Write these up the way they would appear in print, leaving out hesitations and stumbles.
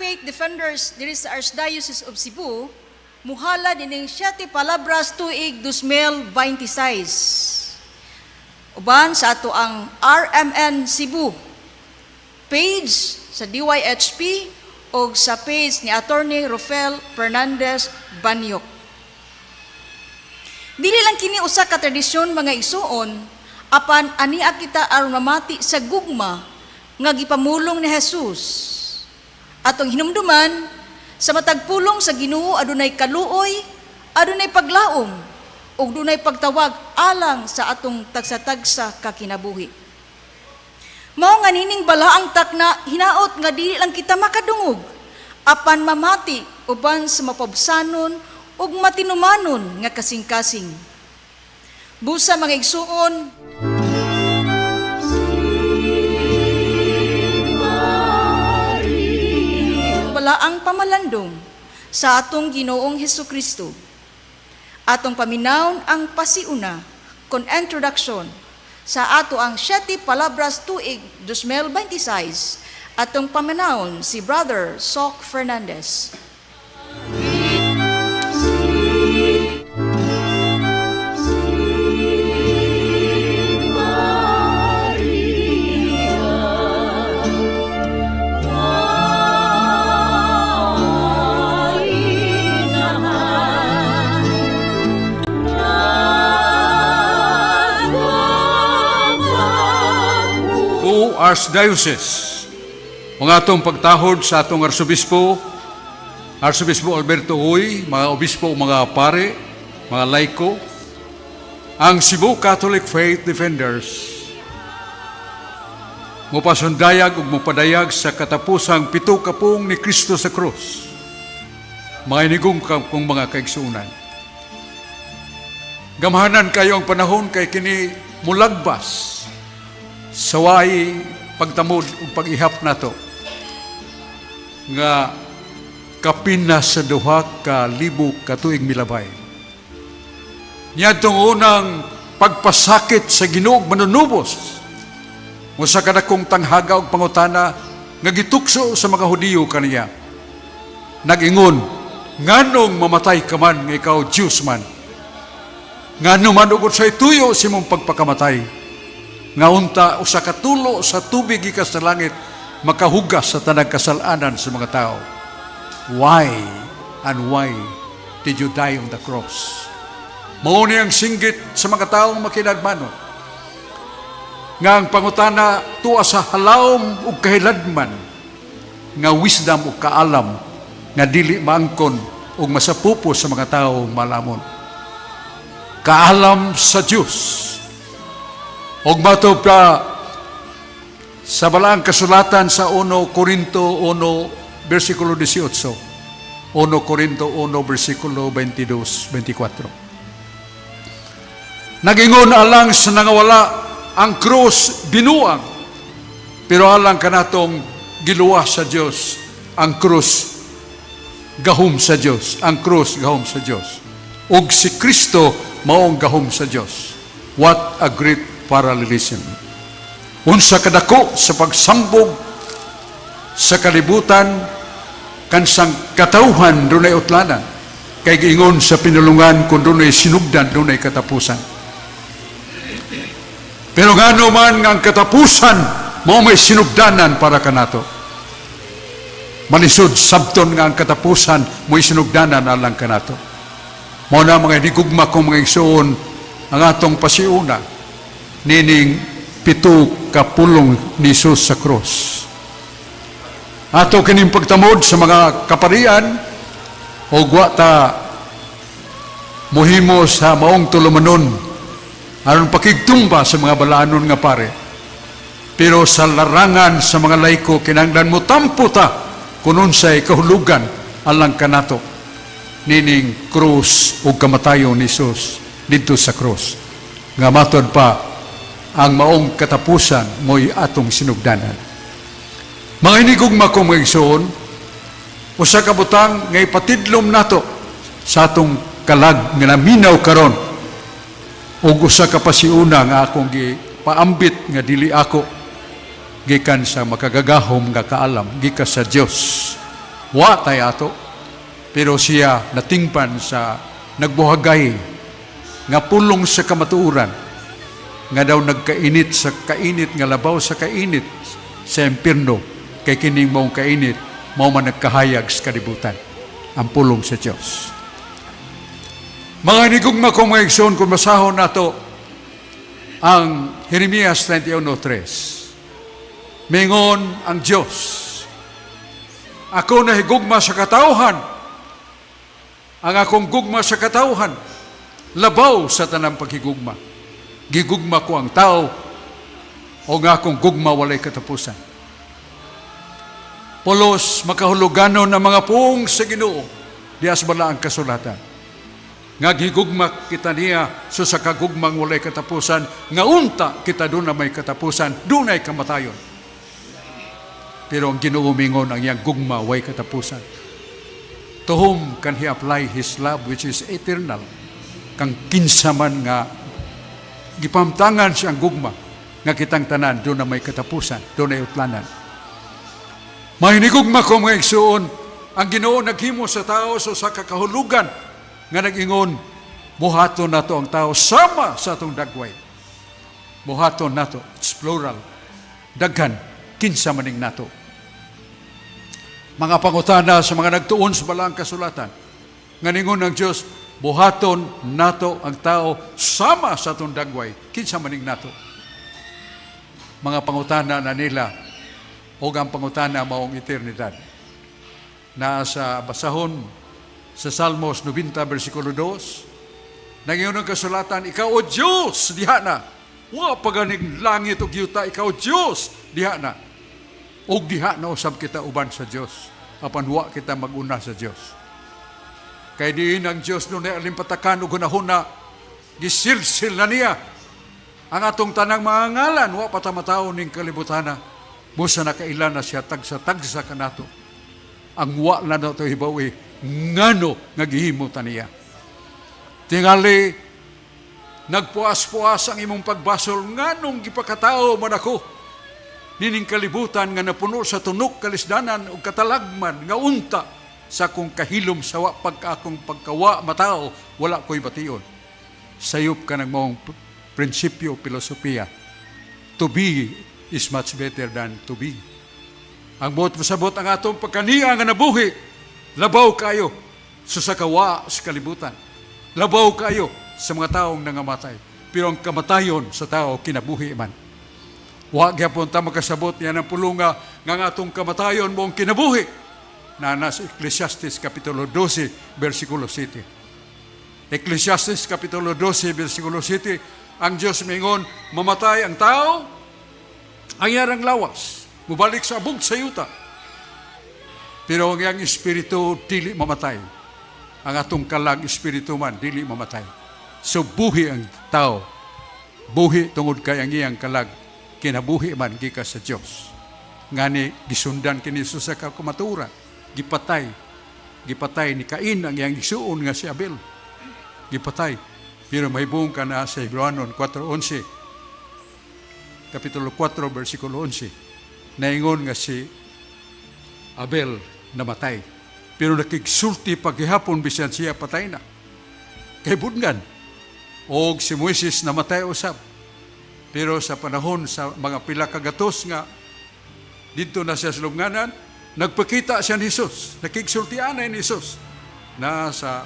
Faith Defenders diri sa Archdiocese of Cebu muhala dining Siete Palabras tuig 2026. Uban sa ato ang RMN Cebu page sa DYHP o sa page ni Attorney Rofel Fernandez Banyok. Dili lang kini usa ka tradisyon, mga igsuon, apan ania kita aron mamati sa gugma nga gipamulong ni Jesus. Atong hinumduman, sa matag pulong sa Ginoo adunay kaluoy, adunay paglaom, ug dunay pagtawag alang sa atong tagsa-tagsa ka kinabuhi. Mao nga nining balaang takna, hinaot nga dili lang kita makadungog apan mamati uban sa mapabsanon ug matinumanon nga kasing-kasing. Busa, mga igsuon, balaang pamalandong sa atong Ginoong Hesus Kristo. Atong paminawon ang pasiuna kon introduction sa ato ang Siete Palabras tuig 2026. Atong paminawon si Brother Sok Fernandez. O Archdiocese. Mga atong pagtahod sa atong Arsobispo, Arsobispo Alberto Uy, mga obispo, mga pare, mga laiko, ang Cebu Catholic Faith Defenders, mupasundayag ug mupadayag sa katapusang pito ka pung ni Kristo sa krus. Mga inigong kong mga kaigsuonan. Gamhanan kayo ang panahon kay kini mulagbas sa way pagtamod ug pag-ihap nato nga kapin na sa 2,000 ka tuig milabay. Niadtong unang pagpasakit sa Ginoo manunubos mo sa kadakong tanghaga og pangutana nga gitukso sa mga Hudiyo kaniya. Nag-ingon, "Nganong mamatay ka man nga ikaw Diyos man? Ngano man ug unsay tuyo sa imong pagpakamatay? Nga unta usa ka tulo sa tubig gikan sa langit makahugas sa tanang kasalanan sa mga tao. Why and why did you die on the cross?" Mao ni ang singgit sa mga taong makinagmanon. Nga ang pangutana tuwa sa halawom ug kahiladman nga wisdom ug kaalam nga dili maangkon ug masapupo sa mga tawo malamon. Kaalam sa Dios. Og mato pa sa balaang kasulatan sa 1 Corinto 1 versikulo 18. 1 Corinto 1 versikulo 22, 24. Nagingon, "Alang sa nangawala ang krus binuang." Pero alang kanatong giluwas sa Dios, ang krus gahom sa Dios, ang krus gahom sa Dios. Ug si Kristo maong gahom sa Dios. What a great parallelism. Unsa kadako sa pagsambog sa kalibutan kansang katawhan dunay utlanan, kay giingon sa pinulungan, kung dunay sinugdan, dunay katapusan. Pero ngano man nga ang katapusan mao may sinugdanan para kanato? Malisod sabton nga ang katapusan mo'y sinugdanan alang kanato. Mao na, mga hinigugma kong mga igsoon, ang atong pasiuna nining pito ka pulong ni Jesus sa krus. Ato kining pagtamod sa mga kaparian o wa ta muhimo sa maong tulumanon aron pakigtumba sa mga balaanon nga pare. Pero sa larangan sa mga laiko, kinahanglan mo tampo ta kung unsay kahulugan alang kanato nining krus ug kamatayon ni Jesus didto sa krus. Nga matod pa, ang maong katapusan mo'y atong sinugdanan. Mga hinigugma ko mga igsoon, usa ka butang nga ipatidlom nato sa atong kalag nga naminaw karon ug usa ka pasiuna nga akong gipaambit nga dili ako, gikan sa makagagahom nga kaalam, gikan sa Dios. Wa tay ato. Pero siya natingpan sa nagbuhagay nga pulong sa kamatuoran nga daw nagkainit sa kainit nga labaw sa kainit sa impierno, kay kining maong kainit mao man nagkahayag sa kalibutan, ang pulong sa Dios. Mga hinigugma ko, mga igsoon, kung basahon nato ang Jeremias 31:3, mingon ang Dios, "Ako nahigugma sa katawhan. Ang akong gugma sa katawhan labaw sa tanang paghigugma. Gigugma ko ang tao o nga akong gugma walay katapusan." Pulos makahuluganon ang mga puong sa Ginoo diha sa balaang kasulatan. Nga gigugma kita niya so sa kagugmang walay katapusan, nga unta kita duna may katapusan, dunay kamatayon. Pero ang Ginoo mingon ang iyang gugma way katapusan. To whom can He apply His love, which is eternal? Kang kinsa man nga gipamtangan siyang gugma nga kitang tanan duna may katapusan, dunay utlanan. Mahinigugma ko, mga igsuon, ang Ginoo naghimo sa tao so sa kakahulugan nga nag-ingon, "Buhaton nato ang tao sama sa atong dagway." Buhaton nato, it's plural. Daghan, kinsa maning nato? Mga pangutana sa mga nagtuon sa balaang kasulatan. Nga ningon ng Diyos, "Buhaton nato ang tao sama sa atong dagway." Kinsa maning nato? Mga pangutana na nila o ang pangutana maong eternidad. Naa sa basahon sa Salmos 90 versikulo 2, nangiyon ang kasulatan, "Ikaw, O Diyos, diha na. Wa pa ganing langit ug yuta, ikaw, Diyos, diha na." Og diha na usab kita uban sa Dios, apan wa kita mag-una sa Dios. Kay diin ang Dios dunay alimpatakan ug hunahuna, gisilsil na niya ang atong tanang mga ngalan, wa pa ta matawo ning kalibutana. Busa nakaila na siya tagsa-tagsa kanato. Ang wa na nato hibawi, ngano nga gihimo ta niya. Tingali, nagpuas-puas ang imong pagbasol, nganong gipakatao man ako nining kalibutan nga napuno sa tunok kalisdanan ug katalagman nga unta sa akong kahilom sa wa pagka akong pagkawa matao, wala ko'y bation. Sayop ka ng maong prinsipyo, filosofiya. To be is much better than to be. Ang buot pasabot, ang atong pagkaniya nga nabuhi, labaw kayo sa kawa sa kalibutan. Labaw kayo sa mga taong nangamatay. Pero ang kamatayon sa tao, kinabuhi man. Wa gyapon ta makasabot niya ng pulunga nga ang atong kamatayon maong kinabuhi. Na nasa Ecclesiastes Kapitulo 12, versikulo 7. Ecclesiastes Kapitulo 12, versikulo 7, ang Diyos mingon, mamatay ang tao, ang iyang lawas, mubalik sa abog sa yuta. Pero ang iyang espiritu, dili mamatay. Ang atong kalag, espiritu man, dili mamatay. So buhi ang tao. Buhi tungod kay ang iyang kalag, kinabuhi man gikan sa Dios. Ngani gisundan kini sa kamatuoran, gipatay. Gipatay ni Cain ang iyang igsuon nga si Abel. Gipatay. Pero mahibong ka na sa Hebreoanon 4:11. Kapitulo 4 versikulo 11. Naingon nga si Abel namatay. Pero nakigsulti paghihapon bisan siya patay na. Kay budngan. Og si Moises namatay usab. Pero sa panahon sa mga pila ka gatos nga didto na siya sa lubnganan, nagpakita siya ni Jesus. Nakigsultian ni Jesus. Na sa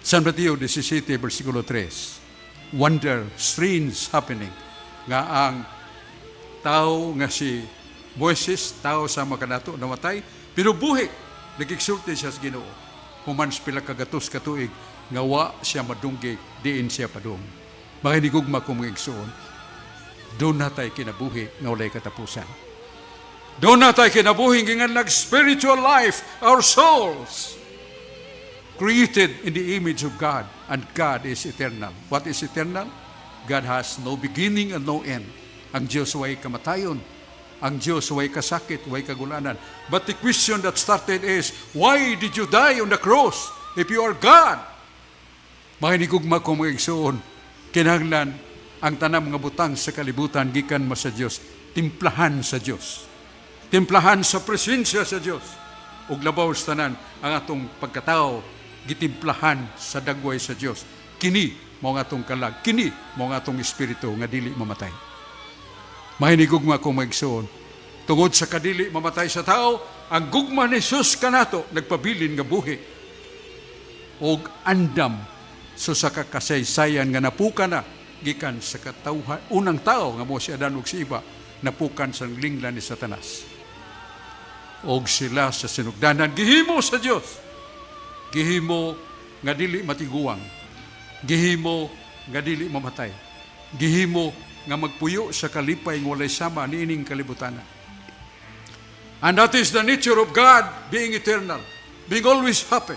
San Mateo 17, versikulo 3. Wonder, strange happening, nga ang tao nga si Moises, tao sa makanato, namatay, pero buhi, nagigsulti siya sa Ginoo. Human sa pila kagatos katuig, nga wa siya madunggi, diin siya padung. Mga hinigugma ko, mga igsoon, duna tay kinabuhi nga walay katapusan. Duna tay kinabuhi nga nag spiritual life, our souls, created in the image of God, and God is eternal. What is eternal? God has no beginning and no end. Ang Diyos way kamatayon. Ang Diyos way kasakit, way kagulanan. But the question that started is, why did you die on the cross if you are God? Mga hinigugma ko, mga igsoon, kinahanglan ang tanang mga butang sa kalibutan gikan ma sa Diyos, timplahan sa Diyos. Timplahan sa presensya sa Diyos. Ug labaw sa tanan, ang atong pagkatao gitimplahan sa dagway sa Dios. Kini mao ang atong kalag, kini mao ang atong espiritu nga dili mamatay. Mahinigugma ko, mga igsoon, tungod sa kadili mamatay sa tao, ang gugma ni Jesus kanato nagpabilin nga buhi og andam so sa kakasaysayan nga napuka na gikan sa katawhan, unang tao nga mo si Adan ug si Eva, napukan sa lingla ni Satanas. Og sila sa sinugdanan gihimo sa Dios, gihimo nga dili matiguang, gihimo nga dili mamatay, gihimo nga magpuyo sa kalipay nga walay sama niining kalibutan. And that is the nature of God, being eternal, being always happy.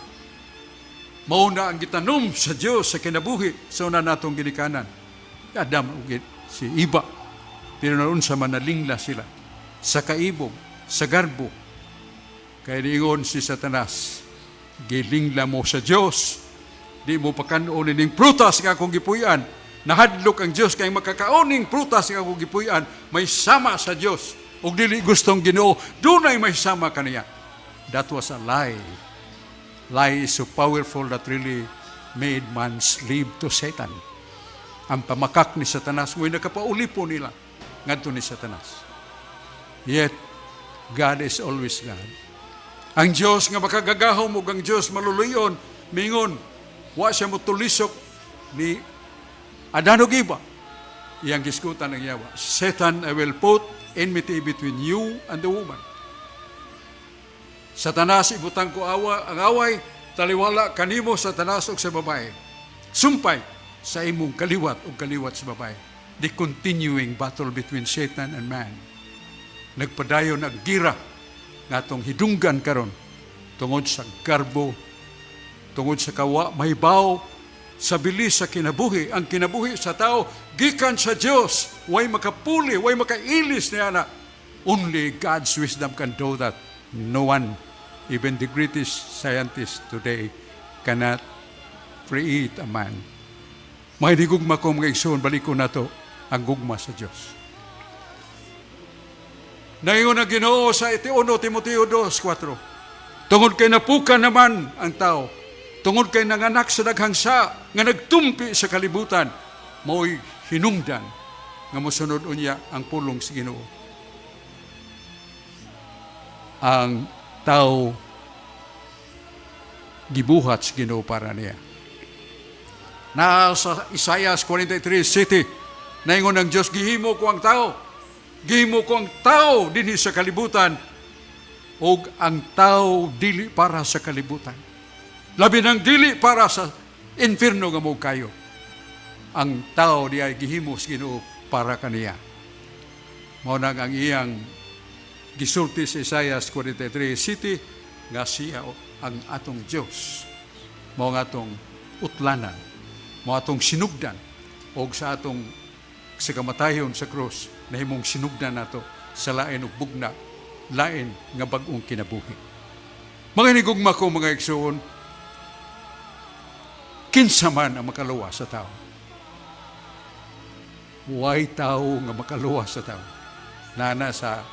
Mao na ang gitanom sa Dios sa kinabuhi sa una natong ginikanan, Adam ug si Eva. Pero naunsa man, nalingla sila sa kaibog, sa garbo. Kay niingon si Satanas, "Gilingla mo sa Dios. Di mo pakanon ining prutas nga akong gipuy-an." Nahadlok ang Dios kay makakaoning prutas nga akong gipuy-an, may sama sa Dios. Ug dili gustong Ginoo, dunay may sama kaniya. That was a lie. Lie is so powerful that really made man slave to Satan. Ang pamakak ni Satanas mo'y nakapaulipon nila ngadto ni Satanas. Yet, God is always God. Ang Diyos nga makagagahom ug ang Diyos maluluyon, mingon, wa siya motulisok ni Adan ug Eva. Iyang gisgutan ang yawa, "Satan, I will put enmity between you and the woman. Satanas, ibutang ko awa, ang away, taliwala kanimo, Satanas, ug sa babae. Sumpay sa imong kaliwat ug kaliwat sa babae." The continuing battle between Satan and man. Nagpadayon ang gira nga atong hidunggan karon tungod sa garbo, tungod sa kawa mahibaw sa bilis sa kinabuhi. Ang kinabuhi sa tao gikan sa Dios, way makapuli, way makailis niya na. Only God's wisdom can do that. No one, even the greatest scientist today, cannot create a man. Mga gugma ko, mga igsoon, balikon nato ang gugma sa Dios. Naingon ang Ginoo sa 1 Timoteo 2:4, tungod kay napuka naman ang tao, tungod kay nanganak sa daghang sa nga nagtumpi sa kalibutan, mao'y hinungdan nga mosunod unya ang pulong sa Ginoo. Ang tao gibuhat sa Ginoo para niya. Nasa Isaiah 43:7, naingon ang Diyos, "Gihimo ko ang tao. Gihimo ko ang tao dinhi sa kalibutan ug ang tao dili para sa kalibutan. Labi nang dili para sa impierno nga mo kayo. Ang tao di ay gihimo sa Ginoo para kaniya." Mao nang ang iyang gisulti sa Isaiah 43:7 nga siya ang atong Dios. Mao ang atong utlanan, mao atong sinugdan og sa atong sa kamatayon sa krus nahimong sinugdan nato sa lain ug bugna, lain nga bag-ong kinabuhi. Mga hinigugma ko, mga igsoon, kinsa man ang makaluwas sa tao? Way tao nga makaluwas sa tao. Nana sa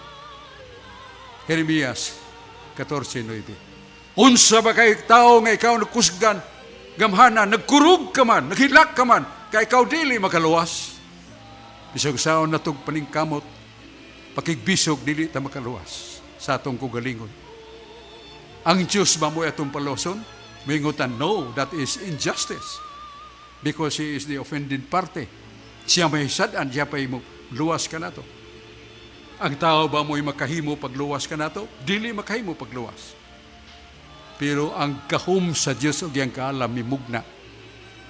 Jeremias 14:9. "Unsa ba kay tao nga ikaw nagkusgan, gamhanan, nagkurog ka man, naghilak ka man, kay ikaw dili makaluwas?" Bisag saon natog paningkamot, pakigbisog, dili ta makaluwas sa atong kaugalingon. Ang Diyos ba mo atong paluwason? Mingutan, no, that is injustice. Because He is the offended party. Siya may sad-an, siya pa'y mo luwas kanato. Ang tao ba mo'y makahimo pagluwas kanato? Dili makahimo pagluwas. Pero ang gahom sa Diyos ug iyang kaalam mimugna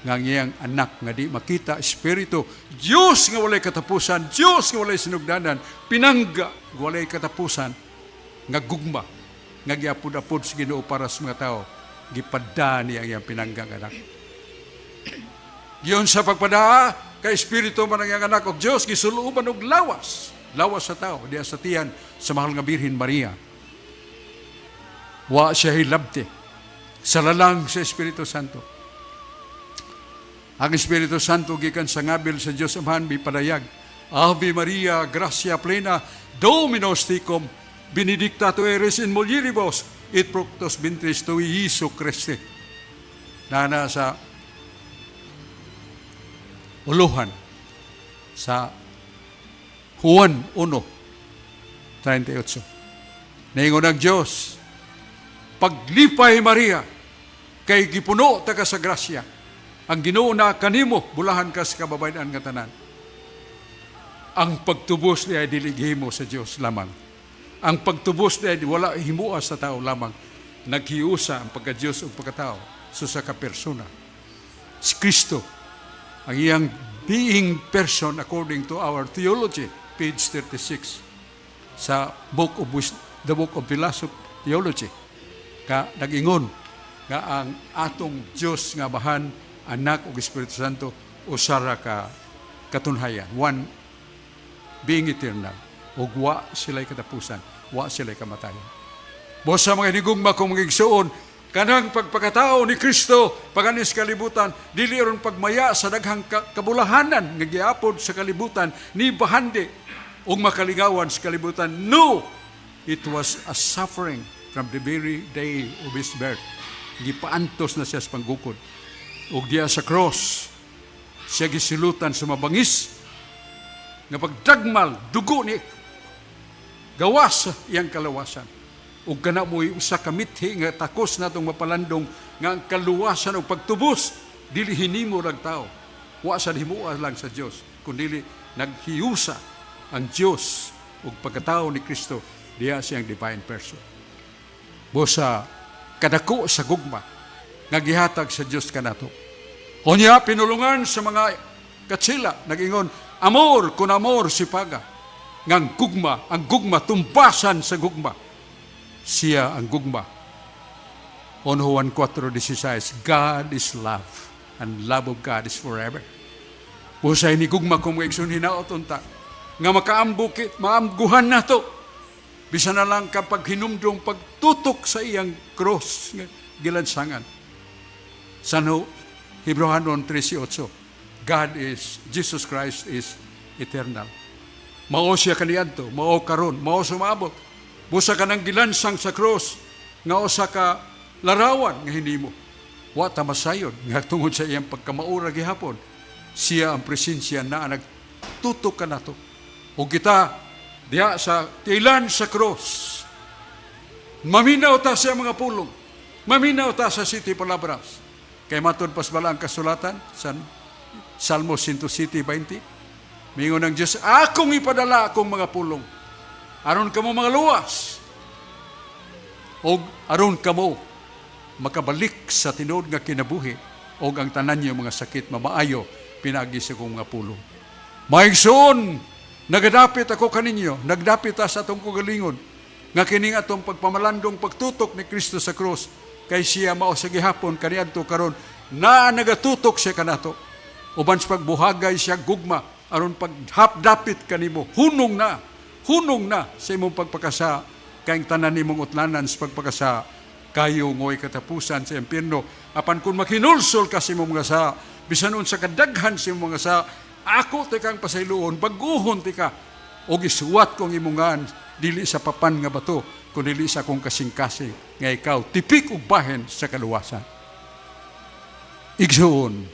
nga ang iyang anak nga di makita, espiritu, Diyos nga walay katapusan, Diyos nga walay sinugdanan, pinangga nga walay katapusan, nga gugma, nga giapod-apod sa Ginoo para sa mga tao, gipada niya ang iyang pinanggang anak. Giyon sa pagpadaa, kay espiritu man ang iyang anak og Diyos, gisulooban og lawas, lawas sa tao, diya sa tiyan sa mahal nga Birhen Maria. Wa siya hilabti sa lalang sa Espiritu Santo. Ang Espiritu Santo gikan sa ngabil sa Dios Amahan mipadayag. "Ave Maria, gratia plena, Dominus tecum, benedicta tu eris in mulieribus, Et fructus ventris tui Jesu Christe. Nana sa uluhan sa Juan 1:38. Ningon ang Diyos, "Paglipay Maria, kay gipuno ta ka sa grasya. Ang Ginoo na kanimo, bulahan ka sa kababayan nga tanan." Ang pagtubos niya ay dili gihimo sa Dios lamang. Ang pagtubos niya ay wala himua sa tao lamang. Naghiusa ang pagka-Diyos ug pagkatao sa usa ka persona. Si Kristo, ang iyang being person according to our theology, page 36 sa the Book of Philosophy Theology, ka nag-ingon nga ang atong Dios nga Amahan, Anak ug Espiritu Santo usa ra ka katunhayan, one being eternal, ug wa sila'y katapusan, wa sila'y kamatayan. Busa mga hinigugma kong mga igsuon, kanang pagpakatao ni Kristo paganis kalibutan dili aron pagmaya sa daghang kabulahanan nga giapod sa kalibutan ni bahandi ug makalingawan sa kalibutan. No, it was a suffering from the very day of his birth. Gipaantos na siya sa panggukod. Ug diya sa cross, siya gisilutan sa mabangis nga pagdagmal, dugo ni gawas sa iyang kalawasan. Ug kana mo'y usa ka mithi nga takos natong mapalandong nga ang kaluwasan o pagtubos dili hinimo lang tao. Wa sa himua lang sa Dios, kundi naghiusa ang Dios ug pagkatao ni Kristo diya siyang divine person. Busa kadako sa gugma nga gihatag sa Dios kanato. Unya pinulungan sa mga katsila nag-ingon, "Amor con amor se paga." Nga ang gugma tumbasan sa gugma. Siya ang gugma. On Juan 4:16, "God is love, and love of God is forever." Busa ni gugma kung mga igsoon, hinaot unta nga makaambukit, maamguhan nato. Bisan na lang kapag hinumdong pagtutok sa iyang cross nga gilansangan. Sano Hebreohanon 13:8, God is, Jesus Christ is eternal. Mao siya kaniadto, mao karon, mao sumabot. Busa ka nang gilansang sa cross, nga usa ka larawan nga hinimo. Wa ta masayod nga tungod sa iyang pagkamaura gihapon, siya ang presensya na nagtutok kanato. Ug kita diha sa tilan sa cross, maminaw ta sa mga pulong. Maminaw ta sa Siete Palabras. Kay matud pas bala ang kasulatan sa Salmo 107:20. Mingon ng Diyos, "Akong ipadala akong mga pulong. Aron kamo mga luwas. Og aron kamo makabalik sa tinuod nga kinabuhi og ang tanan niyo mga sakit mamaayo pinaagi sa akong mga pulong." Mga igsoon, nagadapit ako kaninyo, nagdapit ta sa atong kagalingon, nga kining atong pagpamalandong pagtutok ni Kristo sa krus, kay siya mao sa gihapon kaniadto karon na nagatutok siya kanato. Uban sa pagbuhagay siya gugma aron paghapdapit kanimo, hunong na, hunong na sa imong pagpakasa, kay ang tanan nimong utlanan sa pagpakasa kayo ngo'y katapusan sa impyerno. Apan kung makinulsol ka sa imong mga sa, bisan unsa kadaghan sa imong mga sa, ako tikang pasayloon, baguhon tika, og isuwat kong imungan dili sa papan nga bato, kun dili sa akong kasing-kasing nga ikaw tipik og bahin sa kaluwasan. Igsoon,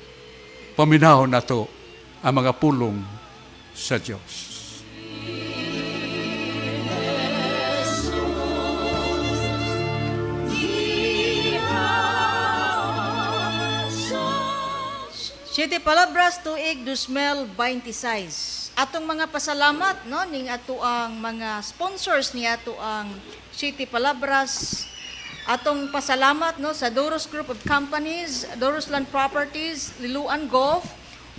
paminawon nato ang mga pulong sa Dios. Siete Palabras tuig 2026. Atong mga pasalamat, no, ning ato ang mga sponsors ni ato ang Siete Palabras. Atong pasalamat, no, sa Doros Group of Companies, Doros Land Properties, Liloan Golf,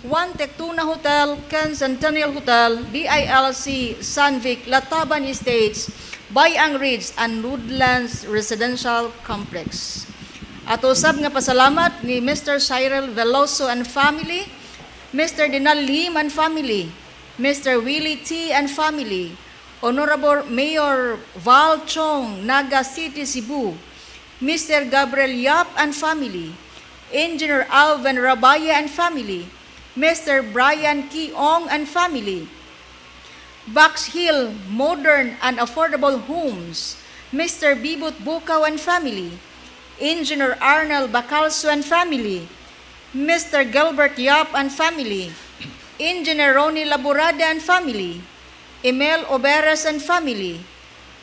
One Tectuna Hotel, Ken Centennial Hotel, BILC, Sanvic, Lataban Estates, Bayang Ridge, and Woodlands Residential Complex. Ato sab nga pasalamat ni Mr. Cyril Veloso and family, Mr. Dinal Lim and family, Mr. Willie T. and family, Honorable Mayor Val Chong, Naga City, Cebu, Mr. Gabriel Yap and family, Engineer Alvin Rabaya and family, Mr. Brian Kiong and family, Box Hill Modern and Affordable Homes, Mr. Bibot Bukaw and family, Engineer Arnold Bacalso and family, Mr. Gilbert Yap and family, Engineer Ronnie Laborada and family, Emil Oberes and family,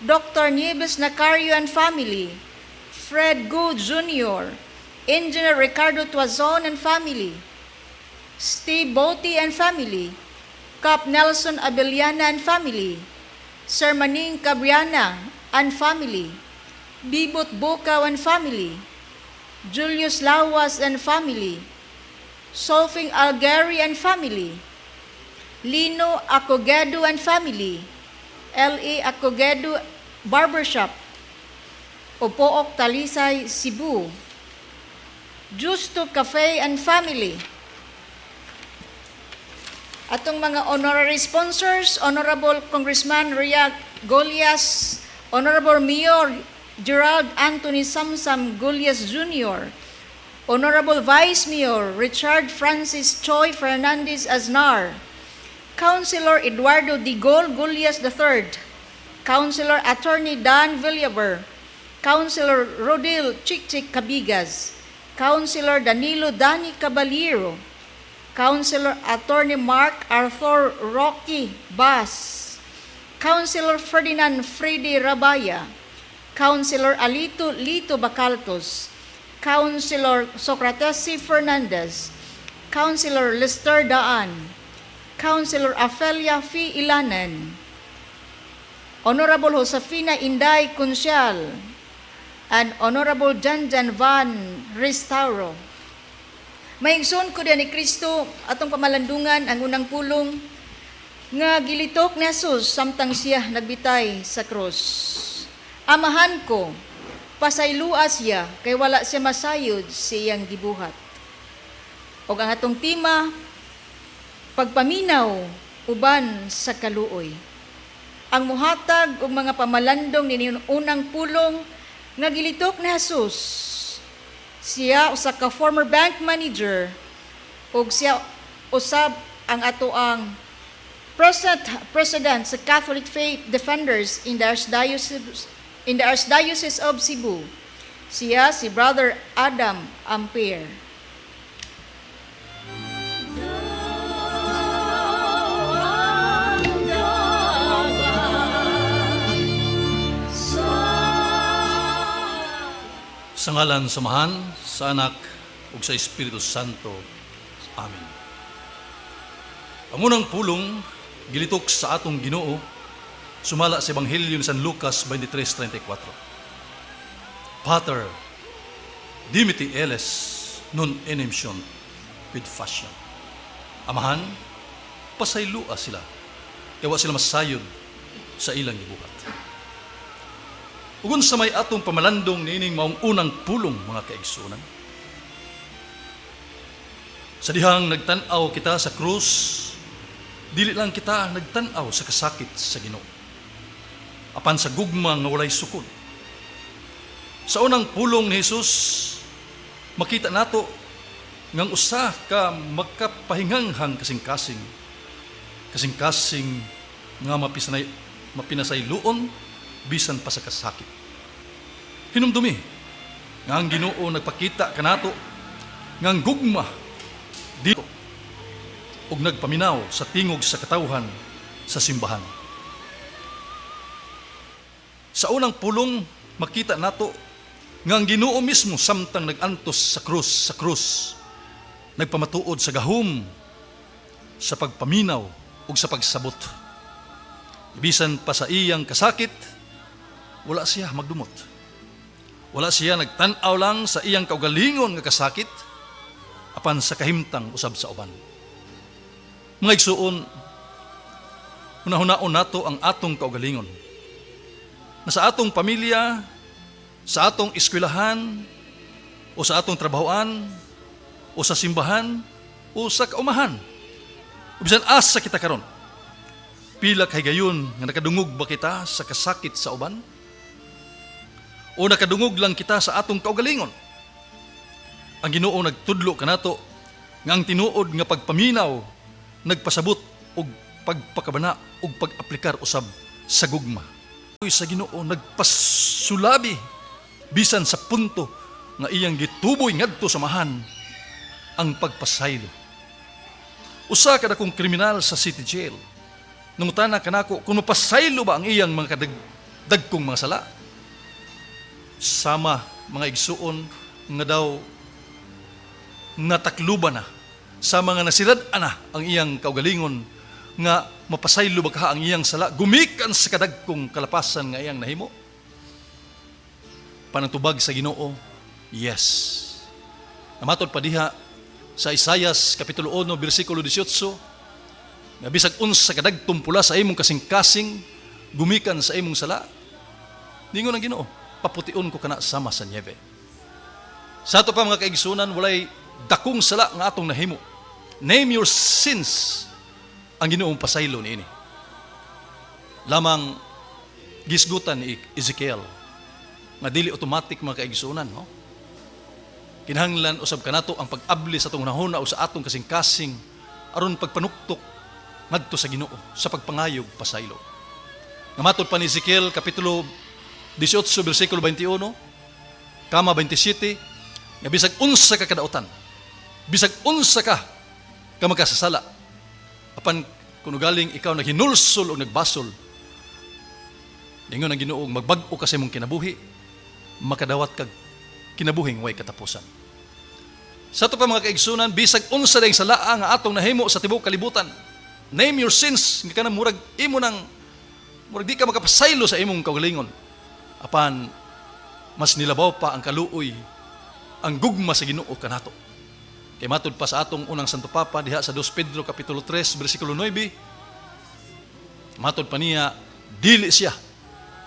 Dr. Nieves Nacario and family, Fred Good Jr., Engineer Ricardo Tuazon and family, Steve Botti and family, Cap Nelson Abeliana and family, Sir Maning Cabriana and family, Bibot Bukaw and family, Julius Lawas and family, Solfing Algeri and family, Lino Acogedo and family, L.A. Acogedo Barbershop, Opook Talisay, Cebu, Justo Cafe and family. Atong mga honorary sponsors, Honorable Congressman Ria Golias, Honorable Mayor Gerald Anthony Samsam Golias Jr., Honorable Vice Mayor Richard Francis Choi Fernandez Aznar, Councilor Eduardo Digol Golias III, Councilor Attorney Dan Villaber, Councilor Rodil Chikchik Cabigas, Councilor Danilo Dani Caballero, Councilor Attorney Mark Arthur Rocky Bass, Councilor Ferdinand Freddy Rabaya, Councilor Alito Lito Bacaltos, Councilor Socrates C. Fernandez, Councilor Lester Daan, Councilor Afelia F. Ilanan, Honorable Josefina Inday Consial, and Honorable Janjan Van Restauro. Mga igsoon ko ni Kristo, atong pamalandungan ang unang pulong nga gilitok ni Jesus samtang siya nagbitay sa krus. "Amahan ko, pasaylua siya kay wala siya masayod sa iyang gibuhat." Og ang atong tema, pagpaminaw uban sa kaluoy. Ang muhatag og mga pamalandong nining unang pulong nga gilitok ni Jesus, siya usa ka former bank manager ug siya usab ang atoang present president sa Catholic Faith Defenders in the Archdiocese of Cebu. Siya si Brother Adam Ampere. Sa ngalan sa Amahan, sa Anak, ug sa Espiritu Santo. Amen. Ang unang pulong, gilitok sa atong Ginoo, sumala sa Ebanghelyo ni San Lucas 23:34. "Pater, dimitte illis non enemsion quid faciant." Amahan, pasaylua sila, kay wa sila masayod sa ilang gibuhat. Ug unsa may atong pamalandong niining maong unang pulong, mga kaigsunan? Sa dihang nagtan-aw kita sa krus, dili lang kita nagtan-aw sa kasakit sa Ginoo, apan sa gugma nga walay sukod. Sa unang pulong ni Jesus, makita nato ngang usa ka makapahinganghang kasing-kasing, kasing-kasing nga mapinasayloon bisan pa sa kasakit. Hinumdumi nga ang Ginoo nagpakita kanato nga ang gugma dito ug nagpaminaw sa tingog sa katawhan sa simbahan. Sa unang pulong, makita nato nga ang Ginoo mismo, samtang nag-antos sa krus, nagpamatuod sa gahom sa pagpaminaw ug sa pagsabot. Bisan pa sa iyang kasakit, wala siya magdumot. Wala siya nagtan-aw lang sa iyang kaugalingon nga kasakit, apan sa kahimtang usab sa uban. Mga igsuon, hunahunaon nato ang atong kaugalingon. Na sa atong pamilya, sa atong eskwelahan, o sa atong trabahoan, o sa simbahan, o sa kaumahan. O bisan asa kita karon. Pila kay gayon nga nakadungog ba kita sa kasakit sa uban? O nakadungog lang kita sa atong kaugalingon? Ang Ginoo nagtudlo kanato nga ang tinuod nga pagpaminaw nagpasabot og pagpakabana ug pag-aplikar usab sa gugma. Sa Ginoo nagpasulabi bisan sa punto nga iyang gituboy ngadto sa amahan ang pagpasaylo. Usa ka dakong kriminal sa city jail nangutana kanako kung mapasaylo ba ang iyang mga dagkong mga sala. Sama, mga igsuon, nga daw natakluban na sa mga nasirad na ang iyang kaugalingon, nga mapasaylo ba kaha ang iyang sala gumikan sa kadagkong kalapasan nga iyang nahimo? Panatubag sa Ginoo, yes. Namatod pa diha sa Isayas kapitulo 1 bersikulo 18 nga bisag unsa kadagtong pula sa imong kasing-kasing gumikan sa imong sala, ningon ang Ginoo, "Papution ko kana sama sa niebe." Sa ato pa, mga kaigsunan, walay dakong sala nga atong nahimo. Name your sins. Ang Ginoong pasaylo niini. Lamang gisgutan ni Ezekiel nga dili automatic, mga kaigsunan, no? Kinahanglan usab kanato ang pag-abli sa atong hunahuna o sa atong kasing-kasing aron pagpanuktok ngadto sa Ginoo sa pagpangayog pasaylo. Nga matod pa ni Ezekiel kapitulo 18 bersikulo 21 kama 27 nga bisag unsa ka kadautan, bisag unsa ka ka magkasasala, apan kung galing ikaw naghinulsol o nagbasol, ningon ang Ginoo, magbag-o ka sa imong kinabuhi, makadawat kag kinabuhing way katapusan. Sa ato pa, mga kaigsunan, bisag unsa dayong salaa nga atong nahimo sa tibuok kalibutan, name your sins, nga kanang murag imo nang murag di ka makapasaylo sa imong kaugalingon. Apan mas nilabaw pa ang kaluoy, ang gugma sa Ginoo kanato. Kay matud pa sa atong unang Santo Papa diha sa 2 Pedro kapitulo 3 bersikulo 9, matud pa niya, dili siya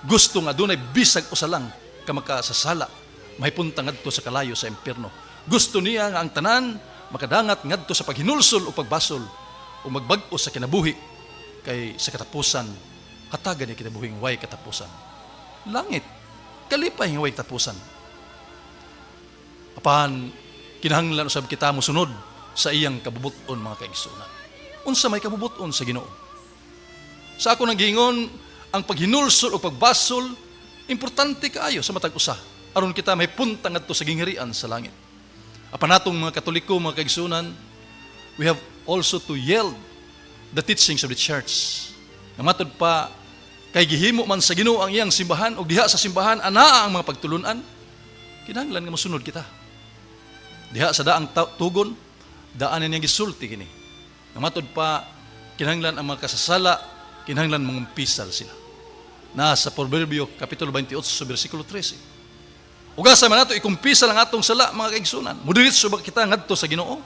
gusto nga dunay bisag usa lang ka makasasala mahipunta ngadto sa kalayo sa impierno. Gusto niya nga ang tanan makadangat ngadto sa paghinulsol o pagbasol o magbag-o sa kinabuhi, kay sa katapusan hatagan niya kinabuhing way katapusan. Langit, kalipay nga way katapusan. Apan kinahanglan usab kita mosunod sa iyang kabubut-on, mga kaigsuonan. Unsa may kabubut-on sa Ginoo? Sa ako nang giingon, ang paghinulsol o pagbasol importante kaayo sa matag usa aron kita may punta ngadto sa gingharian sa langit. Apan natong mga Katoliko, mga kaigsuonan, we have also to yield the teachings of the church. Nga matud pa, kay gihimo man sa Ginoo ang iyang simbahan ug diha sa simbahan anaa ang mga pagtulunan, kinahanglan nga mosunod kita. Diha sa daang tugon, daan niyang gisulti kini. Nga matud pa, kinahanglan ang mga kasasala, kinahanglan mangumpisal sila. Na sa Proverbio kapitulo 28 bersikulo 13. Ug asa man nato ikumpisal ang atong sala, mga kaigsunan? Mudiretso ba kita ngadto sa Ginoo?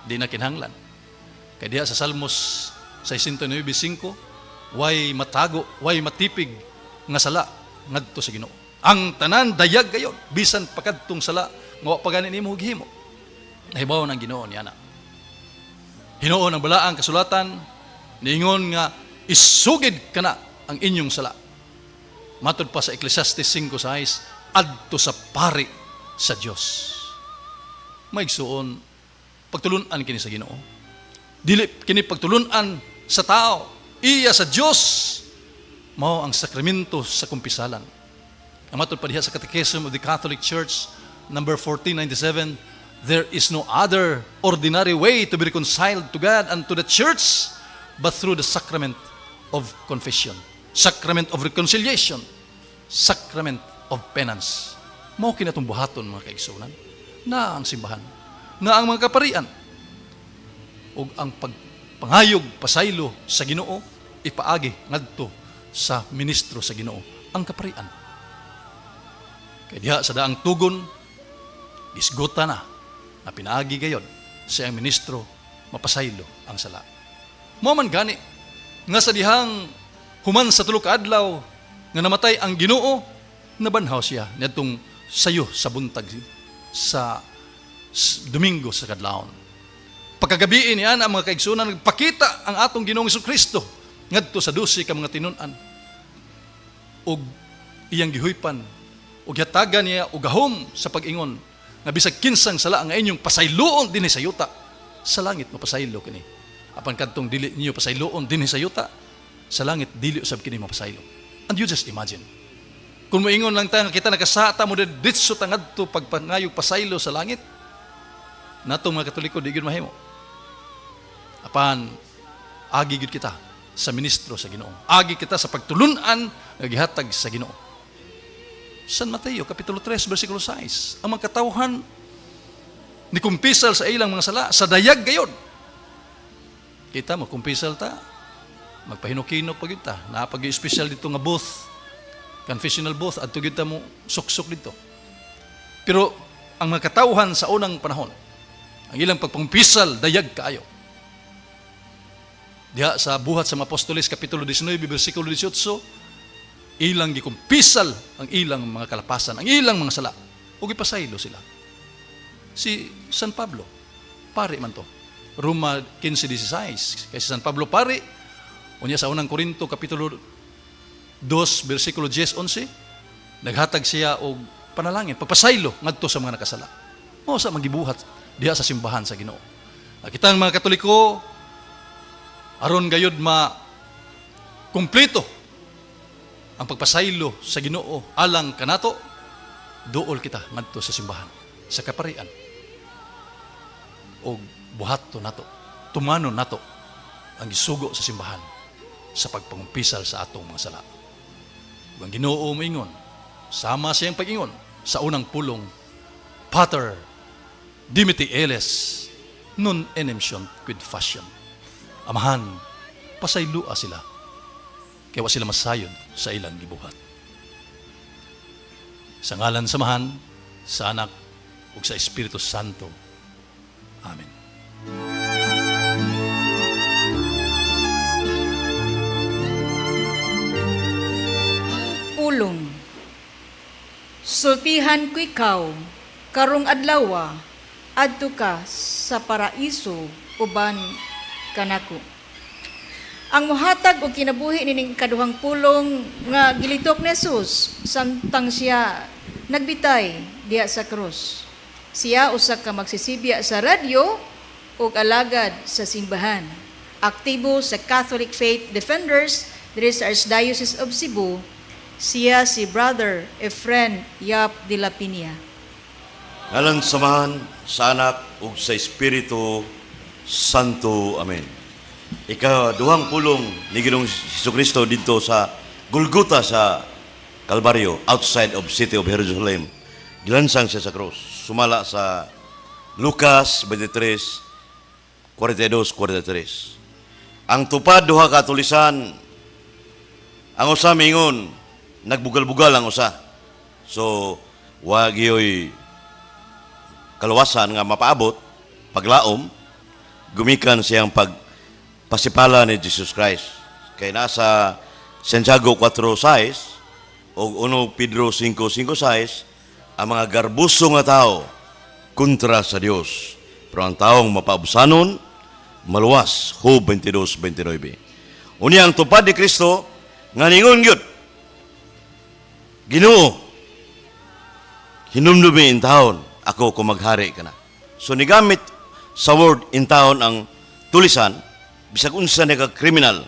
Di na kinahanglan. Kay diha sa Salmos 609:5, way matago, way matipig nga sala ngadto sa Ginoo. Ang tanan dayag gayon, bisan pa kadtong sala nga wa pa gani nimo gihimo. Nahibaw ng Ginoo niya na. Hinuon ang balaang kasulatan, niingon nga isugid kana ang inyong sala. Matud pa sa Ecclesiastes 5:6, adto sa pari sa Dios. Maigsuon, pagtulunan kini sa Ginoo. Dili kini pagtulunan sa tao, iya sa Dios. Mao ang sakramento sa kumpisalan. Ang matud pa diha sa Catechism of the Catholic Church, number 1497, there is no other ordinary way to be reconciled to God and to the Church but through the sacrament of confession, sacrament of reconciliation, sacrament of penance. Mao kini atong buhaton, mga kaigsunan, na ang simbahan, na ang mga kaparian, ug ang pagpangayog pasaylo sa Ginoo ipaagi ngadto sa ministro sa Ginoo, ang kaparian. Kay diha sa daang tugon, gisgota na na pinaagi gayon sa iyang ministro mapasaylo ang sala. Mao man gani nga sa dihang human sa 3 ka adlaw nga namatay ang Ginoo, nabanhaw siya niadtong sayo sa buntag sa Domingo sa kadlawon. Pagkagabii niya ang mga kaigsunan, nagpakita ang atong Ginoong Kristo ngadto sa 12 ka mga tinun-an ug iyang gihuypan ug hatagan niya og gahom sa pag-ingon nga bisag kinsang sala ang inyong pasayloon dinhi sa yuta, sa langit mapasaylo kini, apan kadtong dili niyo pasayloon dinhi sa yuta, sa langit dili usab kini mapasaylo. And you just imagine. Kung moingon lang ta nga kita nakasata mo ditso ta ngadto pagpangayog pasaylo sa langit, nato mga Katoliko, di gyud mahimo. Apan agi gyud kita sa ministro sa Ginoo. Agi kita sa pagtulunan nga gihatag sa Ginoo. San Mateo kapitulo 3 bersikulo 6. Ang mga katawhan ni kumpisal sa ilang mga sala sa dayag gayod. Kita mo kumpisal ta, magpahinok-hinok pa gyud ta. Naa pa espesyal dito nga booth, confessional booth, adto gyud ta mo suksok dito. Pero ang mga katawhan sa unang panahon, ang ilang pagpangpisal dayag kaayo. Diha sa Buhat sa mga Apostoles kapitulo 19 bersikulo 18, ilang gikumpisal ang ilang mga kalapasan, ang ilang mga sala. Ug gipasaylo sila. Si San Pablo, pari man to. Roma 15:16. Kay si San Pablo pari, unya sa Unang Korinto kapitulo 2 bersikulo 10-11, naghatag siya og panalangin, pagpasaylo ngadto sa mga nakasala. Mao sa magibuhat diha sa simbahan sa Ginoo. Kitang mga Katoliko, aron gayud ma kumpleto ang pagpasaylo sa Ginoo alang kanato, duol kita ngadto sa simbahan, sa kaparian. Og buhato nato, tumanon nato ang gisugo sa simbahan sa pagpangumpisal sa atong mga sala. Ug ang Ginoo moingon, sama siyang pag-ingon sa unang pulong, "Pater, dimitte illis, non enim sciunt quid faciant." Amahan, pasaylua sila, kay wa sila masayod sa ilang gibuhat. Sa ngalan sa Amahan, sa Anak, ug sa Espiritu Santo. Amen. Pulong. Sultihan ko ikaw, karong adlawa, adto ka sa paraiso uban kanako. Ang muhatag og kinabuhi nining kaduhang pulong nga gilitok ni Jesus samtang siya nagbitay diha sa krus. Siya usa ka magsisibya sa radyo ug alagad sa simbahan. Aktibo sa Catholic Faith Defenders diri sa Archdiocese of Cebu. Siya si Brother Efren Yap de la Piña. Ngalan sa Amahan, sa Anak, ug sa Espiritu Santo. Amen. Ikaduhang pulong ni Ginoong Kristo didto sa Golgota sa Calvario, outside of city of Jerusalem. Gilansang siya sa krus. Sumala sa Lucas 23, 42, 43. Ang tupad duha ka tulisan, ang usa mingon, nagbugal-bugal ang usa. So, wa gyoy kaluwasan nga mapaabot, paglaom, gumikan siyang pagpasipala ni Jesus Christ. Kay nasa Santiago 4.6 o 1 Pedro 5.5.6, ang mga garbuso nga tao kontra sa Dios. Pero ang taong mapaabsanon, maluwas. Job 22.29. Unya ang tupad ni Kristo, nga ningon gyud, "Ginoo, hinumdumi in taon ako kung maghari ka na." So nigamit sa word in taon ang tulisan, bisag unsa ni ka kriminal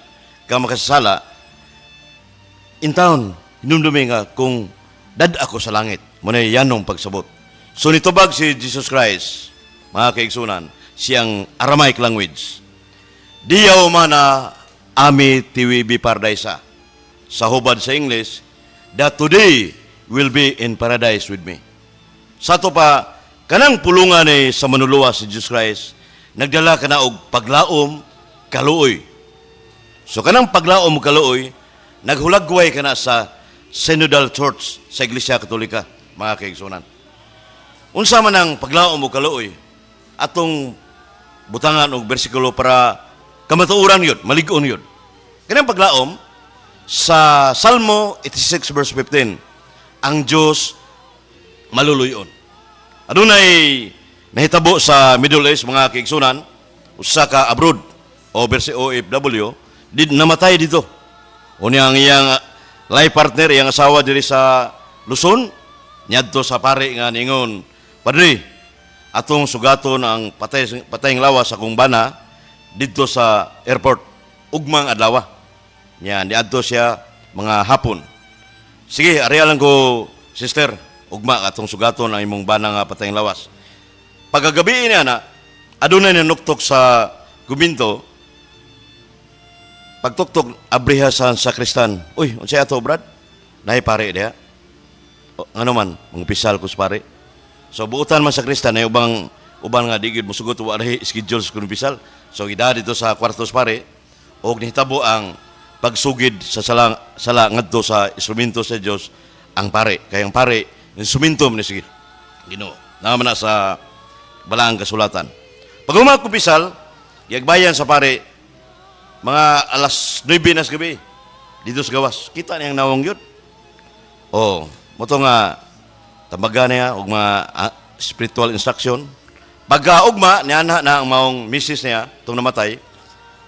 ka makasala, in taon hinumdumi nga kung dad ako sa langit, mao na yanong pagsabot. So nitubag si Jesus Christ, mga kaigsunan, siyang Aramaic language. "Diaw mana ami tiwi bi paradisa." Sa hubad sa English, "That today will be in paradise with me." Sa ato pa, kanang pulungan ni sa manuluwas si Jesus Christ, nagdala ka na og paglaom, kaluoy. So kanang paglaom, kaluoy, naghulagway ka na sa Synodal Church sa Iglesia Katolika, mga kaigsunan. Unsa man ang paglaom o kaluoy? Atong butangan og bersikulo para kamatuoran yun, malig-on yun. Kanang paglaom, sa Salmo 86 verse 15, ang Diyos maluluyon. Adunay nahitabo sa Middle East, mga kaigsunan, usa ka abroad o verse OFW, di namatay dito. Unya ang iyang life partner, iyang asawa diri sa Luzon, niadto sa pare nga ningon, "Padre, atong sugaton ang patay, patayng lawas sa akong bana didto sa airport, ugmang adlaw." Nya niadto siya mga hapon. Sige, ariya lang ko, sister, ugma atong sugaton ang imong bana nga patayng lawas. Pagkagabi niya na, adunay nanuktok sa kumbento. Pagtuktok, abriha sa sakristan. "Uy, unsay ato, Brad?" "Naay pare diha." "O, ngano man?" "Mangpisal ko sa pare." So buutan man sa sakristan ay ubang uban nga di gyud mosugot, wa ray schedule sa kumpisal. So gida dito sa kwarto sa pare og nihitabo ang pagsugid sa sala, sala ngadto sa instrumento sa Dios ang pare. Kay ang pare instrumento man ni sige Ginoo. Naa man na sa balaang kasulatan. Pag kumpisal, giagbayan sa pare mga alas 9 na sa gabi dito sa gawas. Kita niyang nawong yun. Oh, mao to nga tambaga niya og mga spiritual instruction. Pagkaugma, niana na ang maong misis niya, itong namatay,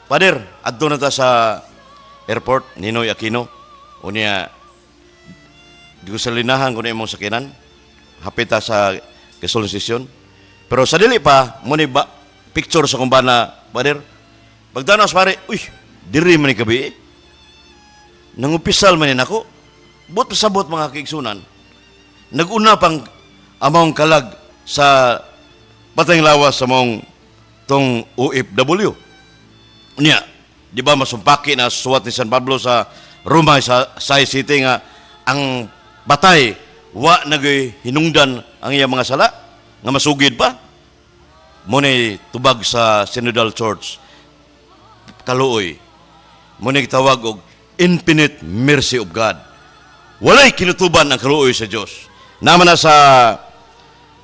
"Father, adto na ta sa airport, Ninoy Aquino. Unya, di ko sa linahan kung imong sakinan. Hapit ta sa Quezon Station." Pero sa dili pa, mo ni ba, picture sa kumbana, Father. Pagtanaw sa pare, "Uy, diri man ni gabi. Nangumpisal man ni nako." Buot pasabot, mga kaigsunan, naguna pang among kalag sa patayng lawas sa mong tong OFW. Niya, di ba masumpaki na suwat ni San Pablo sa Roma sa Sai City nga ang batay wa nagoy hinungdan ang iyang mga sala nga masugid pa? Mo ni tubag sa Synodal Church, kaluoy mo ni gitawag og infinite mercy of God. Walay kinutuban ang kaluoy sa Dios. Naman na sa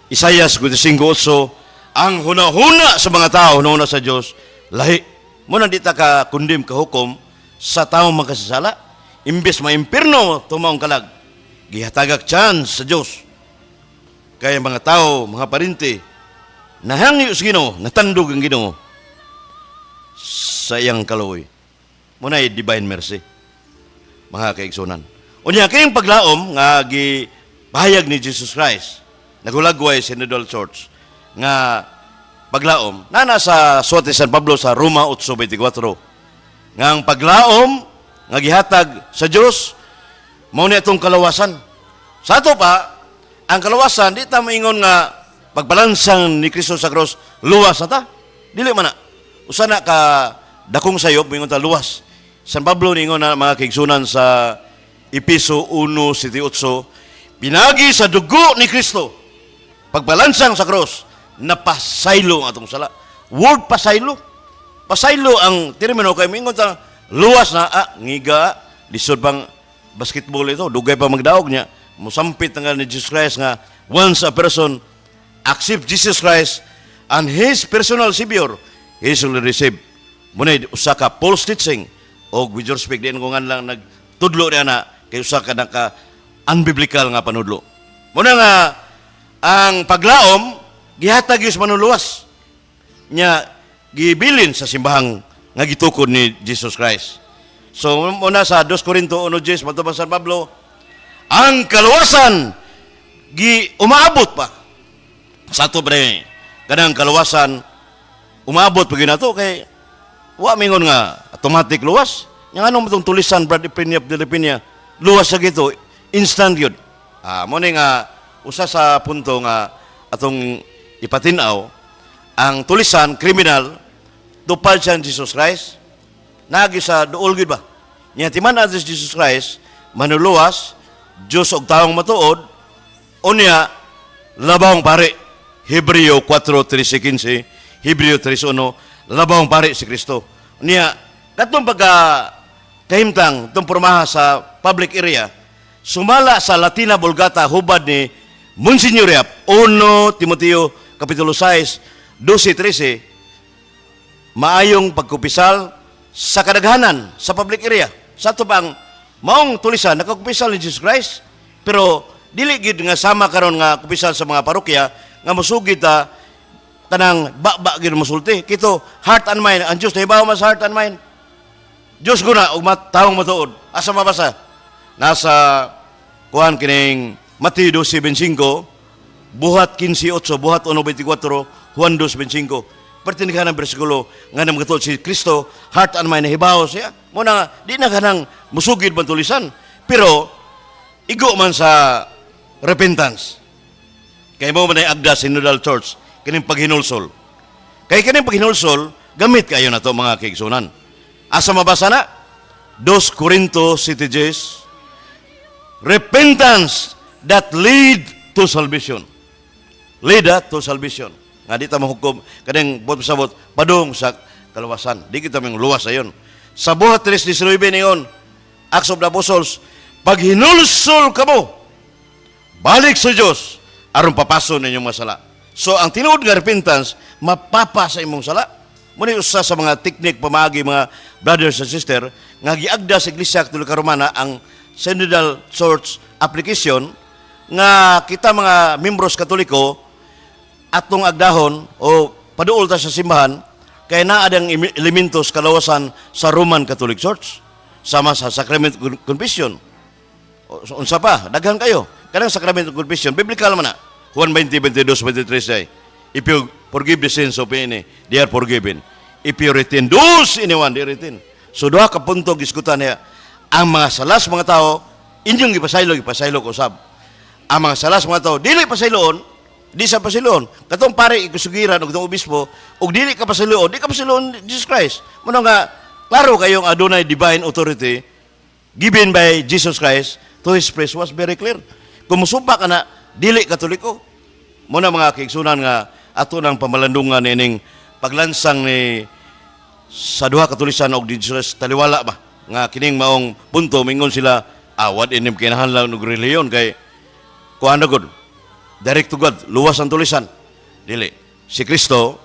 Isaiah 55:8, ang hunahuna sa mga tao, hunahuna sa Dios, lahi. Mo na di ta ka condemn, ka hukom sa taong makasasala. Imbes maimpirno tumaong kalag, gihatagak chance sa Dios. Kaya mga tao, mga parente, nahangyo sa Ginoo, natandog ang Ginoo sa iyang kaluoy. Mo na divine mercy, mga kaigsunan. Unya kayong paglaom nga gipahayag ni Jesus Christ, nagulagway Synodal Church nga paglaom na nasa suwat ni San Pablo sa Roma 8:24 nga ang paglaom nga gihatag sa Dios mao ni atong kalawasan. Sa ato pa, ang kalawasan, di ta maingon nga pagpalansang ni Kristo sa cross, luwas na ta. Dili man na. Usa na ka dakong sayop moingon ta luwas. San Pablo ningon na, mga kaigsunan, sa Epeso 1:78, pinagi sa dugo ni Kristo, pagpalansang sa cross, napasaylo ang atong sala. Word pasaylo. Pasaylo ang termino kay moingon ta luwas na, ngiga, lisod pang basketball ito, dugay pa magdaog niya. Musampit nga ni Jesus Christ nga once a person accept Jesus Christ and his personal savior, he shall receive. Muna usa ka false teaching og with your speak din ko nga lang nagtudlo niya na kay usa ka naka unbiblical nga panudlo. Muna nga ang paglaom gihatag sa manuluwas nya gibilin sa simbahang nga gitukod ni Jesus Christ. So muna sa 2 Corinto 1:10, matubang San Pablo, ang kaluwasan gi umaabot pa sa ato pre. Kanang kaluwasan umaabot pa gyud nato kay wa mingon nga automatic luwas. Nya ngano mo tong tulisan, Brad Ipinya de Pinya, luwas sa gito instant yun? Mo ni nga usa sa punto nga atong ipatin-aw ang tulisan criminal tupad siya ni Jesus Christ, nagi sa duol gyud ba nya timan si Jesus Christ manuluwas, Dios og taong matuod, unya labawng pare. Hebreo 4:13-15, Hebreo 3:1, labawng pare si Kristo. Niya katong pagka kahimtang itong pormaha sa public area sumala sa Latina Vulgata hubad ni Monsignor Yap, 1 Timoteo Kapitulo 6, 12-13, maayong pagkupisal sa kadaghanan sa public area. Sa ato pang maong tulisan nakakupisal ni Jesus Christ, pero dili gid nga sama karon nga kupisal sa mga parokya nga musugid ta kanang ba-ba gid mosulti. Kito heart and mind, ang Dios nahibaw mas heart and mind. Dios guna ug taong matuod. Asa mabasa? Nasa kuan kining Mateo 12:25, Buhat 15:8, Buhat 1:24, Juan 2:25. Pertindihan ang bersikulo nga nang si Kristo, heart and mind nahibaw siya. Mo na nga, di na kanang musugid man tulisan. Pero Igo man sa repentance. Kay mao man ay agda Synodal Church kining paghinulsol. Kay kining paghinulsol, gamit kayo na to, mga kaigsunan. Asa mabasa na? 2 Corinto 7:10. Repentance that lead to salvation. Lead to salvation. Nga di ta mahukom kaning buot pasabot padung sa kaluwasan. Di kita mong luwas ayon. Sa Buhat 3:19 ningon, Acts of the Apostles, "Pag hinulsol kamo, balik sa Diyos, aron papaso ninyong mga sala." So, ang tinuod nga repentance, mapapa sa imong sala. Muna usa sa mga teknik pamaagi, mga brothers and sister, nga giagda sa Iglesia Katolika Romana ang Synodal Church application nga kita mga membros Katoliko atong agdahon o paduol ta sa simbahan kay naa ang elementos kalawasan sa Roman Catholic Church sama sa Sacrament of Confession. O, so, unsa pa, daghan kayo. Kanang Sacrament of Confession, biblical man na. Juan 20, 22, 23 ay, "If you forgive the sins of any, they are forgiven. If you retain those anyone, they retain." So duha ka punto gisgutan niya. Ang mga salas mga tao, inyong gipasaylo, gipasaylo ko usab. Ang mga salas mga tao, dili pasayloon, di sa pasayloon. Katong pare ikusugiran og katong obispo, og dili ka pasayloon, di ka pasayloon Jesus Christ. Muna nga, klaro kayong adunay divine authority given by Jesus Christ to His priest was very clear. Kung musumpa ka na, dili Katoliko. Muna, mga kaigsunan, nga ato ng pamalandungan ining paglansang ni sa duha ka tulisan og Jesus taliwala ba nga kining maong punto mingon sila awad inim kinahanglan og relihiyon kay kuan na gud, direct to God, luwas ang tulisan. Dili. Si Kristo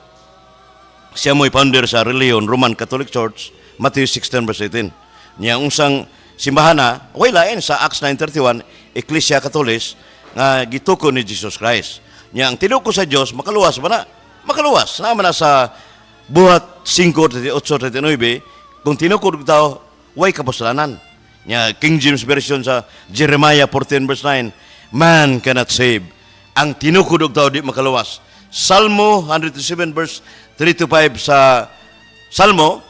siya mo'y founder sa relihiyon Roman Catholic Church, Matthew 16 verse 18 niya. Unsang simbahan na way lain sa Acts 9:31, Ecclesia Catholic nga gituko ni Jesus Christ niya. Ang tinuko sa Dios, makaluwas ba na? Makaluwas na man na sa Buhat 5:38 39, kung tinukod og tao, way kapuslanan niya. King James Version sa Jeremiah 14 verse 9, "Man cannot save." Ang tinukod og tao, di makaluwas. Salmo 107 verse 3 to 5, sa Salmo,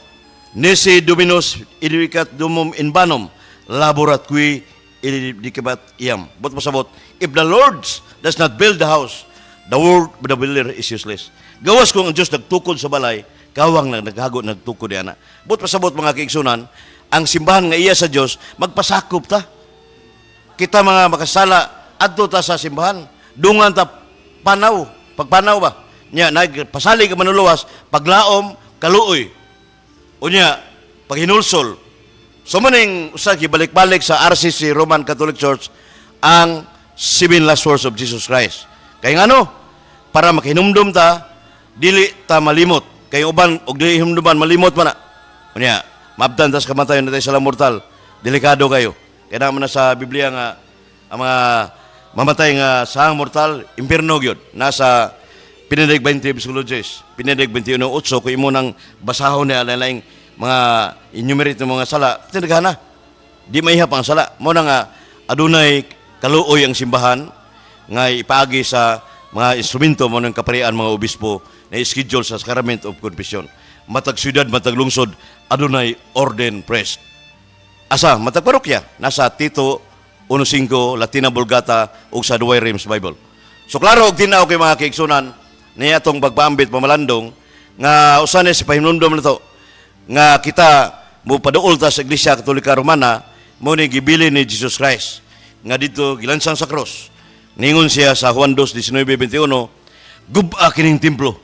"Nisi Dominus aedificaret domum in vanum laborat qui aedificabat eam." Buot pasabot, if the Lord does not build the house, the work of the builder is useless. Gawas kung ang Diyos nagtukod sa balay, kawang na naghago nagtukod niya na. Buot pasabot, mga kaigsunan, ang simbahan nga iya sa Diyos, magpasakop ta. Kita mga makasala, adto ta sa simbahan. Dungan ta panaw, pagpanaw ba? Nya nagpasalig ka manuluwas, paglaom, kaluoy. Unya, paghinulsol. So maning usa gibalik-balik sa RCC, Roman Catholic Church, ang seven last words of Jesus Christ. Kay ngano? Para makihinumdum ta, dili ta malimot. Kay uban og dili hinumduman, malimot man na. Unya, maabtan tas kamatayon na tayo sa mortal. Delikado kayo. Kaya naman na sa Biblia nga ang mga mamatay nga sa mortal, impierno gyud. Nasa Pinadig 20 versikulo 10, Pinadig 21:8, kung imo nang basahon niya laing mga enumerate ng mga sala, tinagana. Di maihap ang sala. Mo na nga adunay kaluoy ang simbahan nga ipaagi sa mga instrumento mo ng kaparian, mga obispo na schedule sa Sacrament of Confession. Matag syudad, matag lungsod, adunay ordained priest. Asa matag parokya, nasa Tito 1:5, Latina Vulgata ug sa Douay Rheims Bible. So klaro og tinaw kay mga kaigsunan niya atong pagpaambit pamalandong nga usa ni sa pahinumdom nato nga kita mo paduol ta sa Iglesia Katolika Romana mo ni gibili ni Jesus Christ nga dito gilansang sa cross. Ningon siya sa Juan 2:19-21, "Gub-a kining templo,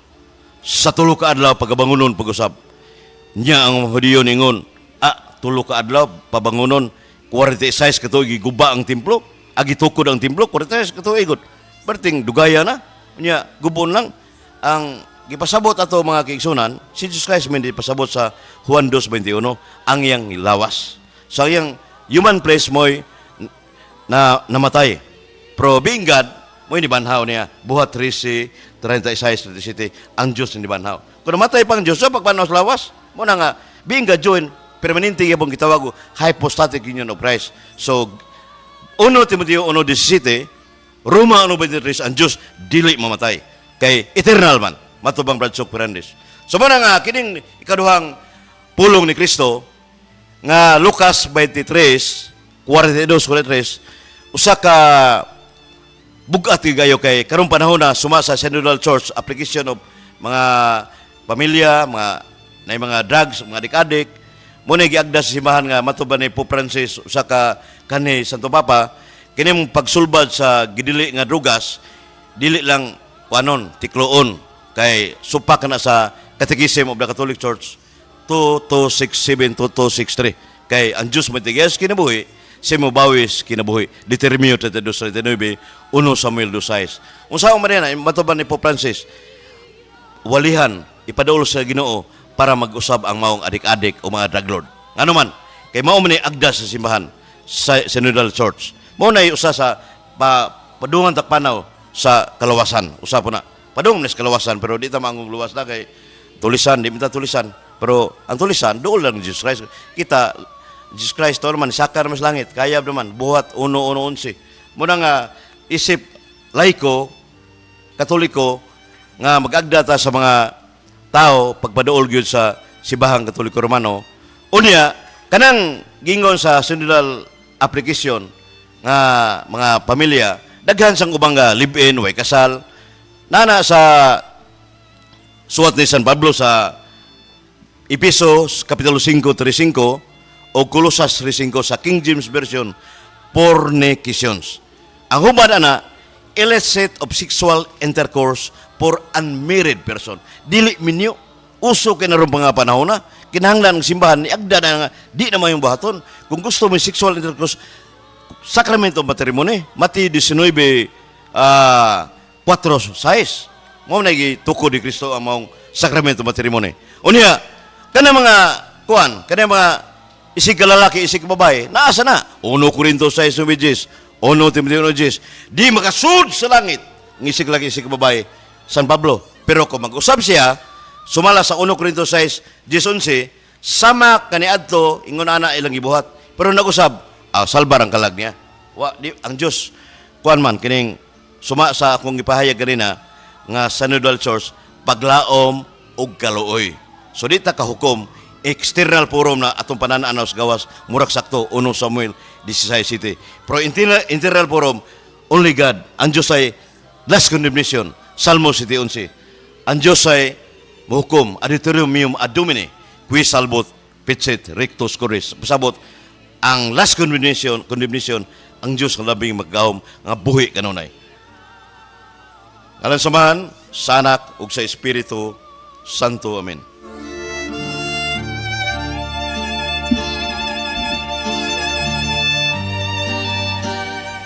sa 3 ka adlaw pagabangunon pag-usab." Nya ang Hudiyo ningon, "Ah, 3 ka adlaw pabangunon, 46 ka tuig giguba ang templo, agi tukod ang templo, 46 ka tuig gud. Perting dugaya na." Nya gubon lang ang gipasabot ato, mga kaigsunan, si Jesus Christ man pasabot sa Juan 2:21 ang iyang lawas. So ang iyang human flesh mo'y na namatay. Pero being God, mo'y nibanhaw niya. Buhat 13, 36, 37, ang Diyos nibanhaw. Kung namatay pang Diyos, so pagbanhaw sa lawas, mo na nga, being God join, permanente yapong gitawag og hypostatic union of Christ. So, 1 Timoteo 1:17, Roma 1:23, ang Diyos dili mamatay. Kay eternal man, matubang Brad Sok Fernandez. So mo na nga, kining ikaduhang pulong ni Kristo, nga Lucas 23, 42, 43, Usa ka bugat kayo kay karong panahon na suma sa Synodal Church application of mga pamilya, mga na mga drugs, mga adik-adik, mo na giagda sa simbahan nga matuban ni Pope Francis usa ka kani Santo Papa kini mong pagsulbad sa gidili nga drugas dili lang kuanon tikloon kay supak na sa Catechism of the Catholic Church 2267 2263 kay ang Diyos matigayas kinabuhi siya mobawis kinabuhi. Deuteronomio 32:39, 1 Samuel 2:6. Unsa man na matuban ni Pope Francis, walihan ipaduol sa Ginoo para mag-usab ang maong adik-adik o mga drug lord. Ngano man, kay mao man ni agda sa simbahan sa Synodal Church. Mao na usa sa padungan takpanaw sa kalawasan. Usa po na. Padung na sa kalawasan pero di ta maangong luwas na kay tulisan, di minta tulisan. Pero ang tulisan dool lang ni Jesus Christ. Kita Jesus Christ to naman sakar mas langit, kaya naman buhat 1:1:11. Muna nga isip laiko Katoliko nga mag-agda ta sa mga tao pagpaduol gyud sa Sibahang Katoliko Romano. Unya kanang gingon sa synodal application nga mga pamilya daghan sang ubang nga live-in way kasal nana sa suwat ni San Pablo sa Epeso Kapitulo 5:35 o Colosas 3:5 sa King James Version, fornications. Ang hubad ana, illicit of sexual intercourse for unmarried person. Dili minyo, uso kay na ron mga panahon na, kinahanglan ang simbahan, niagda na nga, di na mayong buhaton. Kung gusto mo sexual intercourse, sakramento matrimony, Mateo 19, 4:6. Mao na gitukod ni Kristo ang maong sakramento matrimony. Unya, kana mga kuan, kana mga isig ka lalaki, isig ka babae, naasa na? 1 Corinto 6:9, 1 Timoteo 1:10, di makasud sa langit ng isig lalaki, isig ka babae, San Pablo. Pero kung mag-usab siya, sumala sa 1 Corinto 6:10, sama kaniadto ingon ana ilang gibuhat. Pero nag-usab, salbar ang kalag niya. Wa di ang Dios kuan man kining suma sa akong gipahayag kanina nga Synodal Church paglaom ug kaluoy. So di ta kahukom external forum na atong pananaw sa gawas murag sakto 1 Samuel 16:7. Pero internal forum only God, ang Dios ay last condemnation, Salmo 7:11. Ang Dios ay mohukom adiutorium meum a Domine qui salvot fecit rectos cordis. Pasabot ang last condemnation ang Dios ang labing maggahom nga buhi kanunay. Alang samahan sa Anak ug sa Espiritu Santo. Amen.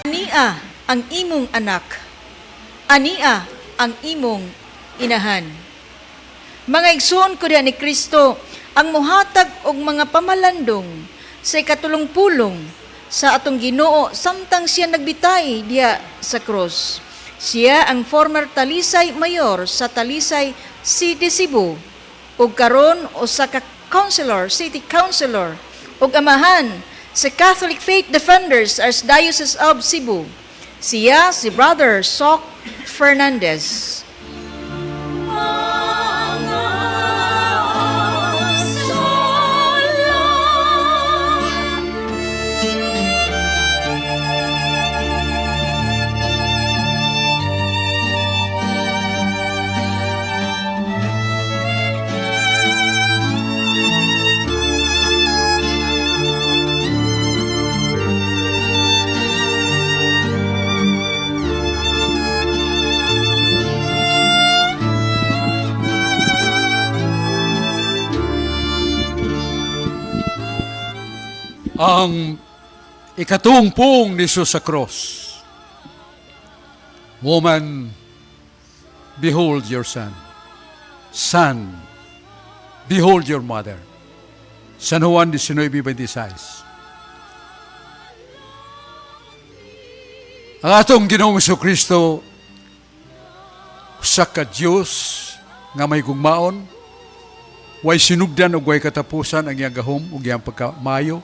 Ania ang imong anak. Ania ang imong inahan. Mga igsoon ko diha ni Kristo, ang muhatag og mga pamalandong sa ikatulong pulong sa atong Ginoo samtang siya nagbitay diha sa krus. Siya ang former Talisay Mayor sa Talisay City, Cebu, ug karon usa ka councilor, city councilor, ug amahan sa Catholic Faith Defenders Archdiocese of Cebu. Siya si Brother Sok Fernandez. Ang ikatungpong ni Jesus sa cross. Woman, behold your son. Son, behold your mother. San Juan 19:26. Ang atong Ginoong Kristo usa ka Dios nga may gugmaon, way sinugdan ug way katapusan ang iyang gahom ug iyang pagkamayo.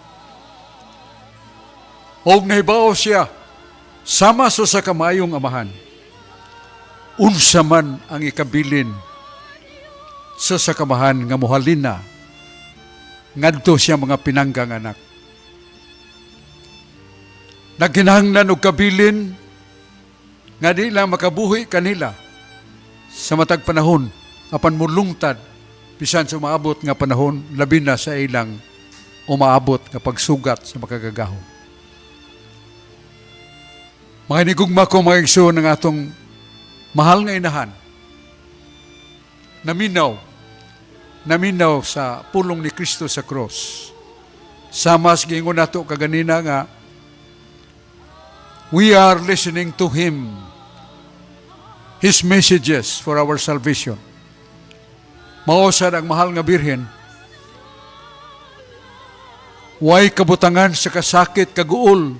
Og nahibaw siya sama sa usa ka maayong amahan. Unsa man ang ikabilin sa usa ka amahan nga mohalin na ngadto siya mga pinanggang anak. Nagkinahanglan og kabilin nga di lang makabuhi kanila sa matag panahon apan mulungtad bisan sa umaabot nga panahon, labi na sa ilang umaabot nga pagsugat sa makagagahom. Mga hinigugma ko, mga igsoon, ng atong mahal nga inahan, naminaw, naminaw sa pulong ni Kristo sa cross. Sama sa giingon nato kaganina nga we are listening to Him, His messages for our salvation. Mao sad ang mahal nga Birhen, way kabutangan sa kasakit, kaguol,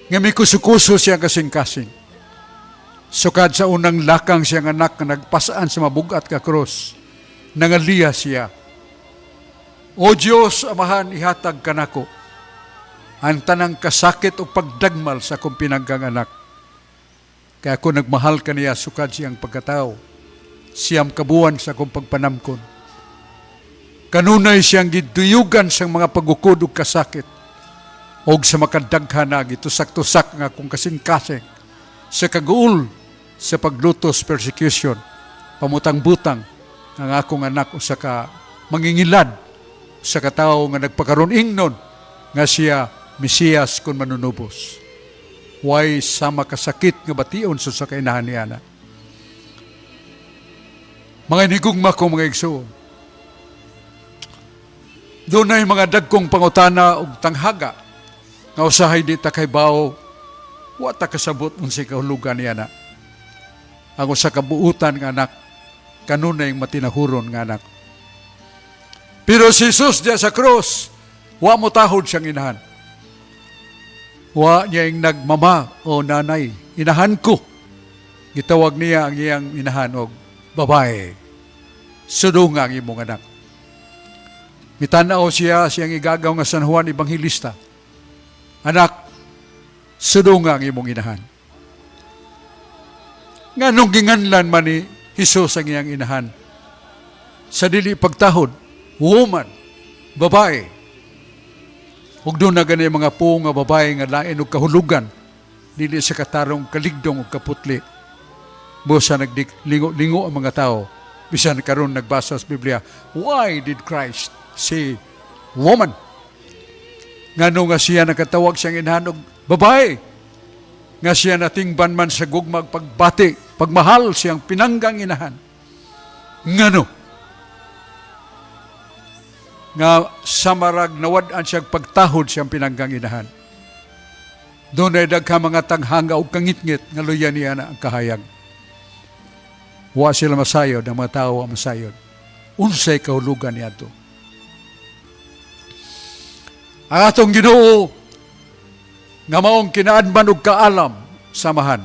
nga may kusukuso siya kasing-kasing. Sukad sa unang lakang siyang anak nga nagpasaan sa mabugat ka krus, nangaliya siya. "O Diyos, Amahan, ihatag kanako ang tanang kasakit o pagdagmal sa akong pinanggang anak. Kaya ako nagmahal kaniya sukad siyang pagkatao. Siyam ka buwan sa akong pagpanamkon. Kanunay siyang giduyugan sa mga pagukod ug kasakit og sa makadaghan na gitusak-tusak nga akong kasing-kasing sa kaguol sa paglutos, persecution, pamutang-butang ang akong anak usa ka mangingilad sa katawo nga nagpakaron ingnon nga siya Mesiyas kon manunubos." Way sama kasakit nga bation sa kainahan niya na. Mga inigugma ko, mga igsoon, dunay mga dagkong pangutana ug tanghaga nga usahay di ta kahibawo, wa ta kasabot unsay kahulugan niya na. Ang usa ka buutan nga anak kanunay matinahuron nga anak. Pero si Jesus diya sa cross, wa mo tahod siyang inahan. Wa niya yung nagmama o nanay, "Inahan ko." Gitawag niya ang iyang inahan og "Babae, sudunga ang imong anak." Mitanaw siya siyang igagaw nga San Juan Evangelista. "Anak, sudunga ang imong inahan." Nganong ginganlan man ni Jesus ang iyang inahan? Sa dili pagtahod, "Woman," babae. Ug duna gani mga puong nga babae nga lain og kahulugan, dili sa katarong, kaligdong ug kaputli. Busa naglingo-lingo ang mga tao bisan karon nagbasa sa Biblia. Why did Christ say "woman"? Ngano nga siya nakatawag siyang inahan og babae? Nga siya natingban man sa gugmag pagbati, pagmahal siyang pinanggang inahan. Ngano? Nga samarag nawad-an siya pagtahod siyang pinanggang inahan. Dunay daghan mga tanghanga ug kangitngit nga luya niya na ang kahayag. Wa sila masayod, ang mga tao wa masayod. Unsay kahulugan niadto? Ang atong Ginoo nga maong kinaadman og kaalam sa Amahan.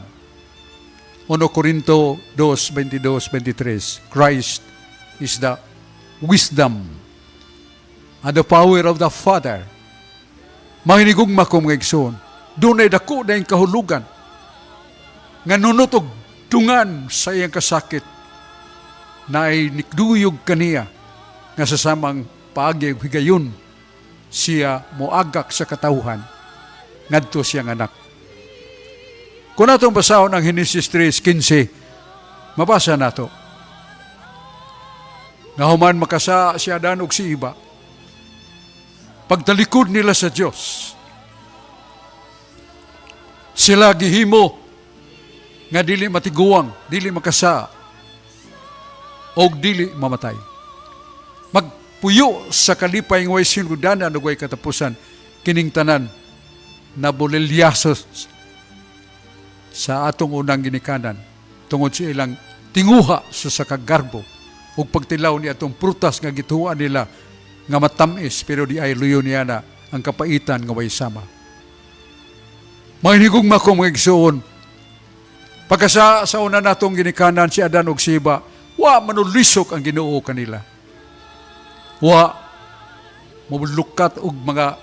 1 Corinto 2, 22, 23. Christ is the wisdom and the power of the Father. Mga ko, mga igsoon, dunay dako na yung kahulugan nga nunot og dungan sa iyang kasakit na ay nikduyog kaniya nga sa samang paagi ug higayon siya moagak sa katawhan ngadto siyang anak. Kung atong basahon ang Henesis 3:15, mabasa nato nga human makasa si Adan ug si Eva, pagtalikod nila sa Dios, sila gihimo nga dili matiguang, dili makasa, og dili mamatay. Magpuyo sa kalipay nga way sinudanan ug way katapusan, kining tanan nabulilyaso sa atong unang ginikanan tungod sa ilang tinguha sa sakagarbo ug pagtilaw ni atong prutas nga gituan nila nga matamis pero di ay luyo niya na ang kapaitan nga way sama. Mga hinigugma ko, mga igsoon, pagkasa sa una natong ginikanan si Adan ug si Eva, wa manulisok ang Ginoo kanila. Wa mabulukat og mga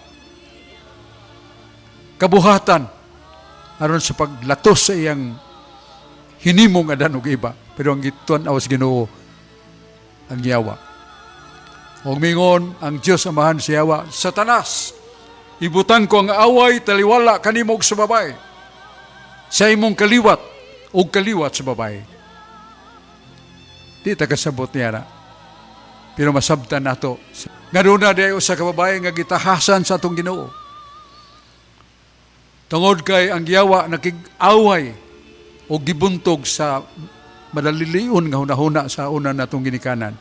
kabuhatan aron sa paglatos sa iyang hinimong Adan ug Eva. Pero ang gituan-aw sa Ginoo ang yawa. Og mingon ang Dios Amahan sa yawa, "Satanas, Ibutang ko ang away taliwala kanimo ug sa babae, sa imong kaliwat ug kaliwat sa babae. Di ta kasabot niya na. Pero masabtan nato. Nga duna diay usa ka babae nga gitahasan sa atong Ginoo. Tungod kay ang yawa nakig-away o gibuntog sa madalilion nga hunahuna sa una natong ginikanan.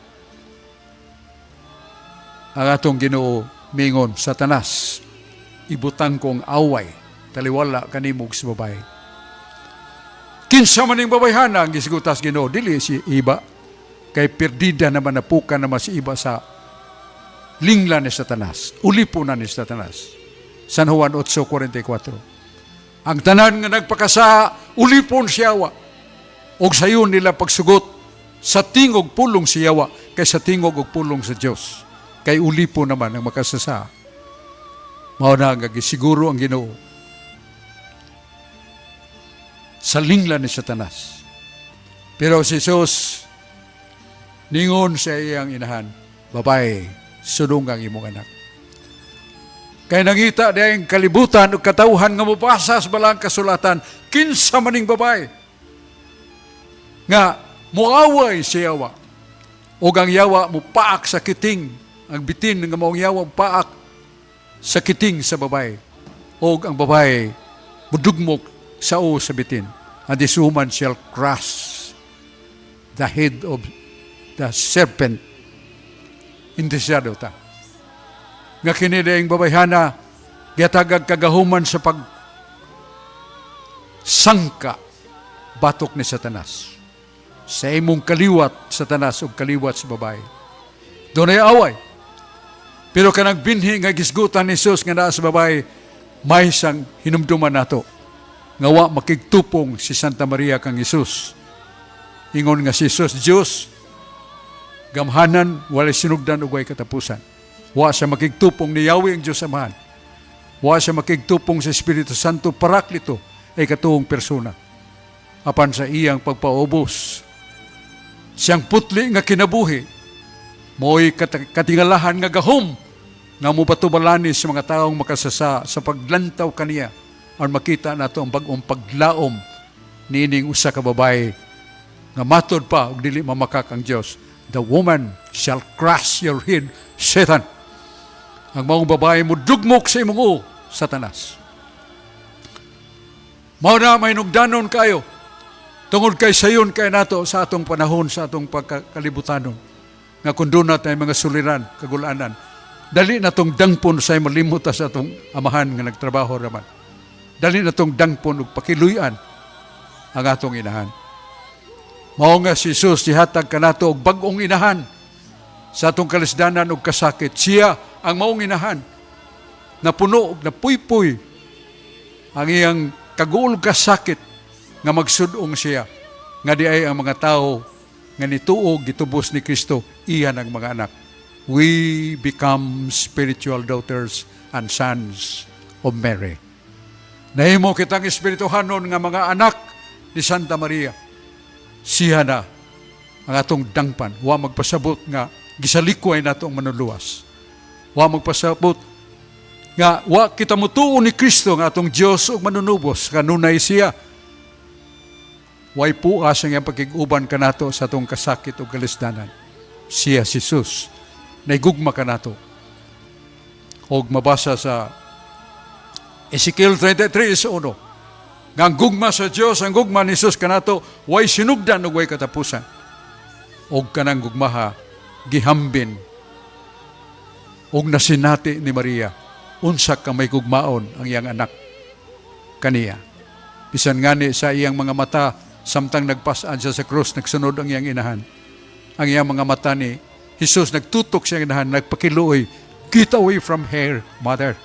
Ang atong Ginoo mingon, "Satanas, ibutang kong away taliwala kanimo ug sa babae." Kinsa man ning babayhana ang gisgutas Ginoo? Dili si Iba. Kay perdida naman, napuka naman si Iba sa lingla ni Satanas. Ulipo na ni Satanas. San Juan 8:44. Ang tanan nga nagpakasa, ulipon si yawa. Og sayon nila pagsugot sa tingog pulong si yawa kay sa tingog og pulong sa Dios. Kay ulipo naman ang makasasa. Mao na nga gisiguro ang Ginoo sa lingla ni Satanas. Pero si Jesus ningon sa iyang inahan, "Babae, sudong ang imong anak." Kay nangita diyang kalibutan ug katawhan nga mobasa sa balang kasulatan, kinsa maning babae nga muaway si yawa ug ang yawa mupaak sa kiting, ang bitin nga maong yawa mupaak sa kiting sa babae ug ang babae mudugmok sa o sa bitin. And this woman shall crush the head of the serpent. Interesado ta nga kini dayang babayhana gihatagag kagahuman sa pag sangka batok ni Satanas. Sa imong kaliwat, Satanas, ug kaliwat sa babae. Dunay away. Pero kanang binhi nga gisgutan ni Jesus nga naa sa babae, may sang hinumduman nato nga wa makigtupong si Santa Maria kang Jesus. Ingon nga si Jesus Dios, gamhanan, walay sinugdan ug way katapusan. Wa siya makigtupong ni Yahweh ang Diyos Amahan. Wa siya makigtupong sa Espiritu Santo Paraklito ay katuong persona. Apan sa iyang pagpaubos, siyang putli nga kinabuhi, mo'y katingalahan nga gahom nga mobatubalani sa mga taong makasasa sa paglantaw kaniya aron makita nato ang bag-ong paglaom niining usa ka babae nga matod pa og dili mamakak ang Dios. The woman shall crush your head, Satan. Ang maong babae mo dugmok sa imong uo, Satanas. Mao na may nugdanon kayo tungod kay sayon kay nato sa atong panahon, sa atong pagkalibutanon nga kung doon na tayo mga suliran, kagulanan, dali na tong dangpon sa malimot ta sa atong amahan nga nagtrabaho raman. Dali na tong dangpon ug pakiluyan ang atong inahan. Mao nga si Jesus gihatag kanato og bag-ong inahan sa atong kalisdanan ug kasakit. Siya ang maong inahan. Napuno ug napuypoy ang iyang kaguol kasakit nga magsud-ong siya nga di ay ang mga tao nga nituo gitubos ni Kristo iyan ang mga anak. We become spiritual daughters and sons of Mary. Nahimo kitang espirituhanon nga mga anak ni Santa Maria. Siya na ang atong dangpan. Wa magpasabot nga gisalikway nato ang manuluwas. Wa magpasabot nga wa kita mutuo ni Kristo nga atong Dios ug manunubos kanunay siya. Way puas ang iyang pakig-uban kanato sa atong kasakit ug kalisdanan. Siya si Jesus. Naigugma kanato. Og mabasa sa Ezekiel 33:1 nga ang gugma sa Dios, ang gugma ni Jesus kanato, way sinugdan ug way katapusan. Og kanang gugmaha gihambin og nasinati ni Maria unsa ka may gugmaon ang iyang anak kaniya. Bisan ngani sa iyang mga mata samtang nagpas-an siya sa krus, nagsunod ang iyang inahan. Ang iyang mga mata ni Jesus nagtutok sa iyang inahan, nagpakiluoy, "Get away from here, mother.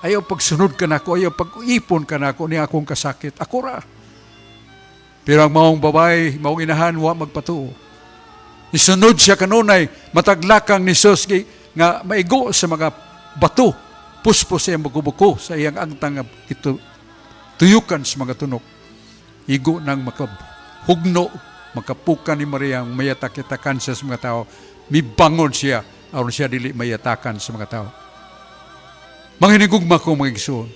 Ayaw pagsunod ka nako, ayaw pag-ipon ka nako ni akong kasakit. Ako ra." Pero ang maong babae, maong inahan, wa magpatuo. Isunod siya kanunay, mataglakang ni Jesus nga maigo sa mga bato, puspos sa iyang buko sa iyang angtang nga ito, tuyukan sa mga tunok. Igo nang makahugno, makapukan ni Maria ang mayatak-yatakan siya sa mga tao. Mibangon siya, aron siya dili mayatakan sa mga tao. Mga hinigugma ko, mga igsoon,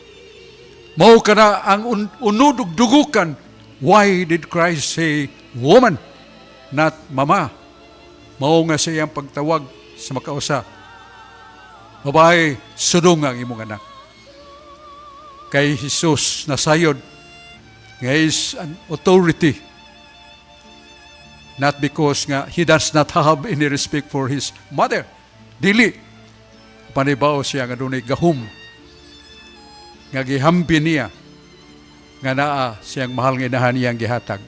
mao kana ang unod ug dugukan. Why did Christ say, "Woman," not "mama"? Mao nga sa iyang pagtawag sa makausa, "Babae, sudong ang imong anak." Kay Jesus nasayod nga is an authority, not because nga he does not have any respect for his mother. Dili. Panibaw siya nga dunay gahom nga gihambi niya nga naa siyang mahal nga inahan niyang gihatag.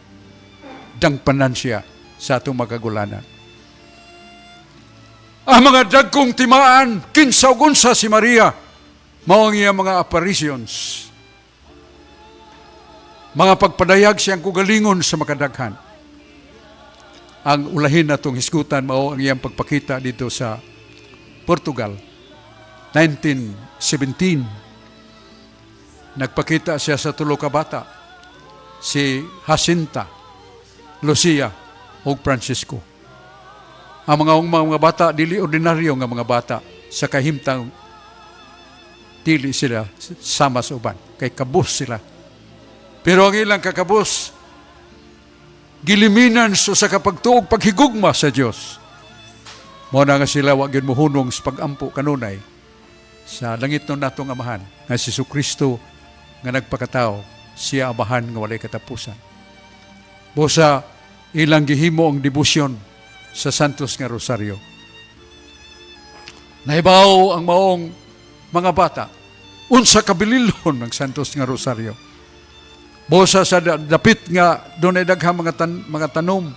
Dangpanan siya sa atong makagulanan. Ang mga dagkong timaan, kinsa ug unsa si Maria, mao ang iyang mga apparitions. Mga pagpadayag siyang kugalingon sa makadaghan. Ang ulahin natong hisgutan mao ang iyang pagpakita dito sa Portugal. 1917, nagpakita siya sa tulo ka bata, si Jacinta, Lucia ug Francisco. Ang mga bata dili ordinaryo nga mga bata sa kahimtang, dili sila sama sa uban kay kabus sila. Pero ang ilang kakabus giliminan sa kapagtuog, paghigugma sa Dios. Mao na nga sila wa gyud mohunong sa pagampo kanunay sa langit no natong Amahan nga si Kristo nga nagpakatao, siya Amahan nga walay katapusan. Busa ilang gihimo ang debosyon sa Santos nga Rosario. Nahibaw ang maong mga bata unsa kabililhon ng Santos nga Rosario. Busa sa dapit nga dunay daghang mga tanom,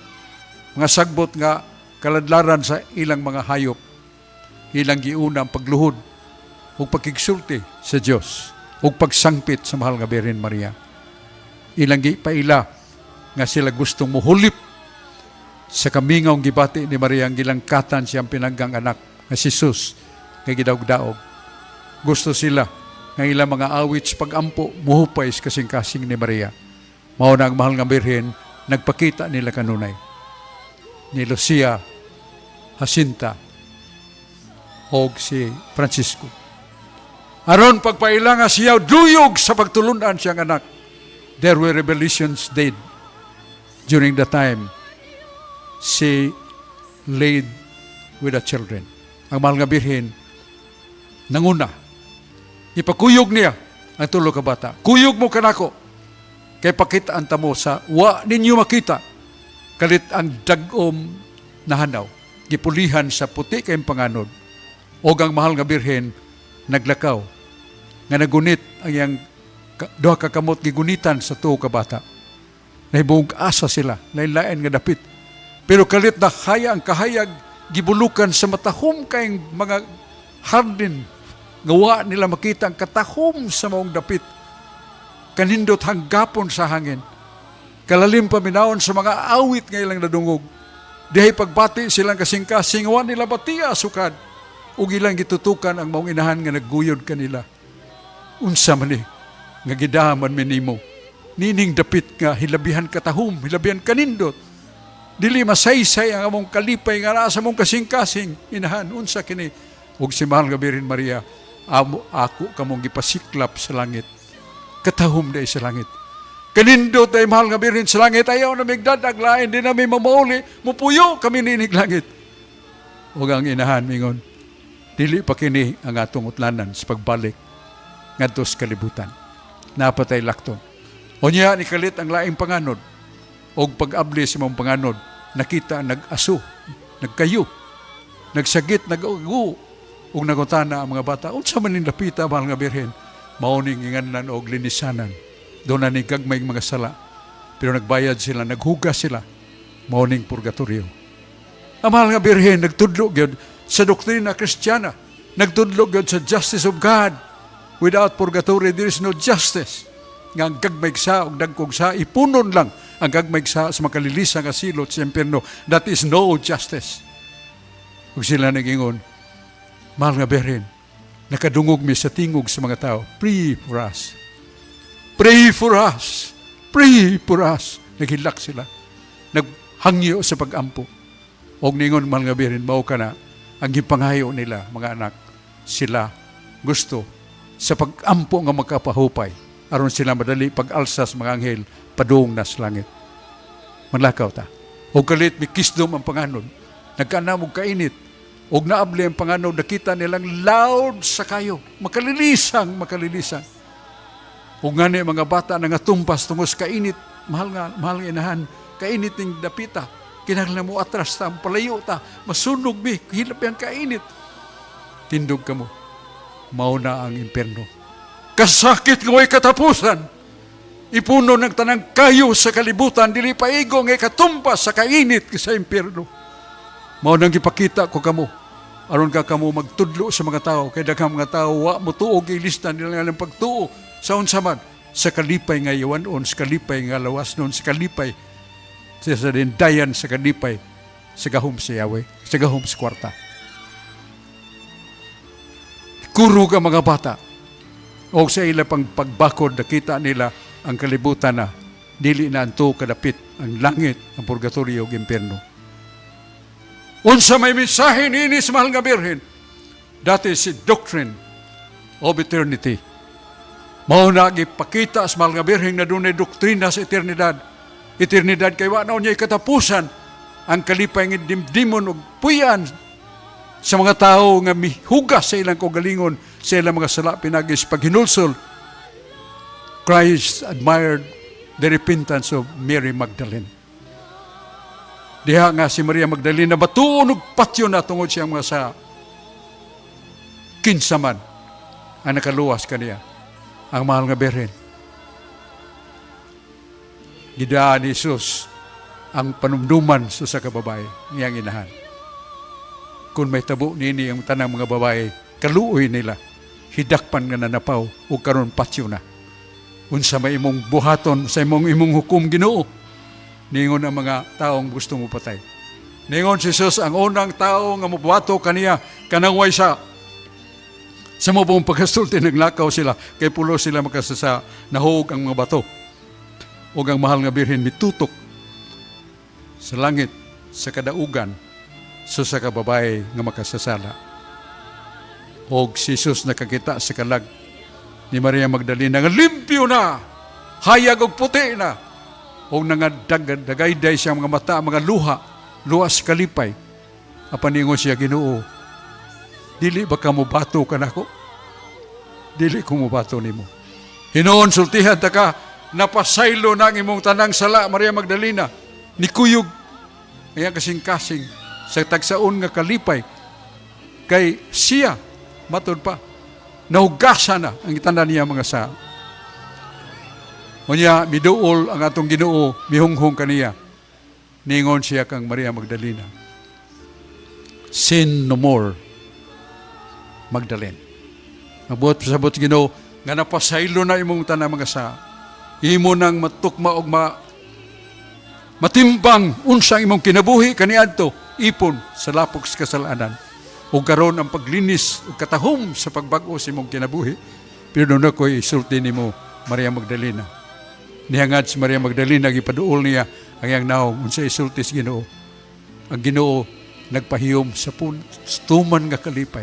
mga sagbot nga kaladlaran sa ilang mga hayop. Ilang giuna ang pagluhod ug pagkigsulti sa Dios ug pagsangpit sa mahal nga Birhen Maria. Ilang gipaila nga sila gustong muhulip sa kamingaw gibati ni Maria ang gilangkatan siyang pinanggang anak nga si Jesus nga gidaog-daog. Gusto sila nga ilang mga awit sa pagampo muhupay sa kasing-kasing ni Maria. Mao na ang mahal nga Birhen nagpakita nila kanunay. Ni Lucia, Jacinta, og si Francisco. Aron pagpaila nga siya duyog sa pagtulunan siyang anak. There were revelations did during the time she laid with the children. Ang mahal nga Birhen nanguna. Ipakuyog niya ang tulo ka bata. "Kuyog mo kanako. Kay pakita ang tamo sa wa ninyo makita." Kalit ang dag-om nahanaw. Gipulihan sa puti kayong panganod. Og ang mahal nga Birhen naglakaw nga nagunit ang iyang duha ka kamot, gigunitan sa tuo ka bata. Nahibong asa sila, lain-lain nga dapit. Pero kalit na kaya ang kahayag, gibulukan sa matahom kayong mga hardin nga wa nila makita ang katahom sa maong dapit. Kanindot hanggapon sa hangin. Kalalim paminawon sa mga awit nga ilang nadungog. Dihay pagbati silang kasing-kasing, wa nila batiya sukad. Ug ilang gitutukan ang maong inahan nga nagguyod kanila. "Unsa man ni nga gidaman mi nimo? Nining dapit nga hilabihan katahom, hilabihan kanindot. Dili masaysay ang among kalipay nga naa sa among kasing-kasing. Inahan, unsa kini?" Ug si mahal nga Birhen Maria, "Amo ako kamong gipasiklap sa langit. Katahom day sa langit. Kanindot ay mahal nga Birhen sa langit. Ayaw na migdadag lain, di na mi mamauli. Mupuyo kami niinig langit." Ug ang inahan mingon, "Dili pa kini ang atong utlanan sa pagbalik ngadto sa kalibutan. Napatay lakton." Unya ni kalit ang laing panganod og pag-abli sa mga panganod, nakita nag-aso, nagkayo, nagsagit, nag-ugo, ug nagutana ang mga bata, "Unsa man ning dapita, mahal nga Birhen?" "Mao ning inganlan og linisanan. Doon na ni gagmay mga sala. Pero nagbayad sila, naghugas sila. Mao ning purgatorio." Ang mahal nga Birhen nagtudlo gyud sa doktrina Kristiyana. Nagtudlo gyud sa justice of God. Without purgatory, there is no justice. Nga ang gagmay sa ug dagkog sa ipunon lang ang gagmay sa sa makalilisa nga silot sa impierno. That is no justice. Ug sila nagingon, "Mahal nga Birhen, nakadungog mi sa tingog sa mga tao. Pray for us. Pray for us. Pray for us." Naghilak sila. Naghangyo sa pagampo. Og ningon mahal nga Birhen, mao kana ang gipangayo nila, mga anak, sila gusto Sa pag-ampo nga makapahupay aron sila madali pag-alsa sa mga anghel padung na sa langit. Manlakaw ta. Og kalit mikisdom ang panganod. Nagkanam og kainit. Og naabli ang panganod, nakita nilang loud sa kayo. Makalilisang, makalilisang. Ug ngani mga bata na nga tumpas tungod sa kainit, mahal nga inahan, kainit ning dapita. Kinahanglan mo atras ta, palayo ta, masunog mi, hilap yang kainit. Tindog kamo. Mao na ang impierno. Kasakit nga way katapusan. Ipuno ng tanang kayo sa kalibutan, dili paigo nga ikatumpas sa kainit sa impierno. Mao nang gipakita ko kamo aron ka kamo magtudlo sa mga tao, kay daghang mga tao wa mo tuo, gilista nila nga pagtuo sa unsa man, sa kalipay nga iwanon, sa kalipay nga lawas nun, sa kalipay sa dindayan, sa kalipay sa gahom sa Yahweh, sa gahom sa kwarta. Kurog ang mga bata o sa ila pang pagbakod, nakita nila ang kalibutan na dili na anto kadapit ang langit, ang purgatorio ug impierno. Unsa may mensahe niini sa mahal nga Birhen? That is a doctrine of eternity. Mao na gipakita sa mahal nga Birhen na dunay doktrina sa eternidad. Eternidad kay wa na niya katapusan ang kalipay nga dimdimon ug puyan sa mga tao nga mihugas sa ilang kaugalingon sa ilang mga sala pinaagi sa paghinulsol. Christ admired the repentance of Mary Magdalene. Diha nga si Maria Magdalena batuon og patyo na tungod siyang mga sa kinsa man ang nakaluwas kaniya? Ang mahal nga Birhen. Gidaan ni Jesus ang panumduman sa usa ka babae ngiyang inahan. Kung may tabo nini ang tanang mga babae, kaluoy nila. Hidakpan nga nanapaw o karon patyo na. Unsa may imong buhaton sa imong imong hukom, Ginoo? Ningon ang mga taong gusto mo patay. Ningon si Jesus, ang unang tao nga mobuhato kaniya kanang way sa. Sa mo buong pagkasulti, naglakaw sila kay pulo sila makasasa, nahug ang mga bato. Ug ang mahal nga Birhen mitutok sa langit sa kadaugan sa sa kababae nga makasasala. Og si Jesus nakakita sa kalag ni Maria Magdalena nga limpyo na, hayag og puti na. Og nangadagayday siya mga mata, mga luha, luha sa kalipay. Apan ningon siya, "Ginoo, dili ba ka mobato kanako? Dili ko mobato nimo." "Hinuon sultihan ta ka, napasaylo na ang imong tanang sala, Maria Magdalena." Nikuyog ang kasing-kasing sa tagsaon nga kalipay kay siya matud pa nahugasan na ang tanan niya mga sa. Unya miduol ang atong Ginoo, mihunghong kaniya. Ningon siya kang Maria Magdalena, "Sin no more, Magdalene." Mabuot pasabot Ginoo nga napasaylo na imong tanan mga sa. Imo nang matukma og matimbang unsang imong kinabuhi kaniadto ipon sa lapok sa kasalanan. Ug karon ang paglinis ug katahom sa pagbag-o sa imong kinabuhi. Pero na ko'y isulti nimo, Maria Magdalena. Nihangad si Maria Magdalena, gipaduol niya ang iyang naong. Unsa isulti sa Ginoo? Ang Ginoo nagpahiyom sa tuman nga kalipay.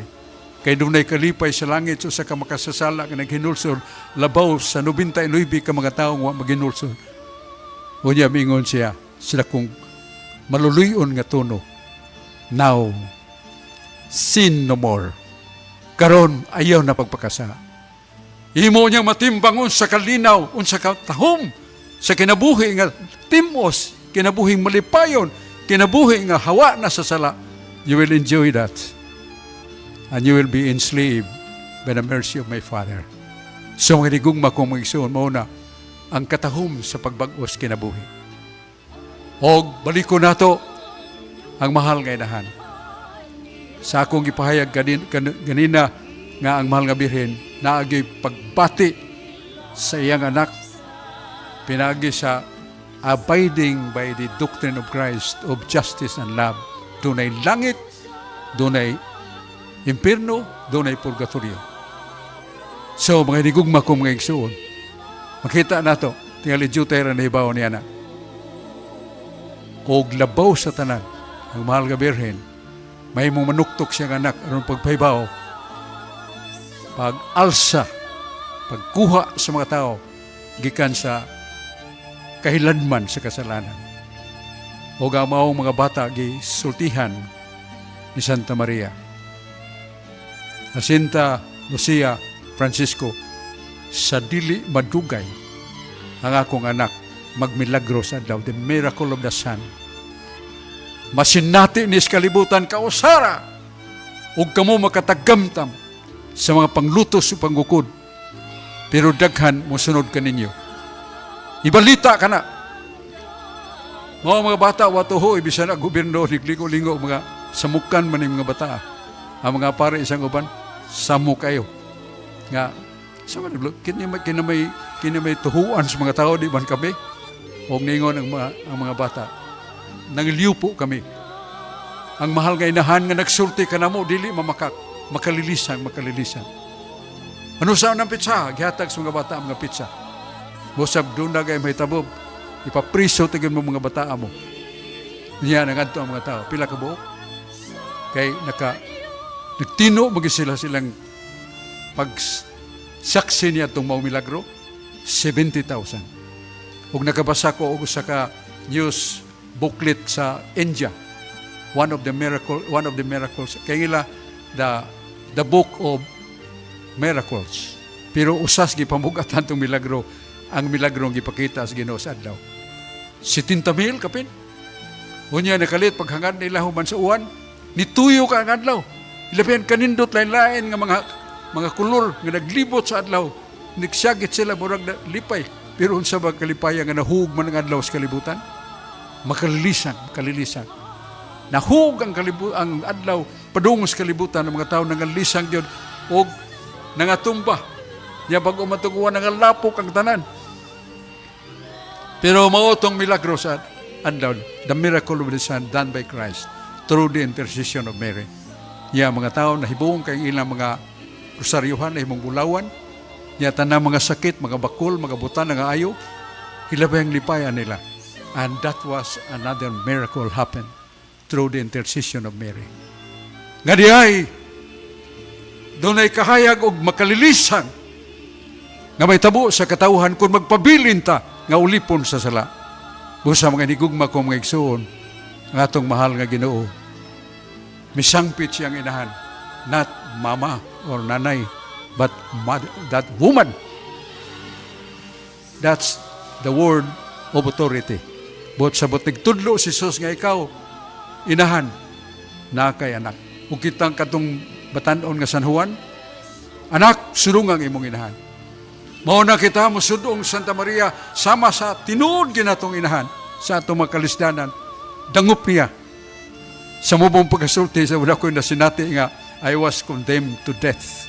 Kay dunay kalipay sa langit sa usa ka makasasala nga naghinulsol labaw sa 99 ka mga tawo wa maghinulsol. Unya mingon siya sila kung maluluyon nga tono, "Now, sin no more." Karon ayaw na pagpakasa. Imo niyang matimbang unsa kalinaw, unsa ka tahom sa kinabuhi nga timos, kinabuhing malipayon, kinabuhi nga hawa na sa sala. You will enjoy that. And you will be enslaved by the mercy of my Father. So mga hinigugma kong mga igsoon, mao na ang katahom sa pagbag-os kinabuhi. Og baliko nato ang mahal nga inahan. Sa akong gipahayag ganina nga ang mahal nga Birhen naagi pagbati sa iyang anak pinagi sa abiding by the doctrine of Christ of justice and love. Dunay langit, dunay impierno, dunay purgatorio. So mga hinigugma ko mga igsuon, makita nato tingali jutay ra nahibaw niya na. Og labaw sa tanan, ang mahal nga Birhen may mong manuktok siyang anak aron pagpahibaw pag-alsa. Pagkuha sa mga tao gikan sa kahilanman sa kasalanan. O ang maong mga bata gisultihan ni Santa Maria. Jacinta, Lucia, Francisco, sa dili madugay ang akong anak magmilagro sa adlaw, the miracle of the sun. Masinati ni sa kalibutan kausara ug kamo makatagamtam sa mga panglutos ug panggukod. Pero daghan mosunod kaninyo. Ibalita ka na. Mga bata watuho, bisan ang gobyerno naglingo-lingo, mga samukan man yung mga bata. Ang mga pare isang uban samok kayo. Nga sa man kini may tuhuan sa mga tao, di man kami. Og ningon ang mga bata. Nangliupo kami. Ang mahal nga inahan nga nagsulti ka namo, dili mamakak, makalilisan, makalilisan. Ano sa ng pizza? Gihatag sa mga bata ang mga pizza. Busab doon na kay may tabob. Ipapriso tigin mo mga bata mo. Niya nangadto ang mga tao. Pila ka buok? Kay nagtino magi sila silang pag saksi niya itong mao milagro, 70,000. Ug nakabasa ko og usa ka news booklet sa India. One of the miracles. Kay nila the book of miracles. Pero usas gipamugatan tong milagro, ang milagro ang gipakita sa Ginoo sa adlaw. 70 mil kapin. Unya nakalit paghangad nila human sa uwan, nituyo ka ang adlaw. Ilabihan kanindot, lain-lain nga mga kolor nga naglibot sa adlaw. Nagsyagit sila, murag na, lipay. Pero unsa ba kalipaya nga nahug man ang adlaw sa kalibutan? Makalilisan, makalilisan. Nahug ang adlaw padung sa kalibutan ng mga tao, nangalisang gyud og nangatumba. Nya bag umatuguan, nangalapok ang tanan. Pero mao tong milagro sa adlaw, the miracle of the sun done by Christ through the intercession of Mary. Nya mga tao nahibuong kay ilang mga rosaryuhan, nahimong bulawan. Nya tanang mga sakit, mga bakul, mga butan nga ayo, hilabay ang lipayan nila. And that was another miracle happened through the intercession of Mary. Nga di ay, dunay kahayag og makalilisan nga may tabo sa katawhan kung magpabilin ta nga ulipon sa sala. Busa, mga hinigugma ko mga igsuon, ang atong mahal nga Ginoo, misangpit siyang inahan, not mama or nanay, but mother, that woman. That's the word of authority. But sa nagtudlo si Jesus nga ikaw, inahan, na kay anak. Ug kitang katong batanon nga San Juan, anak, sulungang imong inahan. Mao na kita mosudong Santa Maria sama sa tinuod ginatong inahan sa atong mga kalisdanan. Dangop niya. Sa mubong pagkasulti sa wala ko'y nasinati nga I was condemned to death.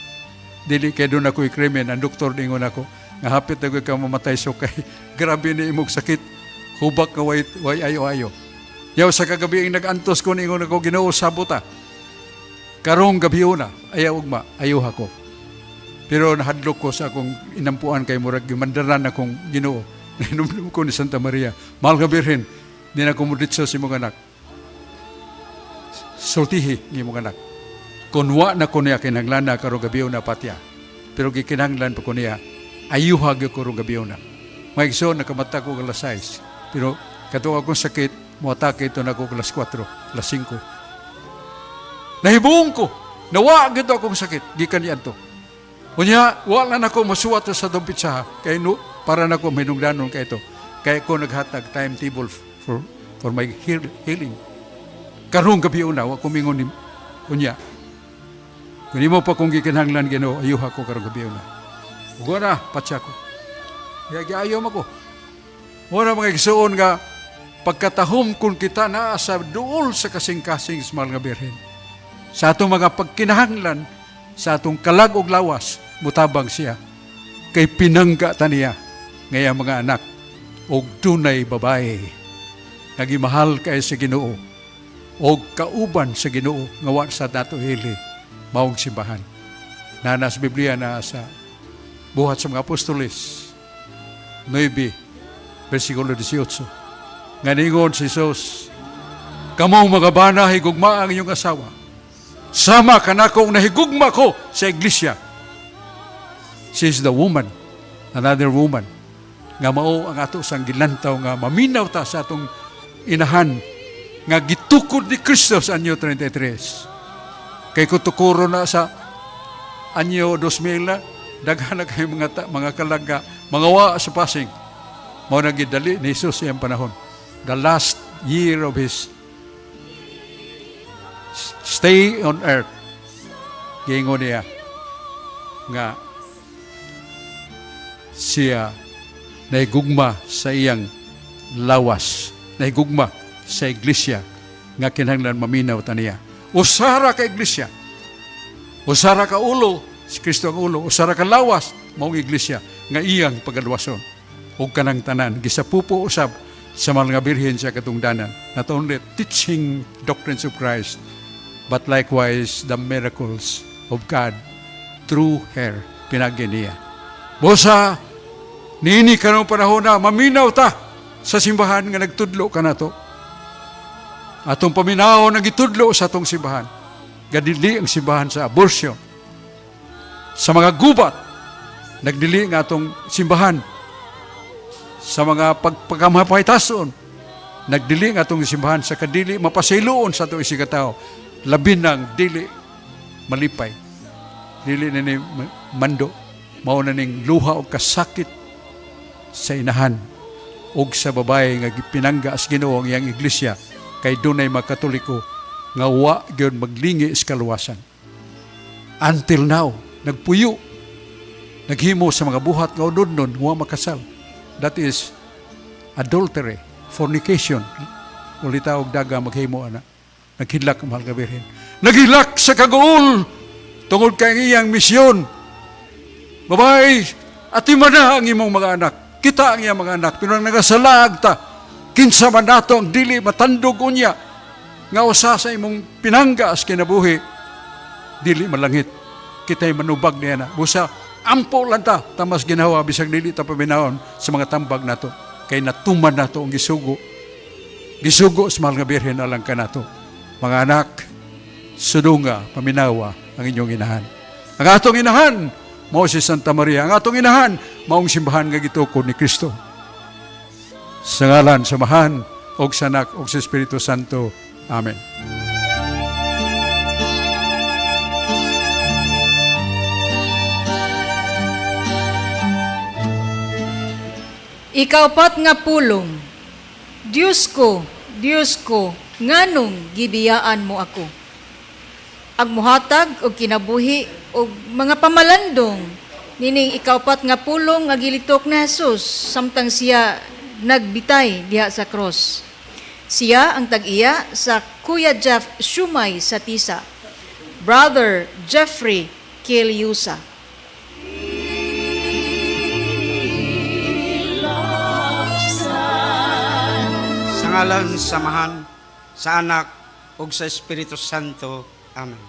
Dili kay duna ko'y krimen. Ang doktor ningon ako nga hapit na ko'y ka mamatay, so kay grabe ni imong sakit. Hubak ka, way ayo-ayo. Yaw sa kagabi ang nag-antos ko, ningon ako, "Ginoo, sabot ta. Karong gabi una, ayaw ugma, ayuha ko." Pero nahadlok ko sa akong inampuan kay murag gimandaran akong Ginoo. Nahinumdum ko ni Santa Maria. Mahal nga Birhen, di na ko muditso sa imong anak. Sultihi ng imong anak. Kung wa na ko niya kinahanglan karong gabi na, patya. Pero gikinahanglan pa ko niya, ayuha gyud ko karong gabi na. Mga igsoon, nakamata ko alas 6. Pero katong akong sakit, moatake ito na ako alas 4, alas 5. Nahibuong ko, nawa gyud akong sakit, gikan niadto. Unya, wala na ko masuwat sa atong pitsaha. Kay no, para na ko mahinungdanon kay ito. Kaya ko naghatag timetable for my healing. Karong gabi una, wa ko mingon ni unya. Kung imo pa kong gikinahanglan, Ginoo, ayuha ko karong gabi una. Ug na, patya ko. Kaya giayo mo ko. Muna, mga igsuon, nga pagkatahom kung kita naa sa duol sa kasing-kasing sa mahal nga Birhen. Sa atong mga pagkinahanglan, sa atong kalag og lawas, mutabang siya. Kay pinangga ta niya ngaya mga anak og dunay babae nagimahal kay sa Ginoo og kauban sa Ginoo nga wa sa dato hili maong simbahan. Nana sa Biblia na sa Buhat sa mga Apostoles 9 versikulo 18 nga ningon si Jesus, "Kamong mga bana, higugma ang inyong asawa sama kanakong nahigugma ko sa iglesia." She is the woman, another woman, nga mao ang ato sang gilantaw nga maminaw ta sa atong inahan nga gitukod ni Kristo sa anyo 33. Kay kutukuro na sa anyo 2000 na, daghan na kay mga mga kalaga, mga wa sa passing. Mao na gidali ni Jesus iyang panahon. The last year of his stay on earth. Giingon niya nga siya nahigugma sa iyang lawas, nahigugma sa iglesia nga kinahanglan maminaw ta niya. Usara ka iglesia, usara ka ulo, si Kristo ang ulo, usara ka lawas, maong iglesia nga iyang pagalwason. Ug kanang tanan gisapupo usab sa mga birhen sa katungdanan. Not only teaching doctrines of Christ, but likewise the miracles of God through her, pinagi niya. Busa, niini kanong panahon na maminaw ta sa simbahan nga nagtudlo ka nato. Atong paminaw nga gitudlo sa atong simbahan. Gadili ang simbahan sa abortion. Sa mga gubat, nagdili nga atong simbahan sa mga pagpakamapaytason. Nagdili nga atong simbahan sa kadili mapasayloon sa atong isigkatawo. Labi nang dili malipay. Dili na ni mando. Mao na ning luha o kasakit sa inahan og sa babae nga gipinangga sa Ginoo ang iyang iglesia kay dunay mga Katoliko nga wa gyud maglingi sa kaluwasan. Until now, nagpuyo, naghimo sa mga buhat nga unodnon wa makasal. That is adultery, fornication. Ulita og daga maghimo ana. Naghilak ang mahal nga birhen. Naghilak sa kaguol tungod kay ang iyang misyon. Babae, atiman na ang imong mga anak. Kita ang iyang mga anak. Pero ang nagasalag ta, kinsa man nato ang dili matandog unya, nga usa sa imong pinangga as kinabuhi, dili malangit. Kita'y manubag niya na. Busa, ampo lang ta, tamas ginawa, bisag dili ta paminawon sa mga tambag nato. Kay natuman nato ang gisugo. Gisugo sa mahal nga birhen alang kanato. Mga anak, sudunga, paminawa ang inyong inahan. Ang atong inahan, mao si Santa Maria. Ang atong inahan, maong simbahan nga gitukod ni Kristo. Sa ngalan, sa Amahan, og sa Anak, og sa Espiritu Santo. Amen. Ikaupat nga pulong, Diyos ko, Diyos ko, nganong gibiyaan mo ako? Ang muhatag og kinabuhi og mga pamalandong nining ikaupat nga pulong nga gilitok ni Jesus samtang siya nagbitay diha sa cross. Siya ang tag-iya sa Kuya Jeff Shumay sa Tisa, Brother Jeffrey Keliusa. Sa ngalan sa Amahan, sa Anak, ug sa Espiritu Santo. Amen.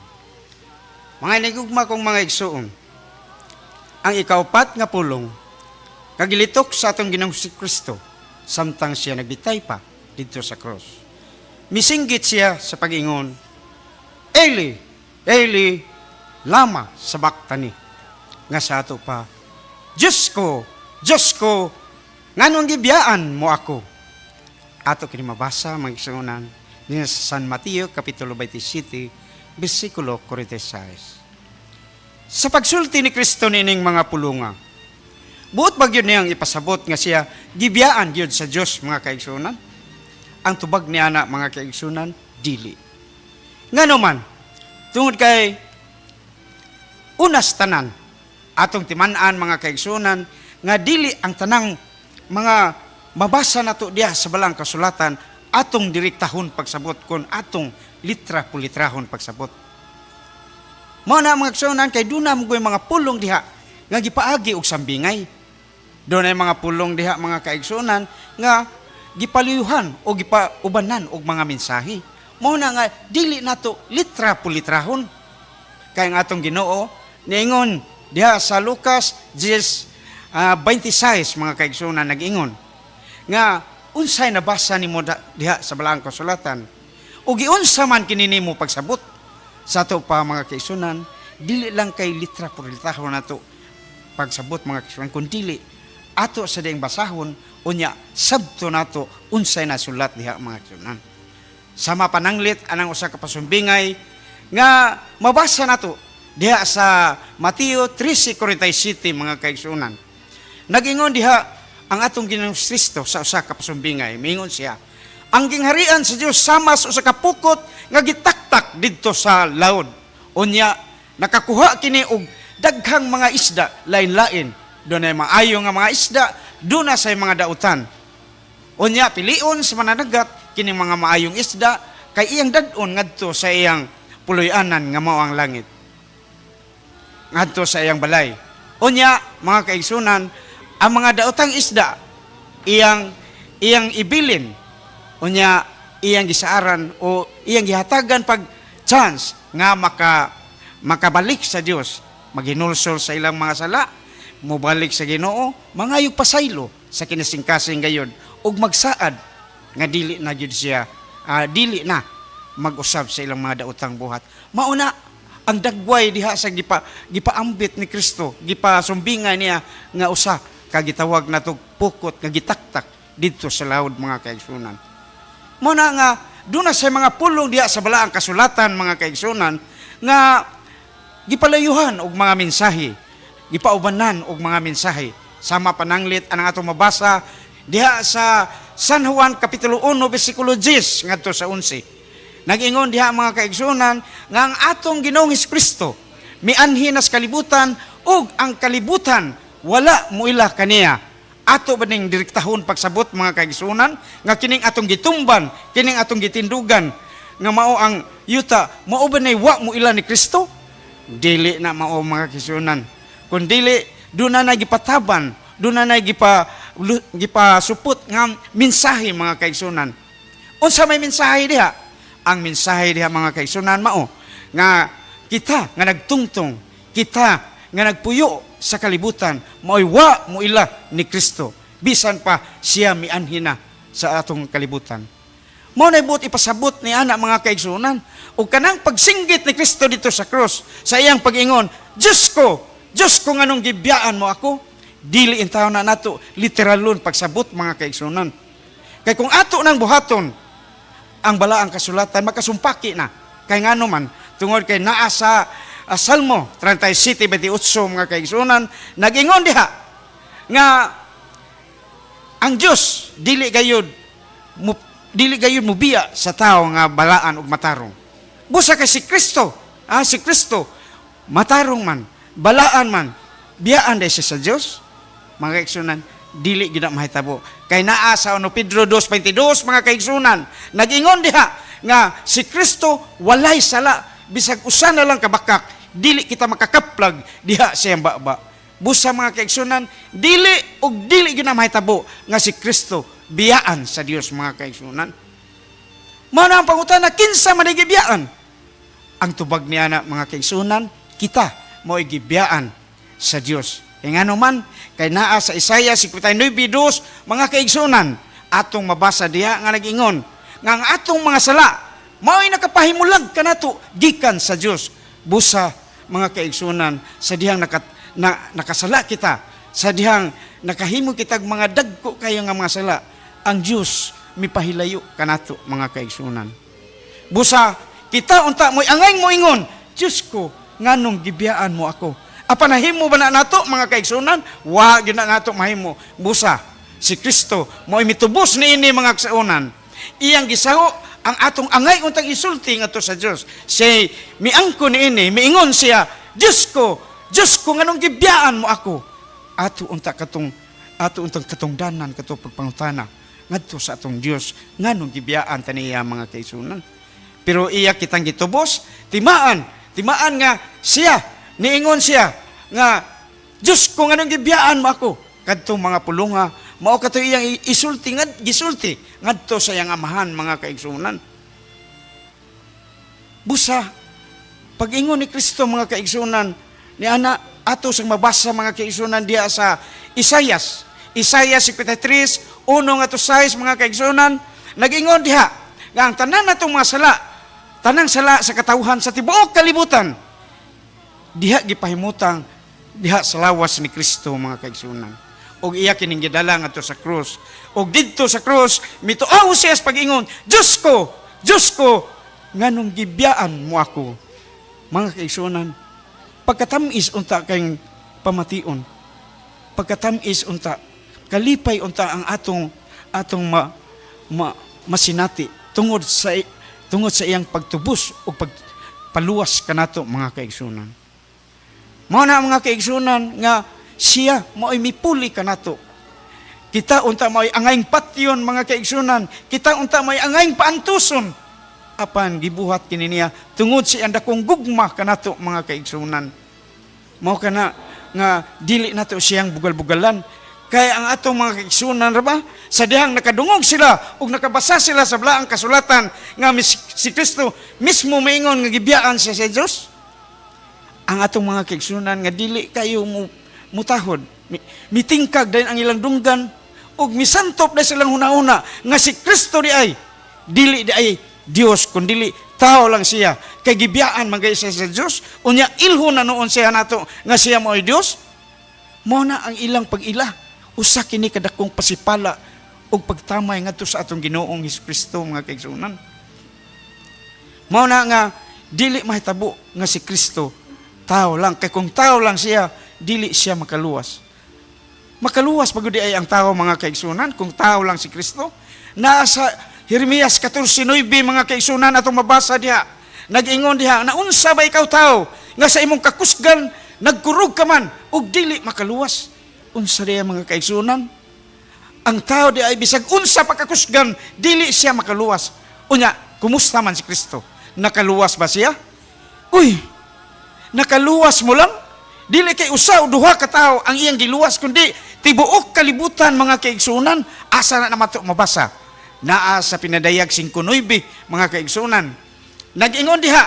Mga inigugma kong mga igsuon, ang ikaupat nga pulong, kagilitok sa atong Ginoong Kristo, samtang siya nagbitay pa didto sa cross. Misinggit siya sa pag-ingon, Eli, Eli, lama sabaktani. Nga sa ato pa, Diyos ko, Diyos ko, nganong gibiyaan mo ako? Ato kini mabasa mga igsuonan niya sa San Mateo kapitulo 27 bersikulo 46. Sa pagsulti ni Kristo niining mga pulunga, buot ba gyud niyang ipasabot nga siya gibiyaan gyud sa Dios, mga kaigsuonan? Ang tubag niya na, mga kaigsuonan, dili. Ngano man, tungod kay unas tanan atong timan-an, mga kaigsuonan, nga dili ang tanang mga mabasa nato diha sa balang kasulatan atong direktahon pagsabot kon atong litra pulitrahon pagsabot. Mao na, mga kaigsuonan, kay duna mo mga pulong diha nga gipaagi og sambingay. Dunay mga pulong diha, mga kaigsuonan, nga gipaliyuhan o gipaubanan og mga mensahe. Mao na nga dili nato litra pulitrahon. Kay ang atong Ginoo niingon diha sa Lucas 10, 26, mga kaigsuonan, nag-ingon nga unsay nabasa nimo diha sa balaang kasulatan ug giunsa man kini nimo pagsabot. Sa ato pa, mga kaigsuonan, dili lang kay litra por litrahon nato pagsabot, mga kaigsuonan, kun dili ato sa diyang basahon, unya sabto nato unsay nasulat diha, mga kaigsuonan. Sama pananglit anang usa ka pasumbingay nga mabasa nato diha sa Mateo 13:47, mga kaigsuonan. Nagingon diha ang atong Ginoong Kristo sa usa ka pasumbingay. Mingon siya, "Ang gingharian sa Dios sama sa usa ka pukot nga gitaktak didto sa laod. Unya nakakuha kini og daghang mga isda, lain-lain. Dunay maayo nga mga isda, duna say mga dautan. Unya pilion sa mananagat kining mga maayong isda kay iyang dad-on ngadto sa iyang puloy-anan nga mao ang langit, ngadto sa iyang balay. Unya, mga kaigsunan, ang mga daotang isda iyang iyang ibilin. Unya iyang gisaaran o iyang gihatagan pag chance nga makabalik sa Dios, maghinulsol sa ilang mga sala, mobalik sa Ginoo, mangayog pasaylo sa kinasingkasing gayod ug magsaad nga dili na gyud siya dili na mag-usab sa ilang mga daotang buhat." Mauna ang dagway diha sa gipaambit ni Kristo, gipasumbingan niya nga usa ka gitawag nato pukot nga gitaktak didto sa laod, mga kaigsunan. Mao na nga duna sa mga pulong diha sa balaang kasulatan, mga kaigsunan, nga gipalayuhan og mga mensahe, gipaubanan og mga mensahe. Sama pananglit ang atong mabasa diha sa San Juan kapitulo 1 bersikulo 10 ngadto sa 11. Nag-ingon diha, mga kaigsunan, nga ang atong Ginoong Kristo mianhi na sa kalibutan ug ang kalibutan wala muila kaniya. Ato ba ning direktahon pagsabot, mga kaigsunan, nga kining atong gitumban, kining atong gitindugan nga mao ang yuta, mao ba nay wa mo ila ni Kristo? Dili na mao, mga kaigsunan. Kun dili, doon na gipataban, doon na gipasupot nga mensahe, mga kaigsunan. Unsa may mensahe diha? Ang mensahe diha, mga kaigsunan, mao nga kita nga nagtungtong, kita nga nagpuyo sa kalibutan, mao'y wa mo ila ni Kristo bisan pa siya mianhi na sa atong kalibutan. Mao na buot ipasabot ni ana, mga kaigsunan. Ug kanang pagsinggit ni Kristo dito sa krus sa iyang pag-ingon, "Diyos ko, Diyos ko, nganong gibiyaan mo ako?" Dili intaw na nato literalon pagsabot, mga kaigsunan. Kay kung ato nang buhaton ang balaang kasulatan, makasumpaki na. Kay ngano man, tungod kay naa sa Salmo 37:28, mga kaigsunan, nag-ingon diha nga ang Dios dili gayud mubiya sa tao nga balaan ug matarong. Busa kay si Kristo, si Kristo matarong man, balaan man, biyaan day siya sa Dios? Mga kaigsunan, dili gyud na mahitabo. Kay naa sa 1 Pedro 2:22, mga kaigsunan, nag-ingon diha nga si Kristo walay sala bisag usa na lang kabakak, dili kita makakaplag diha sa iyang baba. Busa, mga kaigsunan, dili ug dili gyud na mahitabo nga si Kristo biyaan sa Dios, mga kaigsunan. Mao na ang pangutana, kinsa man ay gibiyaan? Ang tubag niya na, mga kaigsunan, kita mo'y gibiyaan sa Dios. Kay ngano man, kay naa sa Isaiah 59:2, mga kaigsunan, atong mabasa diha nga nag-ingon nga ang atong mga sala mao'y nakapahimulag kanato gikan sa Dios. Busa, mga kaigsunan, sa dihang nakasala kita, sa dihang nakahimo kitag mga dagko kayo nga mga sala, ang Dios mipahilayo kanato, mga kaigsunan. Busa kita unta mo'y angay moingon, "Diyos ko, nganong gibiyaan mo ako?" Apan nahimo ba na nato, mga kaigsunan? Wa gyud na nato mahimo. Busa si Kristo mo'y mitubos niini, mga kaigsunan. Iyang gisaho ang atong angay untang isulti ngadto sa Dios. Siya miangko niini, miingon siya, "Diyos ko, Diyos ko, nganong gibiyaan mo ako?" Ato untang katungdanan kato pagpangutana ngadto sa atong Dios, nganong gibiyaan ta niya, mga kaigsunan? Pero iya kitang gitubos, timaan, timaan nga siya, niingon siya nga, "Diyos ko, nganong gibiyaan mo ako?" Kadtong mga pulunga, mao kato iyang isulti, gisulti ngadto sa iyang amahan, mga kaigsunan. Busa, pag-ingon ni Kristo, mga kaigsunan, ni ana ato sang mabasa, mga kaigsunan, diha sa Isayas. Isayas 53, 1 nga to 6, mga kaigsunan, nag-ingon diha nga ang tanan natong mga sala, tanang sala sa katawhan sa tibuok kalibutan, diha gipahimutang diha sa lawas ni Kristo, mga kaigsunan. Og iya kining gidala ngadto sa krus. Og didto sa krus, mituaw siya sa pag-ingon, "Diyos ko, Diyos ko, nganong gibiyaan mo ako?" Mga kaigsunan, pagkatamis unta kay pamation. Pagkatamis unta, kalipay unta ang atong atong ma, ma, masinati tungod sa iyang pagtubos o pagpaluwas kanato, mga kaigsunan. Mao na, mga kaigsunan, nga siya mao'y mipuli kanato. Kita unta mao'y angayng patyon, mga kaigsunan. Kita unta mao'y angayng paantuson. Apan gibuhat kini niya tungod sa iyang dakong gugma kanato, mga kaigsunan. Mao kana nga dili nato siyang bugal-bugalan. Kaya ang atong mga kaigsunan ra ba, sa dihang nakadungog sila ug nakabasa sila sa Balaang Kasulatan nga si Kristo mismo maingon nga gibiyaan siya sa Dios. Ang atong mga kaigsunan nga dili kayo mo mutahod, mitingkag dayon ang ilang dunggan ug misantop dayon silang hunahuna nga si Kristo di ay dili di ay Dios kundili tao lang siya kay gibiyaan man gay siya sa Dios. Unya ilho na nuon siya nato nga siya mo'y Dios. Mao na ang ilang pag-ila. Usa kini kadakong pasipala ug pagtamay ngadto sa atong Ginoong Hesus Kristo, mga kaigsunan. Mao na nga dili mahitabo nga si Kristo tao lang, kay kung tao lang siya, dili siya makaluwas. Makaluwas pagud ay ang tao, mga kaigsunan, kung tao lang si Kristo? Naa sa Jeremias 14:9, mga kaigsunan, atong mabasa diha. Nag-ingon diha, "Naunsa ba ikaw, tao, nga sa imong kakusgan nagkurog ka man ug dili makaluwas?" Unsa diha, mga kaigsunan? Ang tao di ay bisag unsa pa kakusgan, dili siya makaluwas. Unya, kumusta man si Kristo? Nakaluwas ba siya? Uy, nakaluwas mo lang? Dili kay usa o duha ka tawo ang iyang giluwas, kundi tibuok kalibutan, mga kaigsunan. Asa na nato mabasa? Naa sa Pinadayag 5:9, mga kaigsunan. Nag-ingon diha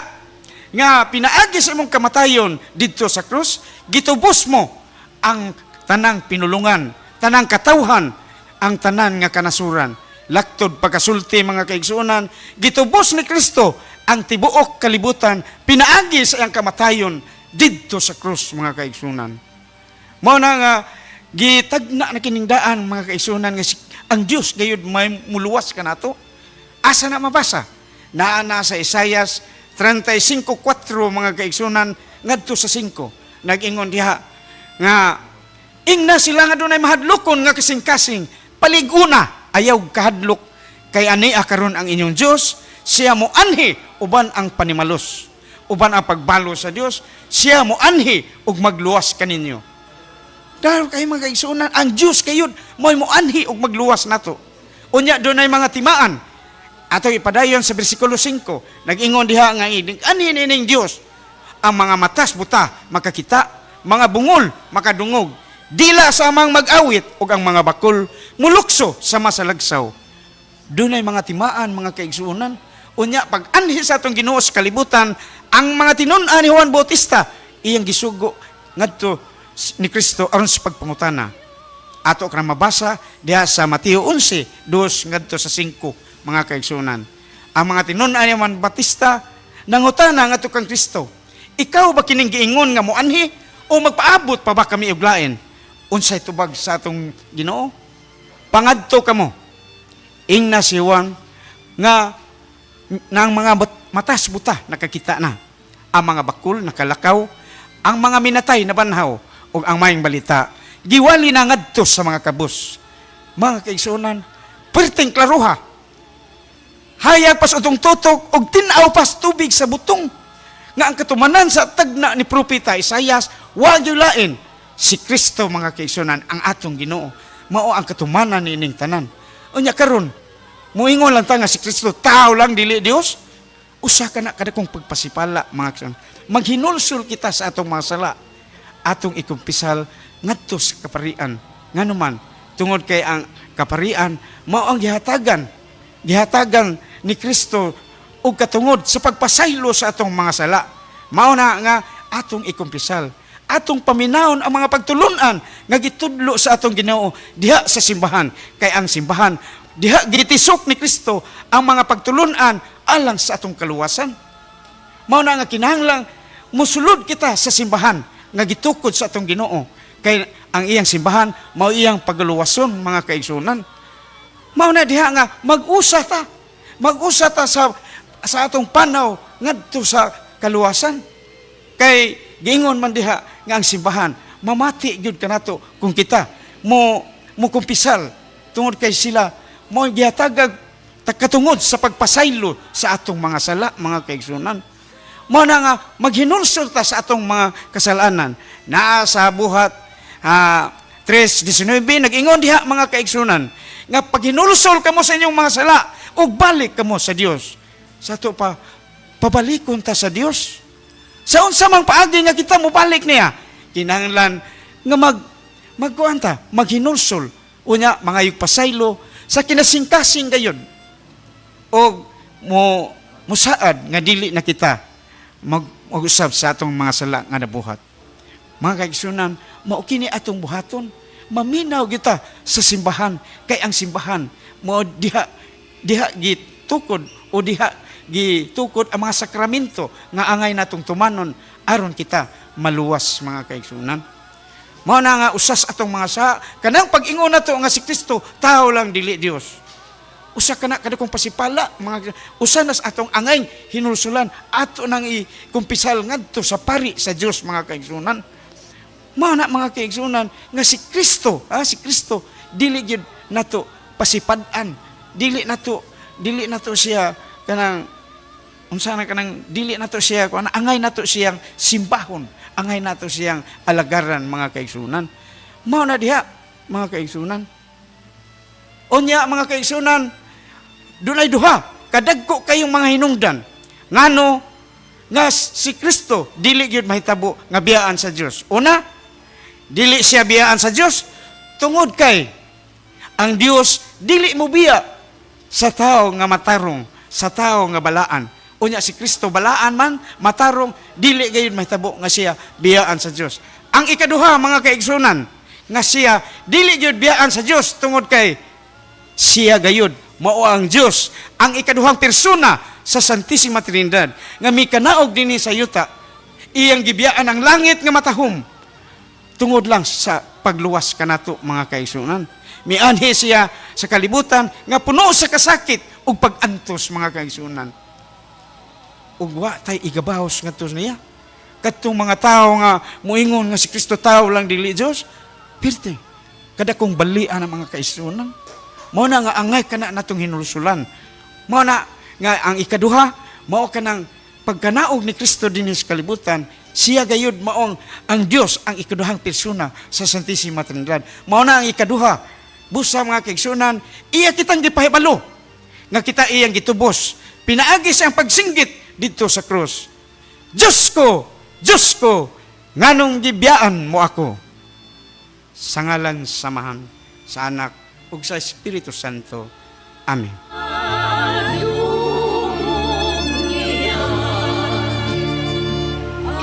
nga pinaagi sa imong kamatayon didto sa krus, gitubos mo ang tanang pinulungan, tanang katawhan, ang tanan nga kanasuran. Laktod pagkasulti, mga kaigsunan, gitubos ni Kristo ang tibuok kalibutan pinaagi sa iyang kamatayon didto sa krus, mga kaigsunan. Mao na nga gitagna na kining daan, mga kaigsunan, nga ang Dios gayud may muluwas kanato. Asa na mabasa? Naa na sa Isaias 35:4, mga kaigsunan, ngadto sa 5. Nag-ingon diha nga ingna sila nga dunay mahadlokon nga kasing-kasing, "Palig-una, ayaw kahadlok, kay ania karon ang inyong Dios, siya mo anhi uban ang panimalos, uban ang pagbalo sa Dios, siya mo anhi ug magluwas kaninyo." Dahil kayo, mga kaigsunan, ang Dios kayod mo'y mo anhi ug magluwas nato. Unya dunay mga timaan. Ato ipadayon sa bersikulo 5. Nag-ingon diha nga anhi nining Dios ang mga matas buta makakita, mga bungol makadungog, dila sa amang mag-awit ug ang mga bakul mulukso sama sa lagsaw. Dunay mga timaan, mga kaigsuonan. Unya pag anhi sa atong Ginoo sa kalibutan, ang mga tinun-an ni Juan Bautista iyang gisugo ngadto ni Kristo aron sa pagpangutana. Ato kang mabasa diha sa Mateo 11:2 ngadto sa 5, mga kaigsuonan. Ang mga tinun-an ni Juan Bautista nangutana ngadto kang Kristo, "Ikaw ba kining giingon nga moanhi o magpaabot pa ba kami og lain?" Unsay tubag sa atong Ginoo? "Pangadto kamo. Ingna si Juan nga nang mga matas buta nakakita na, ang mga bakul nakalakaw, ang mga minatay nabanhaw, ug ang maayong balita giwali na ngadto sa mga kabus." Mga kaigsuonan, perting klaruha. Hayag pas utong tutok ug tin-aw pas tubig sa butong nga ang katumanan sa tagna ni Propeta Isaias wa gyud lain si Kristo, mga kaigsuonan, ang atong Ginoo. Mao ang katumanan niining tanan. Unya karon moingon lang ta nga si Kristo tao lang, dili Dios. Usa ka na kadakong pagpasipala, mga kaigsuonan. Maghinulsol kita sa atong mga sala, atong ikumpisal ngadto sa kaparian. Nganuman, tungod kay ang kaparian mao ang gihatagan gihatagan ni Kristo og katungod sa pagpasaylo sa atong mga sala. Mao na nga atong ikumpisal, atong paminawon ang mga pagtulunan nga gitudlo sa atong Ginoo diha sa simbahan, kay ang simbahan diha gitisok ni Kristo ang mga pagtulunan alang sa atong kaluwasan. Mao na nga kinahanglang musulod kita sa simbahan. nga gitukod sa atong Ginoo. Kay ang iyang simbahan mao iyang pagaluwason, mga kaigsunan. Mao na diha nga mag-usa ta. Mag-usa ta sa atong panaw ngadto sa kaluwasan. Kay giingon man diha nga ang simbahan mamati gyud kanato kung kita mo mukumpisal tungod kay sila mo gihatagag katungod sa pagpasaylo sa atong mga sala, mga kaigsunan. Mao na nga maghinulsol ta sa atong mga kasalanan. Naa sa Buhat 3:19, nag-ingon diha, mga kaigsunan, nga paghinulsol kamo sa inyong mga sala ug balik kamo sa Dios. Sa ato pa, pabalikon ta sa Dios. Sa unsa mang paagi nga kita mobalik niya, kinahanglan nga magkuan ta, maghinulsol. Unya mangayog pasaylo sa kinasingkasing gayon. Og mo musaad nga dili na kita mag-usab sa atong mga sala nga nabuhat. Mga kaigsunan, mao kini atong buhaton. Maminaw kita sa simbahan kay ang simbahan mo diha diha gitukod o diha gitukod ang mga sakramento nga angay natong tumanon aron kita maluwas, mga kaigsunan. Mao na nga usas atong mga sa kanang pag-ingon nato nga si Kristo tao lang, dili Dios. Usa kana kadakong pasipala, mga usa nas atong angay hinulsulan, ato nang ikumpisal ngadto sa pari sa Dios, mga kaigsunan. Mao na, mga kaigsunan, nga si Kristo, si Kristo dili gyud nato pasipad-an, dili nato siya kanang unsa na kanang dili nato siya kuan, angay nato siyang simbahon, angay nato siyang alagaran, mga kaigsunan. Mao na diha, mga kaigsunan. Unya, mga kaigsunan, dunay duha kadagko kayong mga hinungdan ngano nga si Kristo dili gyud mahitabo nga biyaan sa Dios. Una, dili siya biyaan sa Dios tungod kay ang Dios dili mo biya sa tao nga matarong, sa tao nga balaan. Unya si Kristo balaan man, matarong, dili gayud mahitabo nga siya biyaan sa Dios. Ang ikaduha, mga kaigsunan, nga siya dili gyud biyaan sa Dios tungod kay siya gayud mao ang Dios, ang ikaduhang persona sa Santissima Trinidad nga mikanaog dinhi sa yuta. Iyang gibiyaan ang langit nga matahom tungod lang sa pagluwas kanato, mga kaigsunan. Mianhi siya sa kalibutan nga puno sa kasakit ug pag-antos, mga kaigsunan. Ug wa tay igabahos ngadto niya. Kadtong mga tawo nga muingon nga si Kristo tao lang, dili Dios, pirte kadakong balian ang mga kaigsunan. Mao na nga angay kana natong hinulsulan. Mao na nga ang ikaduha mao kanang pagkanaog ni Kristo dinhi sa kalibutan, siya gayud maong ang Dios, ang ikaduhang persona sa Santissima Trinidad. Mao na ang ikaduha, busa, mga kaigsunan, iya kitang gipahibalo nga kita iyang gitubos pinaagi sa iyang pagsinggit didto sa krus, "Diyos ko, Diyos ko, nganong gibiyaan mo ako?" Sa ngalan sa Amahan, sa Anak, ug sa Espiritu Santo. Amen.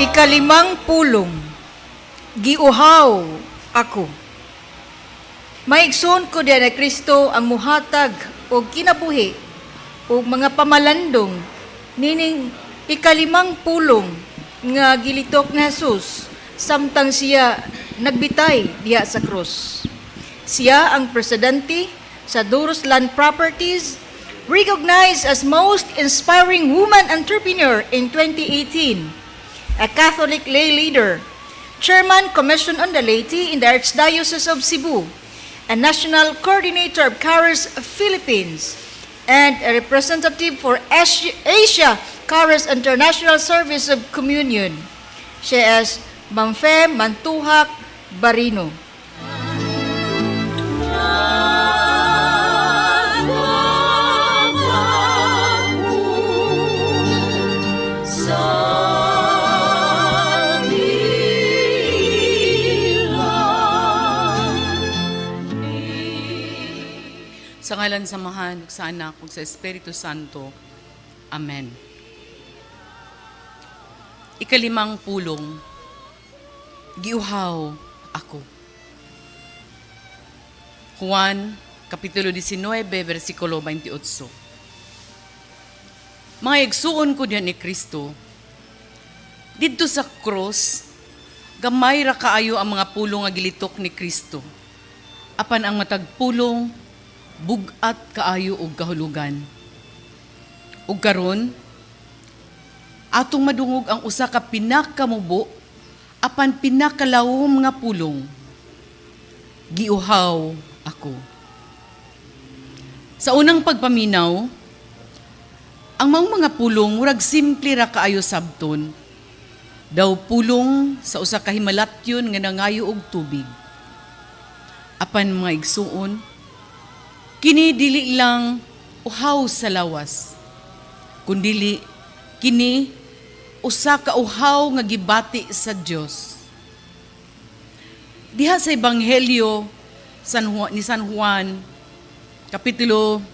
Ikalimang pulong, giuhaw ako. Maigsoon ko diha na Kristo ang muhatag og kinabuhi og mga pamalandong nining ikalimang pulong nga gilitok ni Jesus samtang siya nagbitay diha sa krus. Siya ang presidente sa Duros Land Properties, recognized as Most Inspiring Woman Entrepreneur in 2018, a Catholic lay leader, Chairman, Commission on the Laity in the Archdiocese of Cebu, a National Coordinator of Charis Philippines, and a representative for Asia Charis International Service of Communion. She is Ma'am Fe Mantuhac Barino. Sa ngalan sa Amahan, ug sa Anak, ug sa Espiritu Santo. Amen. Ikalimang pulong, giuhaw ako. Juan, Kapitulo 19, versikulo 28. Mga igsuon ko diyan ni Kristo, didto sa cross, Gamay ra kaayo ang mga pulong nga gilitok ni Kristo. Apan ang matag pulong bug-at kaayo og kahulugan. Ug karon atong madungog ang usa ka pinakamubo apan pinakalawom nga pulong. "Giuhaw ako." Sa unang pagpaminaw, ang maong mga pulong murag simple ra kaayo sabton. Daw pulong sa usa ka himalatyon nga nangayo og tubig. Apan, mga igsuon, kini dili lang uhaw sa lawas, kundili kini usa ka uhaw nga gibati sa Dios. Diha sa Ebanghelyo ni San Juan, Kapitulo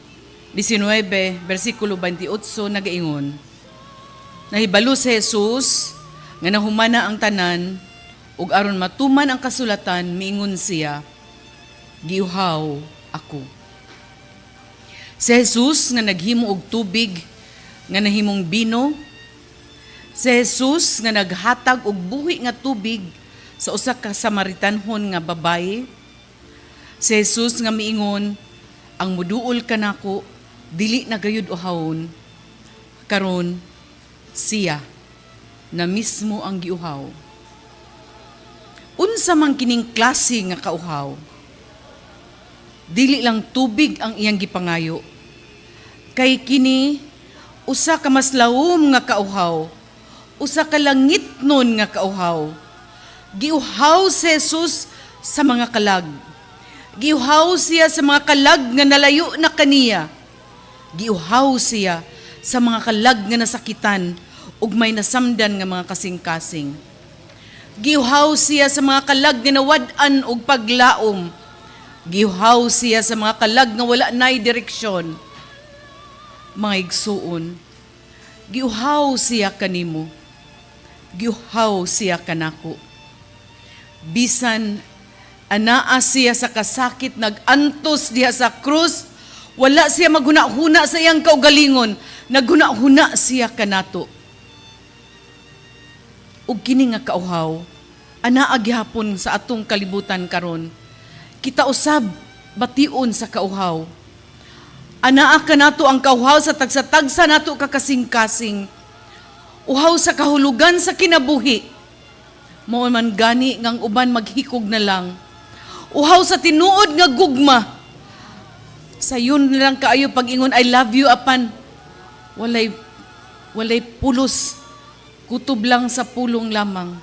19, versikulo 28, nagaingon, "Nahibalo si Jesus nga nahumana ang tanan, ug aron matuman ang kasulatan, miingon siya, 'Giuhaw ako.'" Si Jesus nga naghimo og tubig nga nahimong bino, si Jesus nga naghatag og buhi nga tubig sa usa ka Samaritanhon nga babaye, si Jesus nga miingon, "Ang muduol kanako dili na gayud uhawon," karon siya na mismo ang giuhaw. Unsa man kining klase nga kauhaw? Dili lang tubig ang iyang gipangayo. Kay kini usa ka mas lawom nga kauhaw, usa ka langitnon nga kauhaw. Giuhaw si Jesus sa mga kalag. Giuhaw siya sa mga kalag nga nalayo na kaniya. Giuhaw siya sa mga kalag nga nasakitan ug may nasamdan nga mga kasing-kasing. Giuhaw siya sa mga kalag nga nawad-an og paglaom. Giuhaw siya sa mga kalag nga wala nay direksyon. Mga igsuon, giuhaw siya kanimo. Giuhaw siya kanako. Bisan anaa siya sa kasakit, nag-antos diha sa krus, wala siya maghuna-huna sa iyang kaugalingon, naghuna-huna siya kanato. Ug kini nga kauhaw, anaa gihapon sa atong kalibutan karon. Kita usab bation sa kauhaw. Anaa kanato ang kauhaw sa tagsa-tagsa nato ka kasing-kasing. Uhaw sa kahulugan sa kinabuhi. Mao man gani ngang uban maghikog na lang. Uhaw sa tinuod nga gugma. Sayon na lang kaayo pag-ingon "I love you," apan walay pulos, kutob lang sa pulong lamang.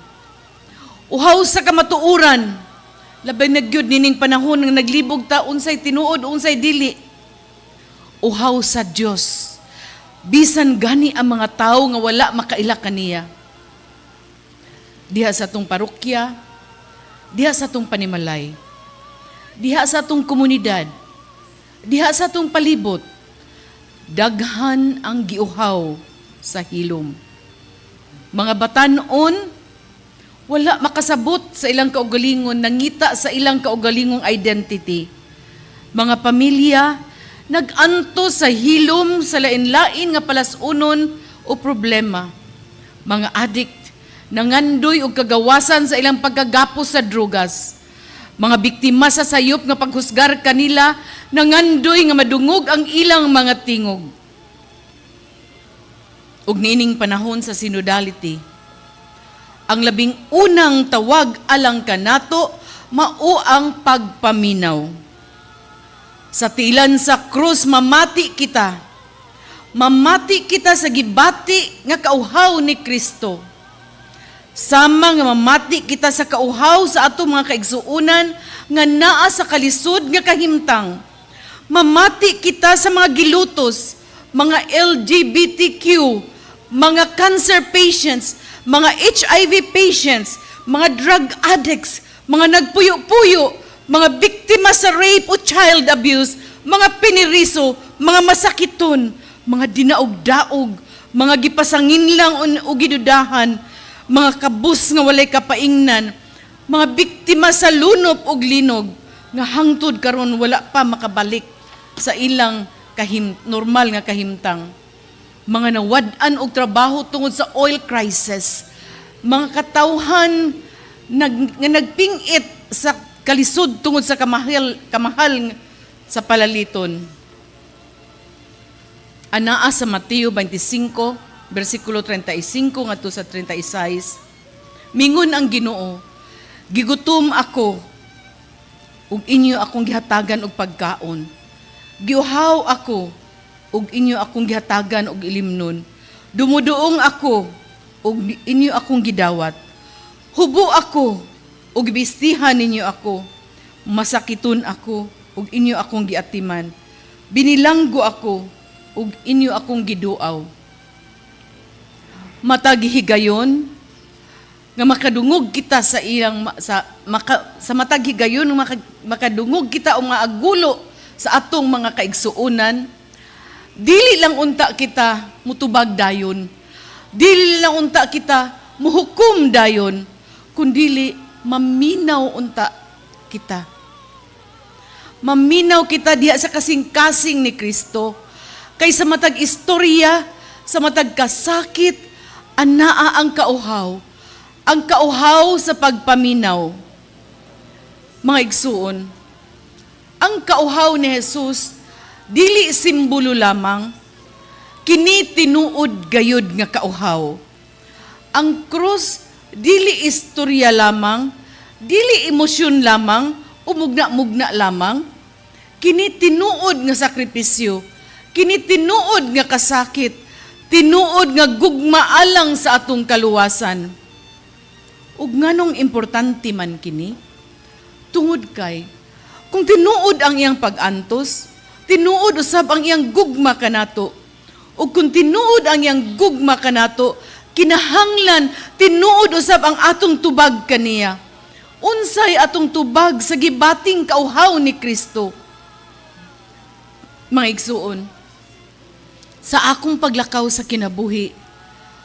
Uhaw sa kamatuoran. Labay na gyud nining panahon nga naglibog ta unsay tinuod, unsay dili. Uhaw sa Dios. Bisan gani ang mga tao nga wala makaila kaniya. Diha sa atong parokya, diha sa atong panimalay, diha sa atong komunidad, diha sa atong palibot, daghan ang giuhaw sa hilom. Mga batanon, wala makasabot sa ilang kaugalingon, nangita sa ilang kaugalingong identity. Mga pamilya, nag-antos sa hilom sa lain-lain nga palasunon o problema. Mga addict, nangandoy og kagawasan sa ilang pagkagapos sa drugas. Mga biktima sa sayop nga paghusgar kanila, nangandoy nga madungog ang ilang mga tingog. Ug niining panahon sa synodality, ang labing unang tawag alang kanato mao ang pagpaminaw. Sa tiilan sa krus, mamati kita. Mamati kita sa gibati nga kauhaw ni Kristo. Sama nga mamati kita sa kauhaw sa atong mga kaigsuonan nga naa sa kalisod nga kahimtang. Mamati kita sa mga gilutos, mga LGBTQ, mga cancer patients, mga HIV patients, mga drug addicts, mga nagpuyo-puyo, mga biktima sa rape o child abuse, mga piniriso, mga masakiton, mga dinaog-daog, mga gipasanginlang o gidudahan, mga kabus nga walay kapaingnan, mga biktima sa lunop ug linog, nga hangtod karon wala pa makabalik sa ilang normal nga kahimtang. Mga nawad-an og trabaho tungod sa oil crisis, mga katawhan nga nagpingit sa kalisod tungod sa kamahal kamahal sa palaliton. Anaa sa Mateo 25 bersikulo 35 ngadto sa 36, mingon ang Ginoo, "Gigutom ako ug inyo akong gihatagan og pagkaon. Giuhaw ako ug inyo akong gihatagan og ilimnon. Dumuduong ako ug inyo akong gidawat. Hubo ako ug gibistihan ninyo ako. Masakiton ako ug inyo akong giatiman. Binilanggo ako ug inyo akong giduaw." Matag higayon nga makadungog kita sa ilang sa maka, sa matag higayon nga makadungog kita og maagulo sa atong mga kaigsuonan, dili lang unta kita mutubag dayon, dili lang unta kita muhukom dayon, kundili maminaw unta kita, maminaw kita diha sa kasing-kasing ni Kristo, kay sa matag istorya, sa matag kasakit, anaa ang kauhaw, ang kauhaw sa pagpaminaw. Mga igsuon, ang kauhaw ni Jesus dili simbolo lamang, kini tinuod gayud nga kauhaw. Ang krus dili istorya lamang, dili emosyon lamang, umugna-mugna lamang. Kini tinuod nga sakripisyo, kini tinuod nga kasakit, tinuod nga gugma alang sa atong kaluwasan. Ug nganong importante man kini? Tungod kay kung tinuod ang iyang pag-antos, tinuod usab ang iyang gugma kanato. Ug kung tinuod ang iyang gugma kanato, kinahanglan tinuod usab ang atong tubag kaniya. Unsay atong tubag sa gibating kauhaw ni Kristo? Mga igsuon, sa akong paglakaw sa kinabuhi,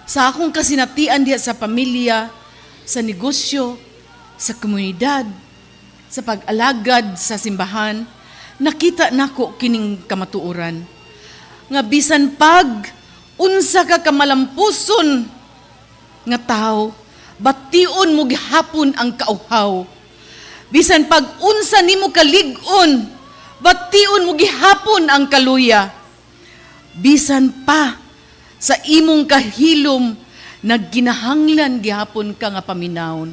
sa akong kasinatian diha sa pamilya, sa negosyo, sa komunidad, sa pag-alagad sa simbahan, nakita nako kining kamatuoran. Nga bisan pag unsa ka kamalampuson nga tao, bation mo gihapon ang kauhaw. Bisan pag unsa nimo kalig-on, bation mo gihapon ang kaluya. Bisan pa sa imong kahilom, nagginahanglan gihapon ka nga paminawon.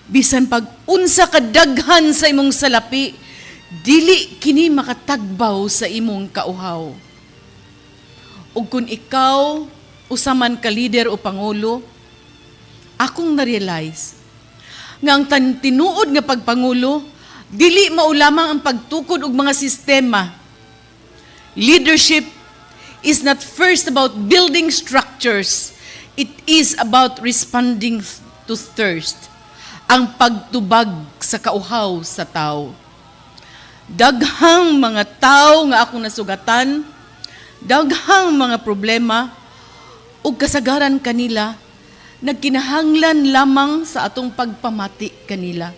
Bisan pag unsa kadaghan sa imong salapi, dili kini makatagbaw sa imong kauhaw. Ug kung ikaw usa man ka leader o pangulo, akong na-realize nga ang tinuod nga pagpangulo dili mao lamang ang pagtukod og mga sistema. Leadership is not first about building structures. It is about responding to thirst. Ang pagtubag sa kauhaw sa tao. Daghang mga tao nga akong nasugatan, daghang mga problema, ug kasagaran kanila, nagkinahanglan lamang sa atong pagpamati kanila.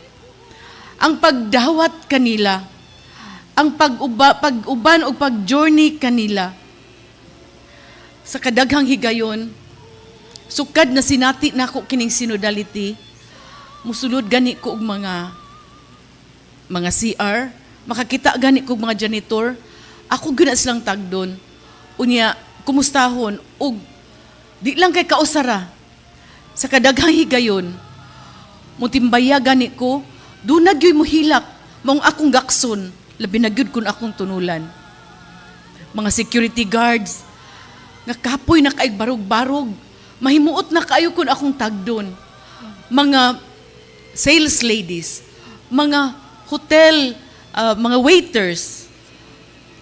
Ang pagdawat kanila, ang pag-uban o pag-journey kanila. Sa kadaghang higayon, sukad na sinati nako kining synodality, musulod gani ko og mga CR, makakita gani ko og mga janitor, ako gyud na silang tagdon. Unya, kumustahon og di lang kay kausara. Sa kadaghang higayon, mutimbaya gani ko, duna gyud muhilak, maong akong gakson, labi na gyud kun akong tunulan. Mga security guards, nga kapoy na kaig barog-barog, mahimuot na kaayo kun akong tagdon. Mga sales ladies, mga hotel, mga waiters,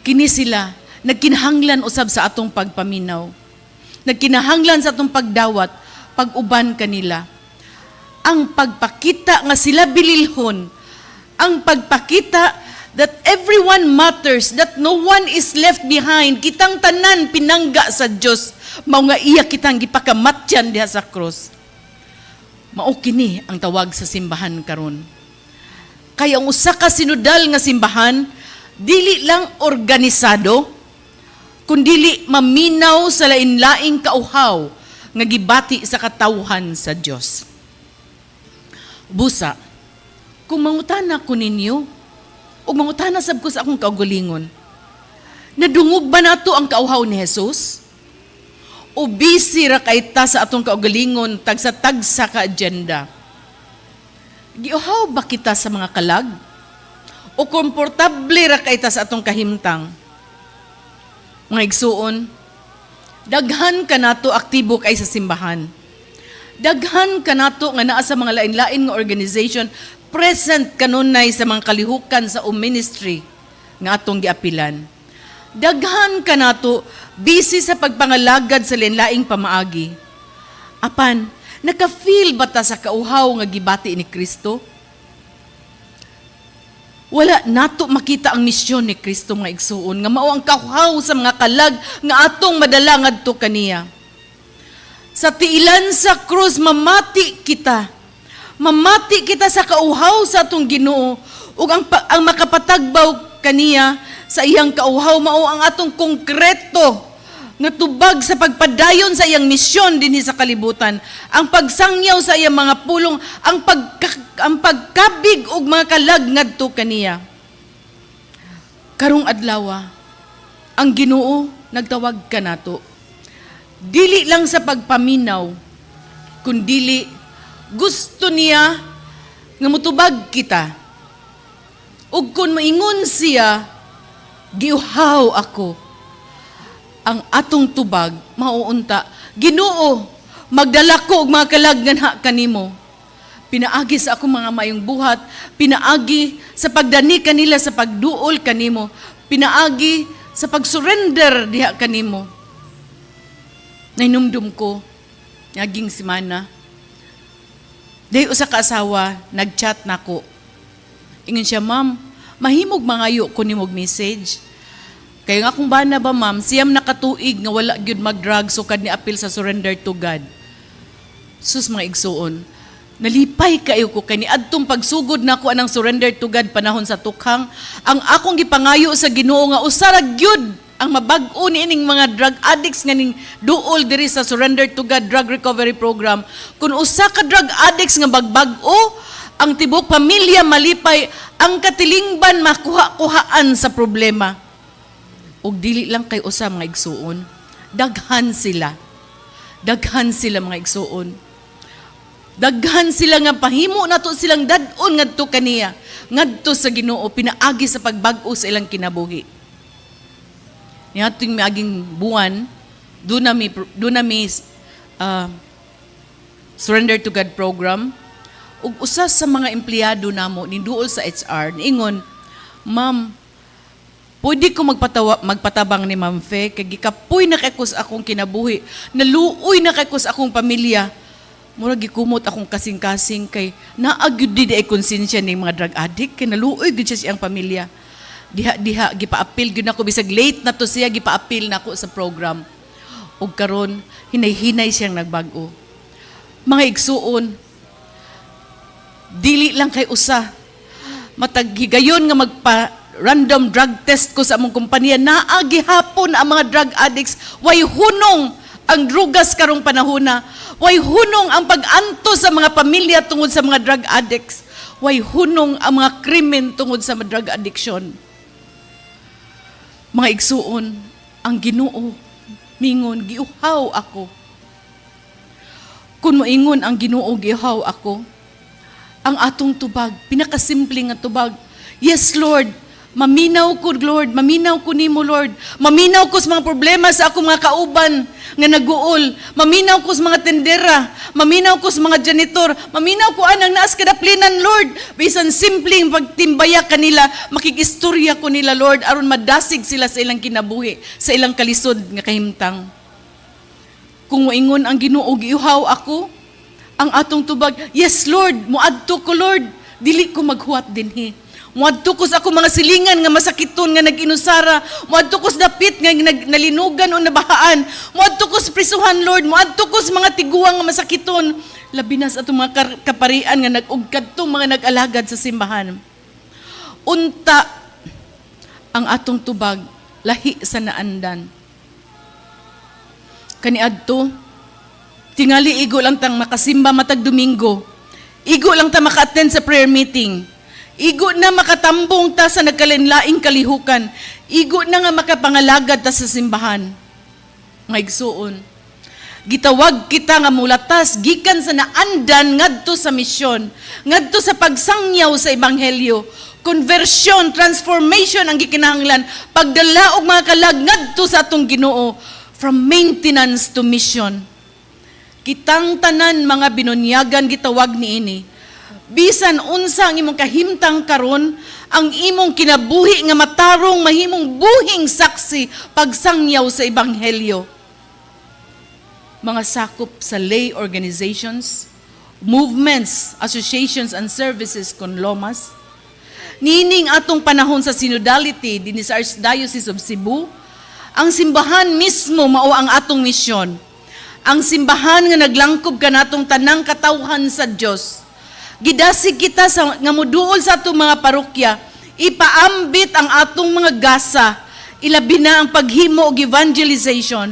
kini sila, nagkinahanglan usab sa atong pagpaminaw. Nagkinahanglan sa atong pagdawat, pag-uban kanila. Ang pagpakita nga sila bililhon, ang pagpakita that everyone matters, that no one is left behind. Kitang tanan pinangga sa Dios, mao nga iya kitang gipakamatyan diha sa krus. Mao kini ang tawag sa simbahan karon. Kaya ang usa ka sinodal nga simbahan dili lang organisado, kundili maminaw sa lain-laing kauhaw nga gibati sa katawhan sa Dios. Busa, kung mangutana ko ninyo, o mangutana sab ko sa akong kaugalingon, nadungog ba nato ang kauhaw ni Jesus? O busy ra kay ta sa atong kaugalingon tagsa-tagsa ka agenda? Giuhaw ba kita sa mga kalag? O komportable ra kay ta sa atong kahimtang? Mga igsuon, daghan kanato aktibo kay sa simbahan. Daghan kanato nga naa sa mga lain-lain nga organization, present kanunay sa mga kalihukan sa o ministry nga atong giapilan. Daghan kanato busy sa pagpangalagad sa lain-laing pamaagi. Apan, naka-feel ba ta sa kauhaw nga gibati ni Kristo? Wala nato makita ang misyon ni Kristo, mga igsuon, nga mao ang kauhaw sa mga kalag nga atong madala ngadto kaniya. Sa tiilan sa krus, mamati kita. Mamati kita sa kauhaw sa atong Ginoo ug ang makapatagbaw kaniya sa iyang kauhaw mao ang atong konkreto nga tubag sa pagpadayon sa iyang misyon dinhi sa kalibutan, ang pagsangyaw sa iyang mga pulong, ang pagkabig og mga kalag ngadto kaniya. Karong adlaw, ang Ginoo nagtawag kanato. Dili lang sa pagpaminaw, kundili gusto niya nga mutubag kita. Ug kung maingon siya, "Giuhaw ako," ang atong tubag mao unta, "Ginoo, magdala ko og mga kalag nganha kanimo. Pinaagi sa akong mga mayong buhat, pinaagi sa pagdani kanila sa pagduol kanimo, pinaagi sa pagsurrender diha kanimo." Nahinumdum ko, naging simana, dahil usa ka asawa, nag-chat nako. Ingon siya, "Ma'am, mahimog mangayo ko nimog message. Kaya nga akong bana ba, ma'am, 9 na katuig nga wala gyud mag-drug sukad ni apil sa Surrender to God." Sus, mga igsuon, nalipay kayo ko kay niadtong pagsugod nako anang Surrender to God panahon sa tukhang, ang akong gipangayo sa Ginoo nga usa ra gyud ang mabag-o ni ining mga drug addicts nga ning duol diri sa Surrender to God Drug Recovery Program. Kung usa ka drug addicts nga magbag-o, ang tibok pamilya malipay, ang katilingban makuha-kuhaan sa problema. Ug dili lang kay usa, mga igsuon. Daghan sila. Daghan sila, mga igsuon. Daghan sila nga pahimo nato silang dad-on ngadto kaniya, ngadto sa Ginoo pinaagi sa pagbag-o sa ilang kinabuhi. Niadtong miaging buwan, duna mi Surrender to God program. Ug usa sa mga empleyado namo niduol sa HR, niingon, "Ma'am, pwede ko magpatabang ni Ma'am Fe kay gikapoy na kay ko sa akong kinabuhi. Naluoy na kay ko sa akong pamilya. Murag gikumot akong kasing-kasing kay naa gyud di ay konsensya ni mga drug addict kay naluoy gyud siya siyang pamilya." Diha diha gipaapil gyud nako, bisag late na to siya, gipaapil nako sa program. Ug karon hinay-hinay siyang nagbag-o. Mga igsuon, dili lang kay usa. Matag higayon nga magpa random drug test ko sa among kompanya, naa gihapon ang mga drug addicts. Way hunong ang drugas karong panahona. Way hunong ang pag-anto sa mga pamilya tungod sa mga drug addicts. Way hunong ang mga krimen tungod sa mga drug addiction. Mga igsuon, ang Ginoo mingon, "Giuhaw ako." Kung moingon ang Ginoo, "Giuhaw ako," ang atong tubag, pinakasimple nga tubag, "Yes, Lord, maminaw ko, Lord, maminaw ko nimo, Lord. Maminaw ko sa mga problema sa akong mga kauban nga naguol. Maminaw ko sa mga tendera, maminaw ko sa mga janitor, maminaw ko anang naas kadaplinan, Lord. Bisan simpleng pagtimbaya kanila, makikistorya ko nila, Lord, aron madasig sila sa ilang kinabuhi, sa ilang kalisod nga kahimtang." Kung moingon ang Ginoo, "Giuhaw ako," ang atong tubag, "Yes, Lord, muadto ko, Lord, dili ko maghuwat dinhi. Muadto ko sa akong mga silingan nga masakiton nga nag-inusara. Muadto ko sa dapit nga nalinugan o nabahaan. Muadto ko sa prisuhan, Lord. Muadto ko sa mga tiguang nga masakiton." Labi na sa atong mga kaparian nga nag-ugkad to, mga nag-alagad sa simbahan. Unta ang atong tubag lahi sa naandan. Kaniadto, tingali igo lang tang makasimba matag Domingo. Igo lang ta maka-attend sa prayer meeting. Igo na makatambong ta sa nagkalainlaing kalihukan. Igo na nga makapangalagad ta sa simbahan. Mga igsuon, gitawag kita nga mulatas gikan sa naandan ngadto sa misyon, ngadto sa pagsangyaw sa ebanghelyo. Conversion, transformation ang gikinahanglan, pagdala og mga kalag ngadto sa atong Ginoo, from maintenance to mission. Kitang tanan mga binunyagan gitawag niini. Bisan unsa ang imong kahimtang karon, ang imong kinabuhi nga matarong mahimong buhing saksi pagsangyaw sa ebanghelyo. Mga sakop sa lay organizations, movements, associations and services kon lomas. Niining atong panahon sa synodality dinhi sa Archdiocese of Cebu, ang simbahan mismo mao ang atong misyon. Ang simbahan nga naglangkob kanatong tanang katawhan sa Dios. Gidasig kita sa nga muduol sa atong mga parokya, ipaambit ang atong mga gasa, ilabi na ang paghimo og evangelization.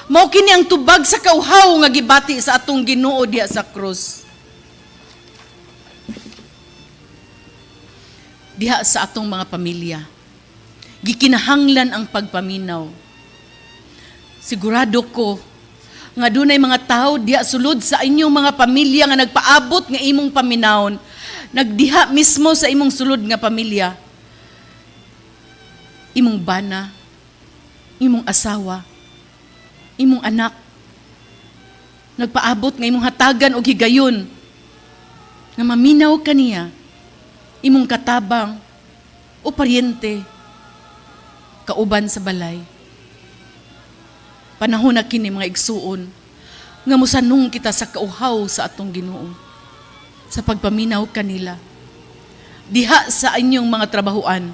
Mao kini ang tubag sa kauhaw nga gibati sa atong Ginoo diha sa krus. Diha sa atong mga pamilya, gikinahanglan ang pagpaminaw. Sigurado ko nga dunay mga tawo diha sulod sa inyong mga pamilya nga nagpaabot nga imong paminawon, nagdiha mismo sa imong sulod nga pamilya, imong bana, imong asawa, imong anak, nagpaabot nga imong hatagan og higayon nga maminaw kaniya, imong katabang o paryente, kauban sa balay. Panahon na kini, mga igsuon, nga mosanong kita sa kauhaw sa atong Ginoo sa pagpaminaw kanila. Diha sa inyong mga trabahuan,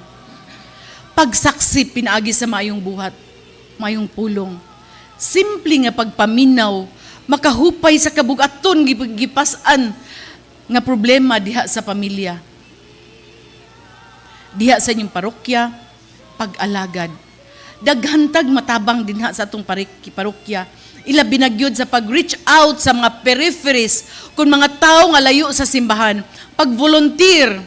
pagsaksi pinaagi sa maayong buhat, maayong pulong. Simple nga pagpaminaw, makahupay sa kabugaton gipas-an nga problema diha sa pamilya. Diha sa inyong parokya, pag-alagad. Daghantag matabang dinha sa atong parokya. Ilabi na gyud sa pag-reach out sa mga peripheries, kung mga tao nga layo sa simbahan, pag-volunteer.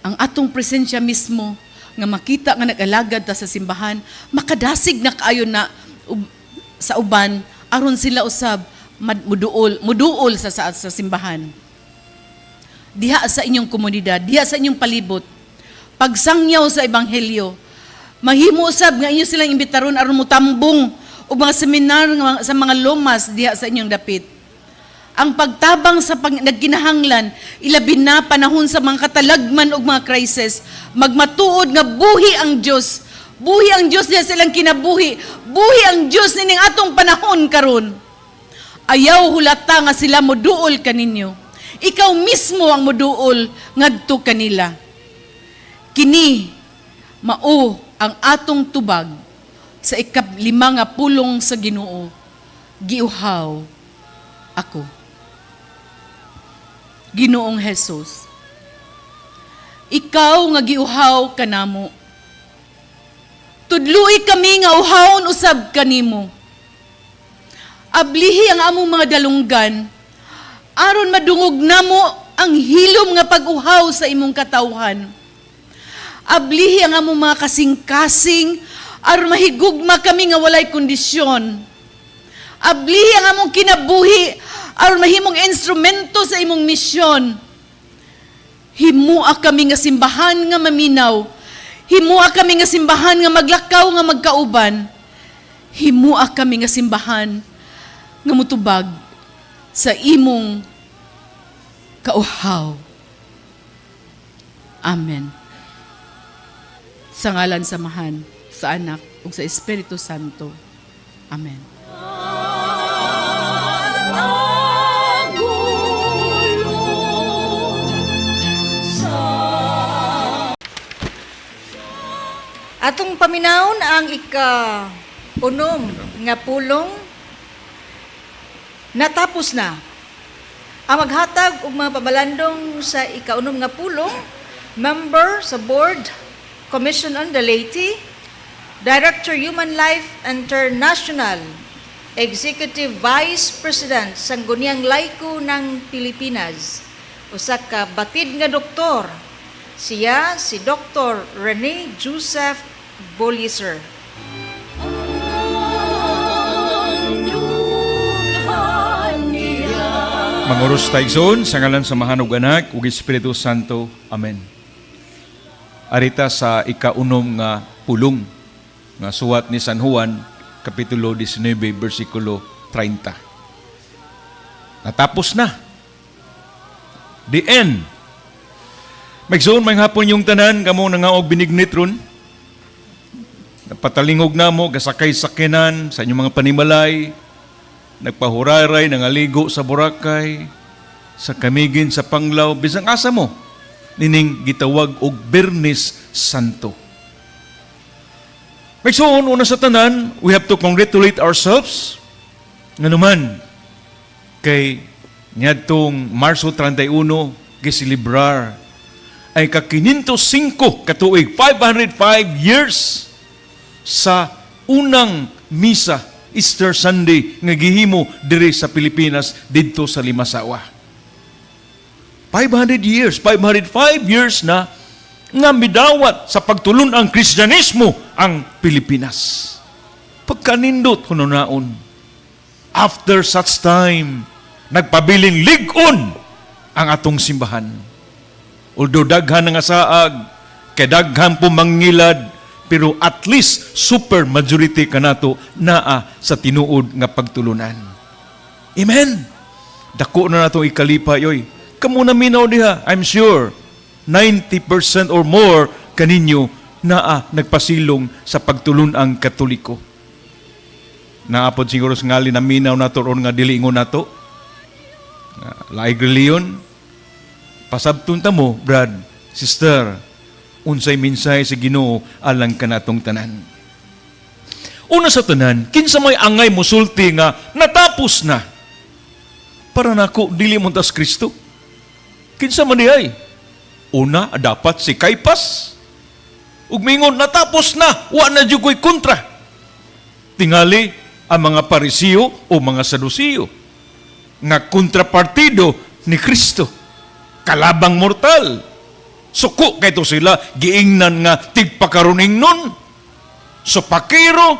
Ang atong presensya mismo nga makita nga nag-alagad ta sa simbahan, makadasig na kaayo na sa uban aron sila usab muduol muduol sa simbahan. Diha sa inyong komunidad, diha sa inyong palibot, pagsangyaw sa ebanghelyo, mahimo usab nga inyo silang imbitaron aron mutambong og mga seminar nga sa mga lomas diha sa inyong dapit. Ang pagtabang sa nagkinahanglan, ilabi na panahon sa mga katalagman ug mga crisis, magmatuod nga buhi ang Dios. Buhi ang Dios diha sa ilang kinabuhi. Buhi ang Dios nining atong panahon karon. Ayaw hulata nga sila moduol kaninyo. Ikaw mismo ang moduol ngadto kanila. Kini mao ang atong tubag sa ikaplima nga pulong sa Ginoo. Giuhaw ako. Ginoong Hesus, ikaw nga giuhaw kanamo. Tudloi kami nga uhawon usab kanimo. Ablihi ang among mga dalunggan aron madungog namo ang hilom nga pag-uhaw sa imong katawhan. Ablihi ang among mga kasing-kasing aron mahigugma kami nga walay kondisyon. Ablihi ang among kinabuhi aron mahimong instrumento sa imong misyon. Himua kami nga simbahan nga maminaw. Himua kami nga simbahan nga maglakaw nga magkauban. Himua kami nga simbahan nga mutubag sa imong kauhaw. Amen. Sa ngalan sa Amahan, sa Anak, ug sa Espiritu Santo. Amen. Atong paminawon ang ika-unom nga pulong. Natapos na. Ang maghatag og mga pabalandong sa ikaunom nga pulong, member sa Board, Commission on the Laity, Director, Human Life International, Executive Vice President, Sangguniang Laiko ng Pilipinas. Usa ka batid nga doktor. Siya si Dr. Rene Joseph Boliser. Mangoros ta, igsoon, sa ngalan sa Amahan ug Anak ug Espiritu Santo. Amen. Arita sa ikaunom nga pulong nga suwat ni San Juan, kapitulo 19, bersikulo 30. Natapos na. The end. Maigsoon, maayong hapon inyong tanan, kamo nangaog binignit ron. Napatalingog na mo, gasakay sakyanan sa inyong mga panimalay, nagpahuraray, nangaligo sa Boracay, sa Camiguin, sa Panglao, bisang asa mo, nining gitawag og Biyernes Santo. Maigsoon, una sa tanan, we have to congratulate ourselves. Nga naman, kay niadtong Marso 31, giselebrar ay ka 505 katuig, 505 years sa unang misa Easter Sunday nga gihimo diri sa Pilipinas, didto sa Limasawa. 500 years, 505 years na nga midawat sa pagtulon ang Kristyanismo ang Pilipinas. Pagkanindot hununaon. After such time, nagpabiling lig-on ang atong simbahan. Although daghan nga saag, kay daghan po mangilad, pero at least super majority kanato naa sa tinuod nga pagtulunan. Amen. Dako na natong ikalipay oy. Kamo na minaw diha, I'm sure 90% or more kaninyo naa nagpasilong sa pagtulun-ang Katoliko. Naa pod siguro sa ngali na minaw nato ron nga dili ingon nato. Laig reliyon. Pasabton ta mo, brad, sister, unsay mensahe sa Ginoo alang kanatong tanan. Una sa tanan, kinsa may angay musulti nga natapos na? Para nako dili mo tas Kristo. Kinsa man diay? Una, dapat si Caipas. Ug mingon natapos na, wa na jud ko'y kontra. Tingali ang mga Parisiyo o mga Sadusiyo nga kontrapartido ni Kristo. Kalabang mortal. Suko kayto sila, giingnan nga tigpakaruning nun. So pakiro,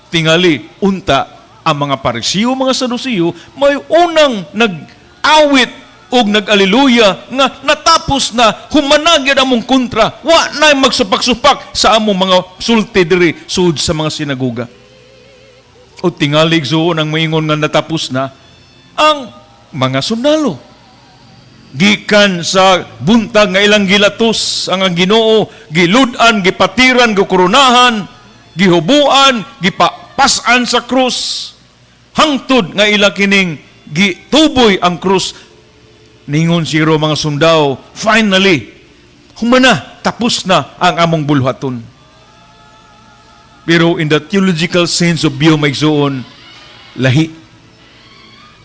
tingali unta ang mga Parisiyo, mga Sadusiyo, may unang nag-awit og nag-aleluya nga natapos na, human na gyud among kontra, wa na magsupak-supak sa among mga sulti diri sud sa mga sinagoga. O tingali, igsoon, ang maingon nga natapos na ang mga sundalo. Gikan sa buntag nga ilang gilatos ang Ginoo, gilud-an, gipatiran, gikoronahan, gihubuan, gipapas-an sa krus, hangtod nga ila kining gituboy ang krus, ningon siro mga sundao, "Finally, humana, tapos na ang among bulhaton." Pero in the theological sense of view, maigsoon, lahi.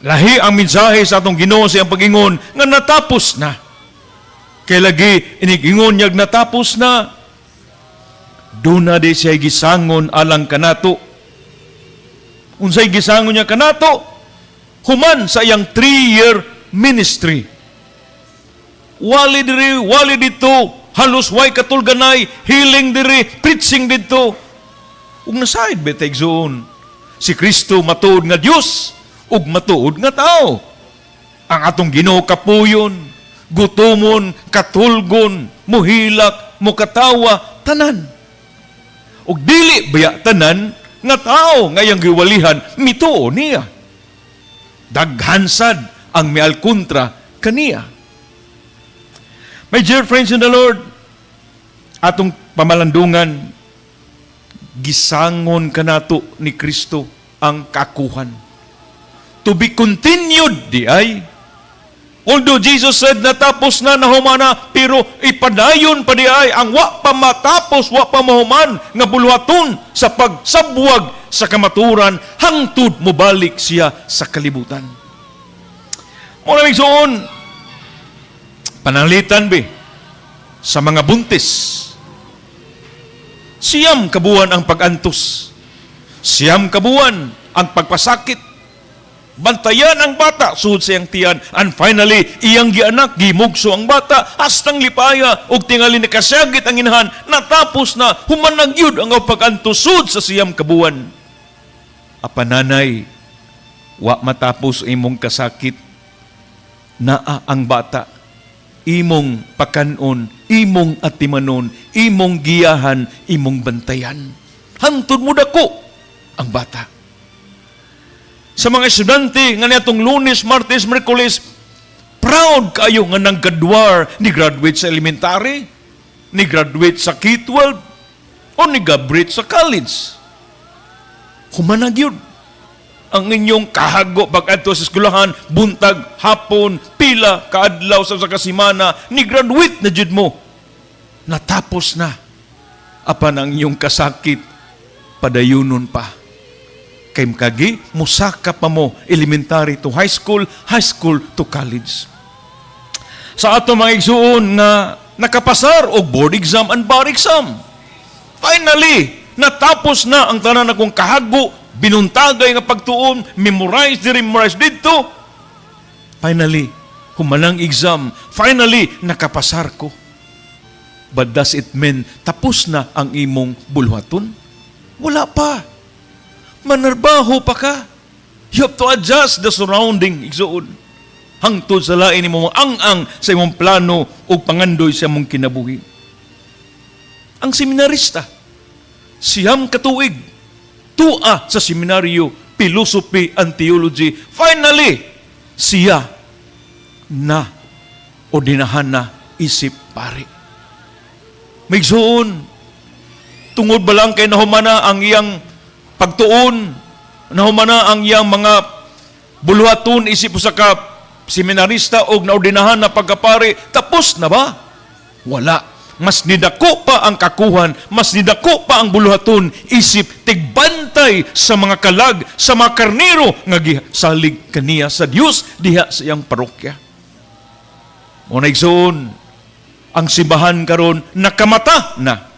Lahi ang mensahe sa atong Ginoo sa iyang pag-ingon nga natapos na. Kay lagi inigingon niyag natapos na. Duna di siya gisangon alang kanato. Unsay gisangon niya kanato? Human sa iyang 3-year ministry. Wali diri, wali dito, halos way katulganay, healing diri, preaching dito. Ug nasaid ba, igsoon? Si Kristo matuod nga Dios ug matuod nga tao. Ang atong Ginoo kapuyon, gutumon, katulgon, muhilak, mukatawa, tanan. Ug dili baya tanan nga tao nga iyang giwalihan mituo niya. Daghan sad ang mialkontra kaniya. My dear friends in the Lord, atong pamalandungan, gisangon kanato ni Kristo ang kakuhan. To be continued di ay. Although Jesus said natapos na, nahumana, pero ipadayon pa di ay ang wa pa matapos, wa pa mahuman nga buluhaton sa pagsabwag sa kamaturan hangtod mobalik siya sa kalibutan. Muna, igsoon, pananglitan be sa mga buntis. 9 kabuan ang pag-antos. 9 ka buwan ang pagpasakit. Bantayan ang bata sud sa iyang tiyan, and finally iyang gianak, gimugso ang bata hastang lipaya ug tingali nakasyagit ang inahan. Natapos na, human na gyud ang pag-antos sud sa 9 ka buwan. Apan nanay, wa matapos imong kasakit. Naa ang bata, imong pakanon, imong atimanon, imong giyahan, imong bantayan hangtod mo dako ang bata. Sa mga estudyante nga niadtong Lunes, Martes, Miyerkules, proud kayo nga nang graduar, ni graduate sa elementary, ni graduate sa K-12, o ni graduate sa college. Human na gyud ang inyong kahago pag-adto sa eskwelahan, buntag, hapon, pila kaadlaw sa kasimana, ni graduate na jud mo. Natapos na. Apan ang inyong kasakit, padayunon pa. Kay kagi, musaka pa mo, elementary to high school, high school to college. Sa ato mga igsuon nga nakapasar og board exam and bar exam. Finally, natapos na ang tanan akong kahago, binuntagay nga pagtuon, memorize diri, memorize didto. Finally, humanang exam. Finally, nakapasar ko. But does it mean tapos na ang imong bulhaton? Wala pa. Manarbaho pa ka. You have to adjust the surrounding, igsuon. Hangtod sa lain nimo ang-ang sa imong plano o pangandoy sa imong kinabuhi. Ang seminarista, 9 ka tuig, tua sa seminaryo, philosophy and theology. Finally, siya na ordinahan na isip pari. Mga igsuon, tungod ba lang kay nahumana ang iyang pagtuon, nahumana ang iyang mga buluhaton isip usa ka seminarista og naordinahan na pagkapari, tapos na ba? Wala. Mas nidako pa ang kakuhan, mas nidako pa ang buluhaton isip tigbantay sa mga kalag, sa mga karnero nga gisalig kaniya sa Dios diha sa iyang parokya. Mao na, igsoon, ang simbahan karon nakamata na.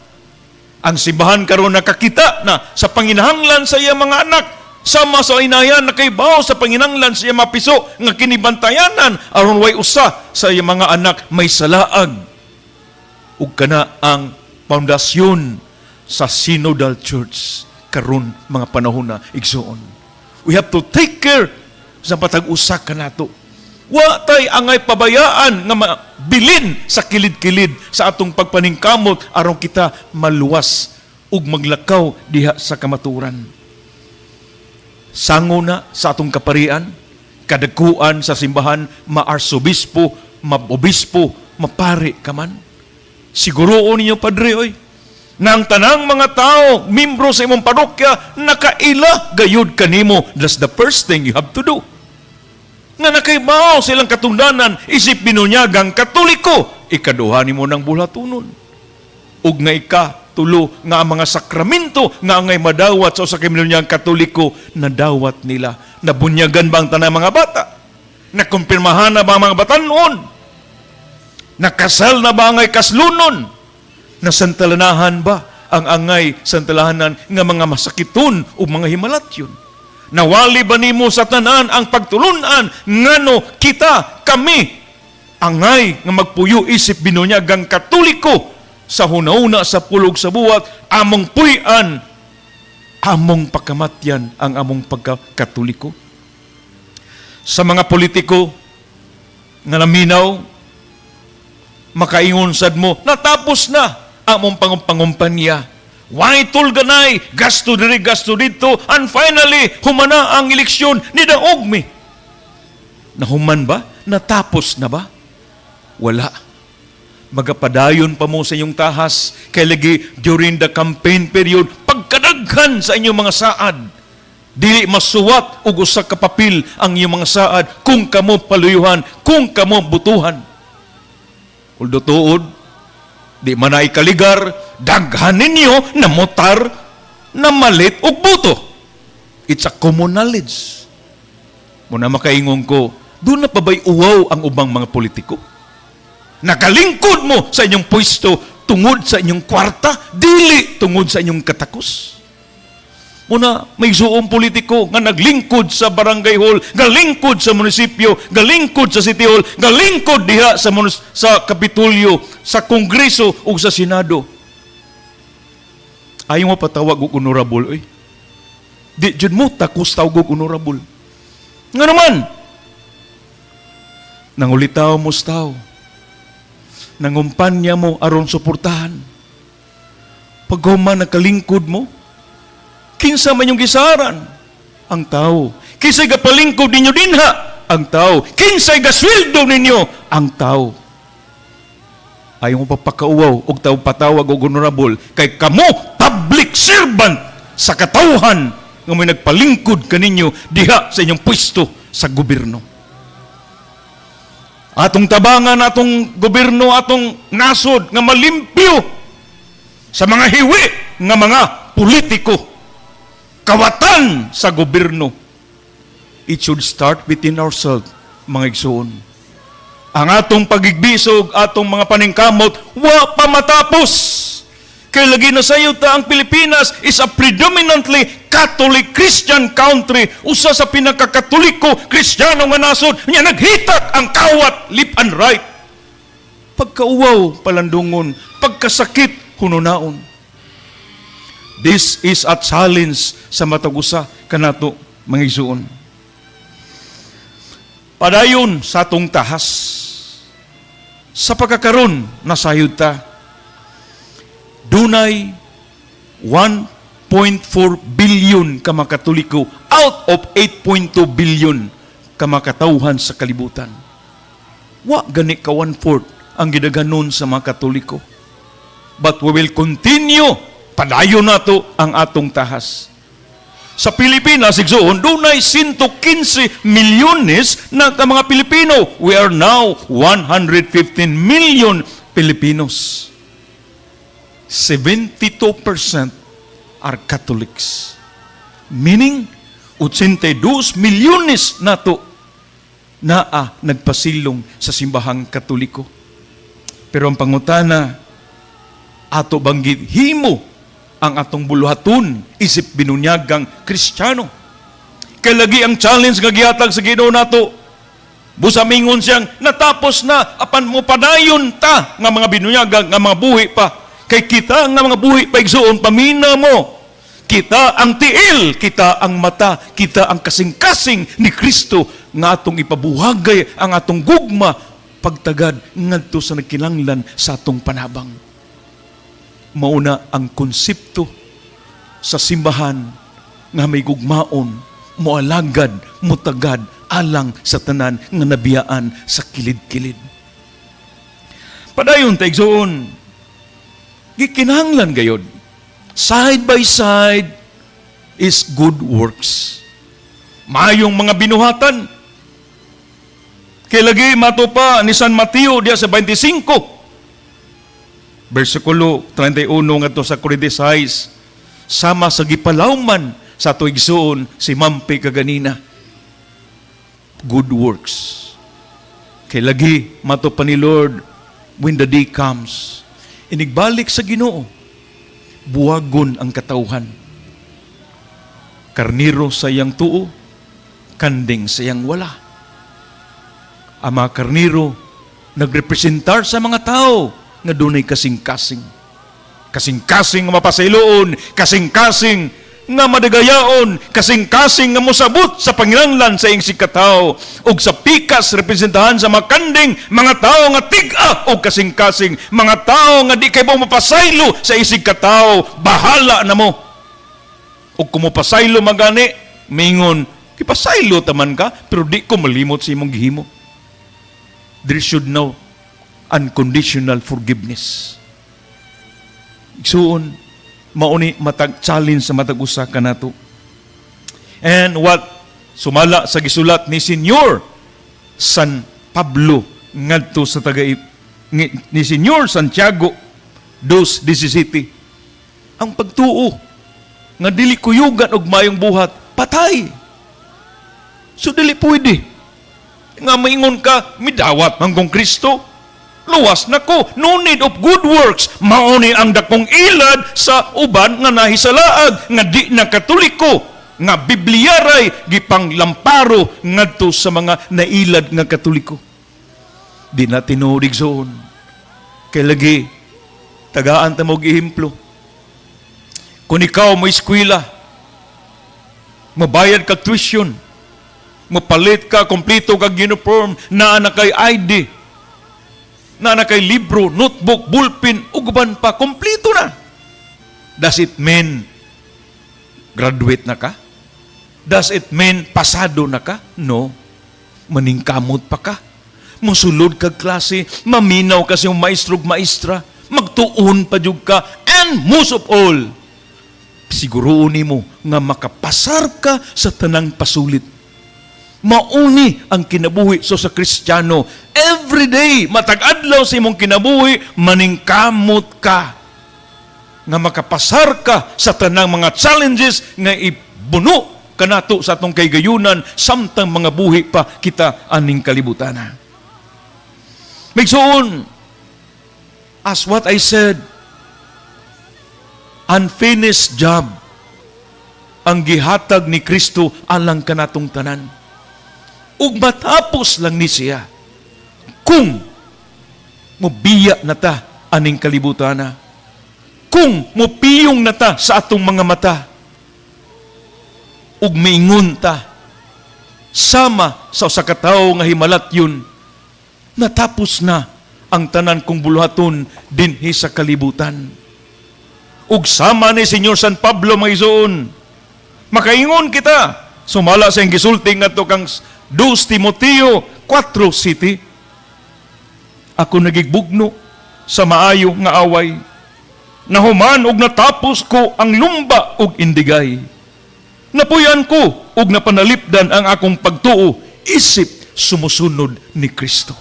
Ang simbahan karon nakakita na sa panginahanglan sa iyang mga anak, sama sa inayan nakaibaw sa panginahanglan sa iyang mapiso nga kinibantayanan aron way usa sa iyang mga anak may salaag. Ug kana ang pundasyon sa Synodal Church karon mga panahon na, igsuon. We have to take care sa matag usa kanato. Wa tay angay pabayaan nga mabilin sa kilid-kilid sa atong pagpaningkamot aron kita maluwas ug maglakaw diha sa kamaturan. Sango na sa atong kaparian, kadakuan sa simbahan, ma-arsobispo, ma-obispo, mapari ka man. Siguroon ninyo, padre, oy, nga ang tanang mga tao, membro sa imong parokya, nakaila gayud kanimo. That's the first thing you have to do. Nga nakaibaw silang katungdanan, isip binunyagang Katoliko, ikaduha nimo ng bulhatunon. Ug nga ika tulo, nga ang mga sakramento nga angay madawat sa usa ka binunyag Katoliko, nadawat nila. Nabunyagan ba ang tanang mga bata? Nakumpirmahan na ba ang mga batanon? Nakasal na ba ang angay kaslunon? Nasantalanahan ba ang angay santalahanan nga mga masakiton o mga himalatyon? Nawali ba nimo sa tanan ang pagtulunan ngano kita, kami, angay nga magpuyo isip binunyagang Katoliko sa hunauna, sa pulong, sa buhat, among puy-an, among pakamatyan ang among pagkakatoliko? Sa mga politiko nga naminaw, makaingon sad mo, natapos na among pangumpanya. Why tulganay, gasto diri, gasto dito, and finally, humana ang eleksyon, nidaog mi. Nahuman ba? Natapos na ba? Wala. Magapadayon pa mo sa inyong tahas, kay lagi during the campaign period, pagkadaghan sa inyong mga saad, dili masuwat og usa ka papel ang inyong mga saad kung kamo paluyuhan, kung kamo butuhan. Although tuod, di man ay kaligar, daghan ninyo namutar, namalit og boto. It's a common knowledge. Muna makaingon ko, duna pa ba'y uwaw ang ubang mga politiko? Nakalingkod mo sa inyong pwesto tungod sa inyong kwarta, dili tungod sa inyong katakos. Muna, may suong politiko nga naglingkod sa barangay hall, galingkod sa munisipyo, galingkod sa city hall, galingkod diha sa Kapitolyo, sa Kongreso ug sa Senado. Ayaw mo patawag og honorable, oy. Di jud mo takos tawag og honorable. Nga naman, nangulitaw mo sa tao. Nangumpanya mo aron suportahan. Paghuman nakalingkod mo, kinsa man yung gisaran? Ang tao. Kinsay gapalingkod ninyo dinha? Ang tao. Kinsay gasweldo ninyo? Ang tao. Ayaw mo papakauwaw og tao patawag og honorable kay kamo public servant sa katawhan nga may nagpalingkod kaninyo diha sa inyong pwesto sa gobyerno. Atong tabangan atong gobyerno, atong nasod nga malimpyo sa mga hiwi nga mga politiko, kawatan sa gobyerno. It should start within ourselves, mga igsoon. Ang atong pagigbisog, atong mga paningkamot, wa pa matapos. Kay lagi na sayo ta, ang Pilipinas is a predominantly Catholic Christian country. Usa sa pinakakatoliko Kristiyano nga nasod, nya naghitak ang kawat left and right. Pagkauwaw, palandungon. Pagkasakit, hununaon. This is a challenge sa matag usa kanato, mga igsoon. Padayon sa atong tahas. Sa pagkakaron, nasayod ta. Dunay 1.4 billion ka mga Katoliko out of 8.2 billion ka mga katawhan sa kalibutan. Wa gani ka one-fourth ang gidaghanon sa mga Katoliko. But we will continue, padayon nato ang atong tahas. Sa Pilipinas, igsoon, dunay 115 milyones na ka mga Pilipino. We are now 115 million Filipinos. 72% are Catholics. Meaning, 82 milyones nato naa nagpasilong sa simbahang Katoliko. Pero ang pangutana, ato bang himo ang atong buluhaton isip binunyagang Kristiyano? Kay lagi ang challenge nga gihatag sa Ginoo nato. Busa mingon siyang natapos na, apan mo padayon ta nga mga binunyagang nga mga buhi pa. Kay kita nga mga buhi pa, igsuon, pamina mo. Kita ang tiil, kita ang mata, kita ang kasing-kasing ni Kristo nga atong ipabuhagay ang atong gugma pagtagad ngadto sa nagkinahanglan sa atong panabang. Mauna ang konsepto sa simbahan nga may gugmaon, moalagad, mutagad alang sa tanan nga nabiyaan sa kilid-kilid. Padayon ta, igsoon, gikinahanglan gayod. Side by side is good works. Mayong mga binuhatan. Kay lagi mato pa ni San Mateo diya sa 25 versikulo 31 ngadto sa 46, sama sa gipalawman sa ato igsoon si Mampi kaganina. Good works. Kay lagi mato pa ni Lord, when the day comes, inigbalik sa Ginoo, buwagon ang katawhan. Karniro sa iyang tuo, kanding sa iyang wala. Ang mga karniro nagrepresentar sa mga tao nga dunay kasing-kasing. Kasing-kasing nga mapasayloon, kasing-kasing nga madagayaon, kasing-kasing nga mosabot sa panginahanglan sa iyang sikatawo. Ug sa pikas, representahan sa mga kanding, mga tao nga tig-a og kasing-kasing, mga tao nga di kay mo mapasaylo sa isig katawo, bahala na mo. Ug kung mopasaylo magani, mingon, "Kipasaylo taman ka, pero di ko malimot sa imong gihimo." There should no unconditional forgiveness. Igsuon, mauni matag challenge sa matag usa kanato. And what sumala sa gisulat ni Senyor San Pablo ngadto sa taga ni Senyor Santiago 2:17, ang pagtuo nga dili kuyugan og mayong buhat, patay. So dili pwede nga maingon ka, "Midawat man kong Kristo." Luwas na ko. No need of good works. Mao ni ang dakong ilad sa uban nga nahisalaag, nga di na Katoliko, nga Bibliyaray gipanglamparo ngadto sa mga nailad nga Katoliko. Di na tinuod, igsoon. Kay lagi, tagaan ta mo og ehemplo. Kung ikaw mo eskwela, mabayad ka tuition, mapalit ka, kompleto kag uniform, naa na kay ID, naa na kay libro, notebook, ballpen, ug uban pa, kompleto na. Does it mean graduate na ka? Does it mean pasado na ka? No. Maningkamot pa ka. Musulod kag klase, maminaw ka sa iyong maestrog maestra, magtuon pa jud ka, and most of all, siguroon nimo nga makapasar ka sa tanang pasulit. Mauni ang kinabuhi so sa Kristiyano. Every day, matag adlaw sa imong kinabuhi, maningkamot ka nga makapasar ka sa tanang mga challenges nga ibuno kanato sa atong kaygayunan samtang mga buhi pa kita aning kalibutan. Migsuon, as what I said, unfinished job ang gihatag ni Kristo alang kanatong tanan. Ug matapos lang ni siya kung mobiya na ta aning kalibutana, kung mopiyong na ta sa atong mga mata, ug miingon ta sama sa usa ka tawo nga himalatyon, "Natapos na ang tanan kong buluhaton dinhi sa kalibutan." Ug sama ni Senyor San Pablo, mga igsoon, makaingon kita sumala sa iyang gisulti ngadto kang 2 Timoteo 4:7, "Ako nagigbugno sa maayo nga away. Nahuman og natapos ko ang lumba ug indigay. Napuyan ko ug napanalipdan ang akong pagtuo isip sumusunod ni Kristo."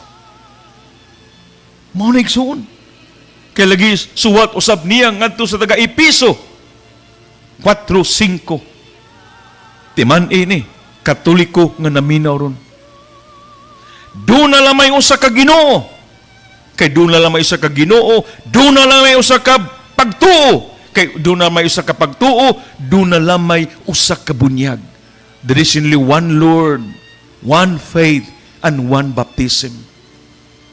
Mao na, igsoon. Kay lagi suwat usab niya ngadto sa taga Epeso 4:5. Timan ini Katoliko nga naminaw ron. Duna lamay usa ka Ginoo. Kay duna lamay usa ka Ginoo, duna lamay usa ka pagtuo. Kay duna lamay usa ka pagtuo, duna lamay usa ka bunyag. There is only one Lord, one faith, and one baptism.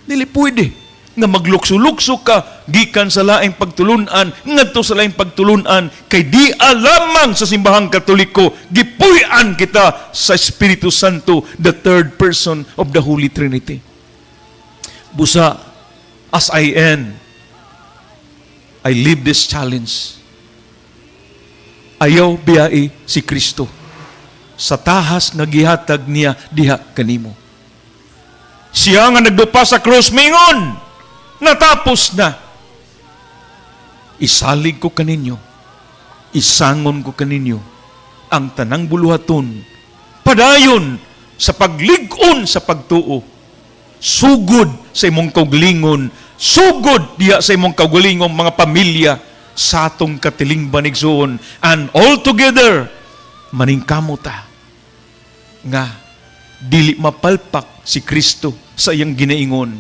Dili pwede nga maglukso-lukso ka gikan sa laing pagtulunan ngadto sa laing pagtulunan, kay di lamang sa Simbahang Katoliko gipuy-an kita sa Espiritu Santo, the third person of the Holy Trinity. Busa, as I end, I leave this challenge. Ayaw biyai si Kristo sa tahas nga gihatag niya diha kanimo. Siya nga nagdupa sa krus mingon, "Natapos na." Isalig ko kaninyo, isangon ko kaninyo, ang tanang buluhaton, padayon sa paglig-on sa pagtuo, sugod sa imong kaugalingon, sugod diya sa imong kaugalingong mga pamilya, sa atong katilingban, igsoon, and all together, maningkamot ta, nga dili mapalpak si Kristo sa iyang ginaingon,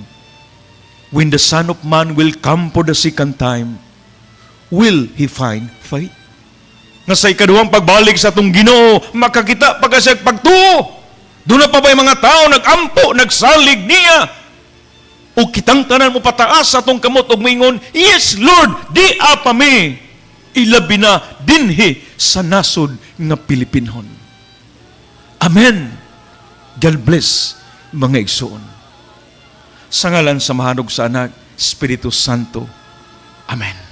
"When the Son of Man will come for the second time, will He find faith?" Nga sa ikaduhang pagbalik sa atong Ginoo, makakita pa kasi pagtuo. Duna pa ba'y mga tao nagampo, nagsalig niya? O kitang tanan mo pataas sa atong kamot og moingon, "Yes Lord, di pa mi." Ilabi na dinhi sa nasod nga Pilipinhon. Amen. God bless, mga igsoon. Sa ngalan sa Amahan ug sa Anak, Espiritu Santo. Amen.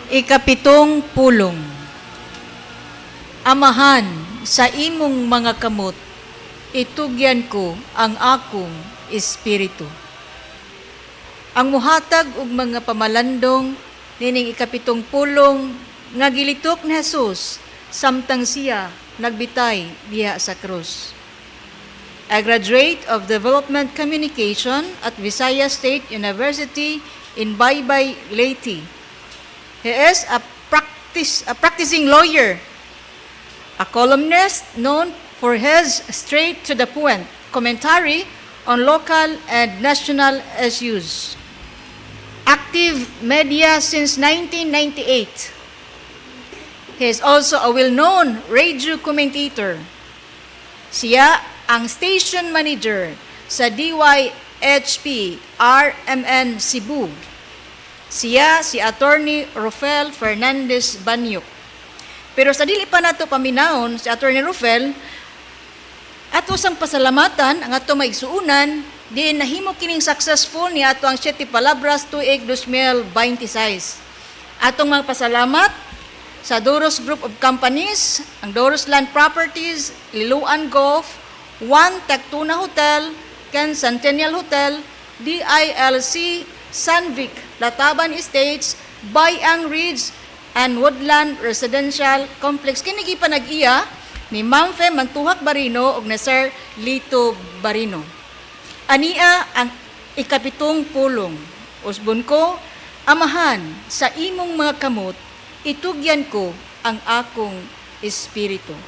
Ikapitong pulong. Amahan, sa imong mga kamot, itugyan ko ang akong espiritu. Ang muhatag og mga pamalandong nining ikapitong pulong nga gilitok ni Jesus samtang siya nagbitay diha sa krus. A graduate of Development Communication at Visayas State University in Baybay, Leyte. He is a practicing lawyer, a columnist known for his straight to the point commentary on local and national issues. Active media since 1998. He is also a well-known radio commentator. Siya ang station manager sa DYHP RMN Cebu. Siya si Attorney Rofel Fernandez Banyok. Pero sa dili pa nato paminawon si Attorney Rofel, ato sang pasalamatan ang ato maigsuunan diin nahimo kining successful ni ato ang Siete Palabras tuig 2026. Atong mga pasalamat sa Doros Group of Companies, ang Doros Land Properties, Liloan Golf, One Tectona Hotel, Ken Centennial Hotel, DILC, Sanvic, Lataban Estates, Bayang Ridge, and Woodland Residential Complex. Kini gipanag-iya ni Ma'am Fe Mantuhak Barino ug ni Sir Lito Barino. Ania ang ikapitong pulong. Usbon ko, Amahan, sa imong mga kamot, itugyan ko ang akong espiritu.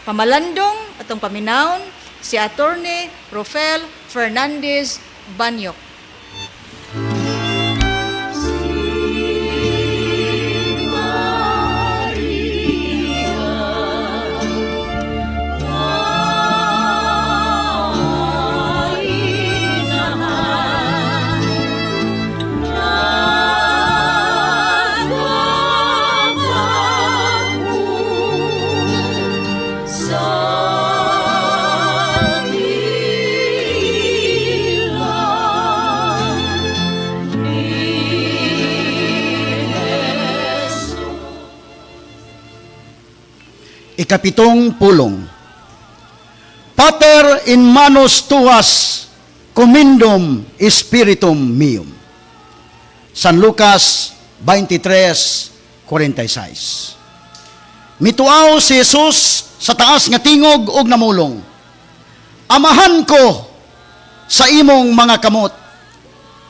Pamalandong atong paminawon si Attorney Rofel Fernandez Banyok. Ikapitong pulong. Pater, in manos tuas commendum spiritum meum. San Lucas 23:46. Mituaw si Jesus sa taas nga tingog og namulong: "Amahan ko, sa imong mga kamot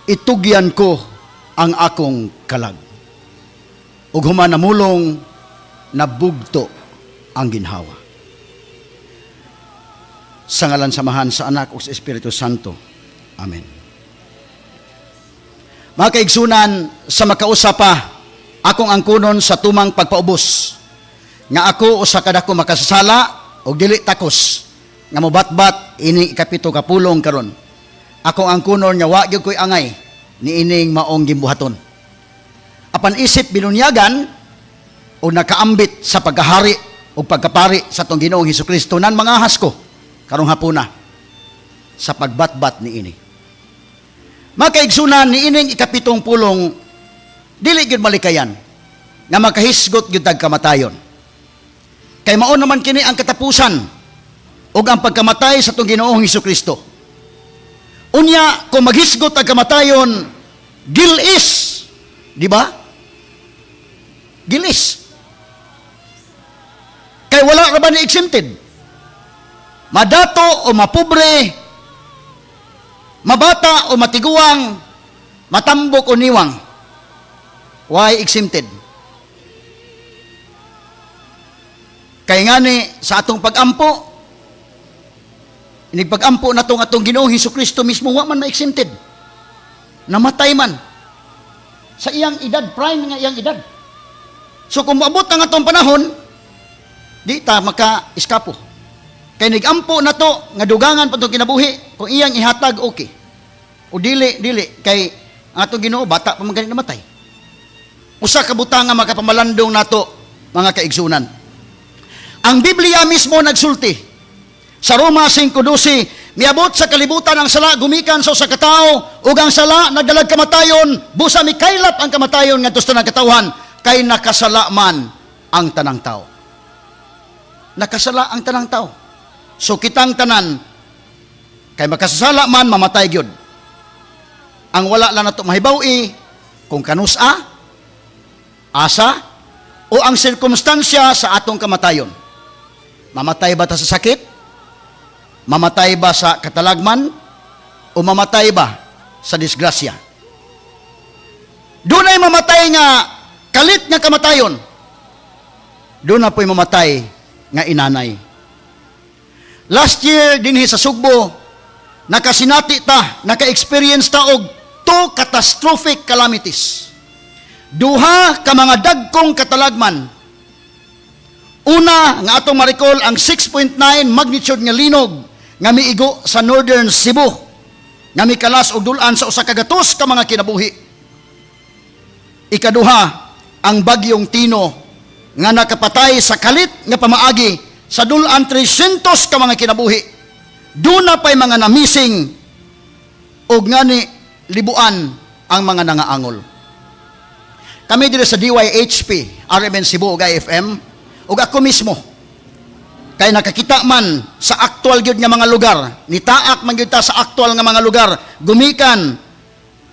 itugyan ko ang akong kalag." Ug human namulong, nabugto ang ginhawa. Sa ngalan sa Amahan, sa Anak, ug sa Espiritu Santo. Amen. Mga kaigsunan, sa makausa pa, akong angkunon sa tumang pagpaubos, nga ako usa ka dako makasasala o dili takos, nga mobatbat ini ikapito ka pulong karon. Akong angkunon nga wa gyud ko'y angay ni ining maong gimbuhaton. Apan isip binunyagan o nakaambit sa pagkahari o pagkapari sa atong Ginoong Hesus Kristo, nan mangahas ko karong hapuna sa pagbatbat ni ini. Mga kaigsunan, ni ining ikapitong pulong, dili gyud malikayan nga makahisgot gyud tag kamatayon. Kay mao naman kini ang katapusan ug ang pagkamatay sa atong Ginoong Hesus Kristo. Unya kung maghisgot ang kamatayon, gilis, di ba? Gilis. Kay wala ra ba ni exempted? Madato o mapobre, mabata o matiguang, matambok o niwang. Why exempted? Kay ngani sa atong pag-ampo, inigpag-ampo na tong atong Ginoong Hesus Kristo mismo wa man ma-exempted. Namatay man sa iyang edad, prime nga iyang edad. So kung moabot ang atong panahon, di ta maka-eskapo. Kay nigampo na to nga dugangan pa itong kinabuhi, kung iyang ihatag, okay. O dili, dili kay ang atong Ginoo bata pa man gani namatay. Usa ka butang nga makapamalandong nato, mga kaigsunan. Ang Biblia mismo nagsulti. Sa Roma 5:12, miabot sa kalibutan ang sala gumikan sa usa ka tawo, ug ang sala nagdalag kamatayon, busa mikaylap ang kamatayon ngadto sa tanang katawhan, kay nakasala man ang tanang tao. Nakasala ang tanang tao. So kitang tanan kay makasasala man, mamatay gyud. Ang wala lang nato mahibaw-i kung kanusa, asa, o ang sirkumstansya sa atong kamatayon. Mamatay ba ta sa sakit? Mamatay ba sa katalagman o mamatay ba sa disgrasya? Dunay mamatay nga kalit nga kamatayon. Duna po'y mamatay nga inanay. Last year dinhi sa Sugbo, nakasinati ta, naka-experience ta og two catastrophic calamities. Duha ka mga dagkong katalagman. Una nga atong ma-recall, ang 6.9 magnitude nga linog nga miigo sa Northern Cebu nga mikalas og dul-an sa 100 ka mga kinabuhi. Ikaduha, ang bagyong Tino nga nakapatay sa kalit nga pamaagi sa dul-an 300 ka mga kinabuhi. Duna pa'y mga namising og ngani libuan ang mga nangaangol. Kami diri sa DYHP, RMN Cebu ug IFM, ug ako mismo kay nakakita man sa aktual gyud nga mga lugar, nitaak man gyud ta sa aktual nga mga lugar gumikan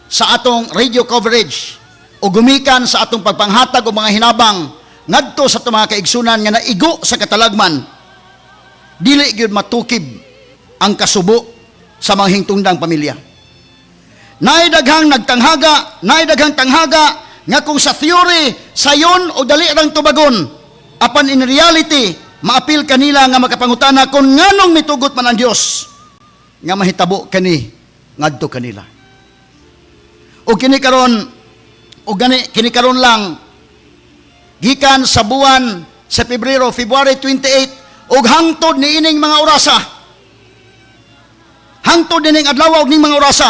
sa atong radio coverage o gumikan sa atong pagpanghatag og mga hinabang ngadto sa atong mga kaigsunan nga naigo sa katalagman. Dili gyud matukib ang kasubo sa mga hingtungdang pamilya. Naay daghang nagtanghaga, naay daghang tanghaga nga kung sa theory sayon o dali rang tubagon, apan in reality maapil kanila nga makapangutana kung nganong mitugot man ang Dios nga mahitabo kani ngadto kanila. O kini karon, o gani kini karon lang, gikan sa buwan sa Pebrero, February 28, ug hangtod niining mga orasa, hangtod nining adlaw ug ning mga orasa,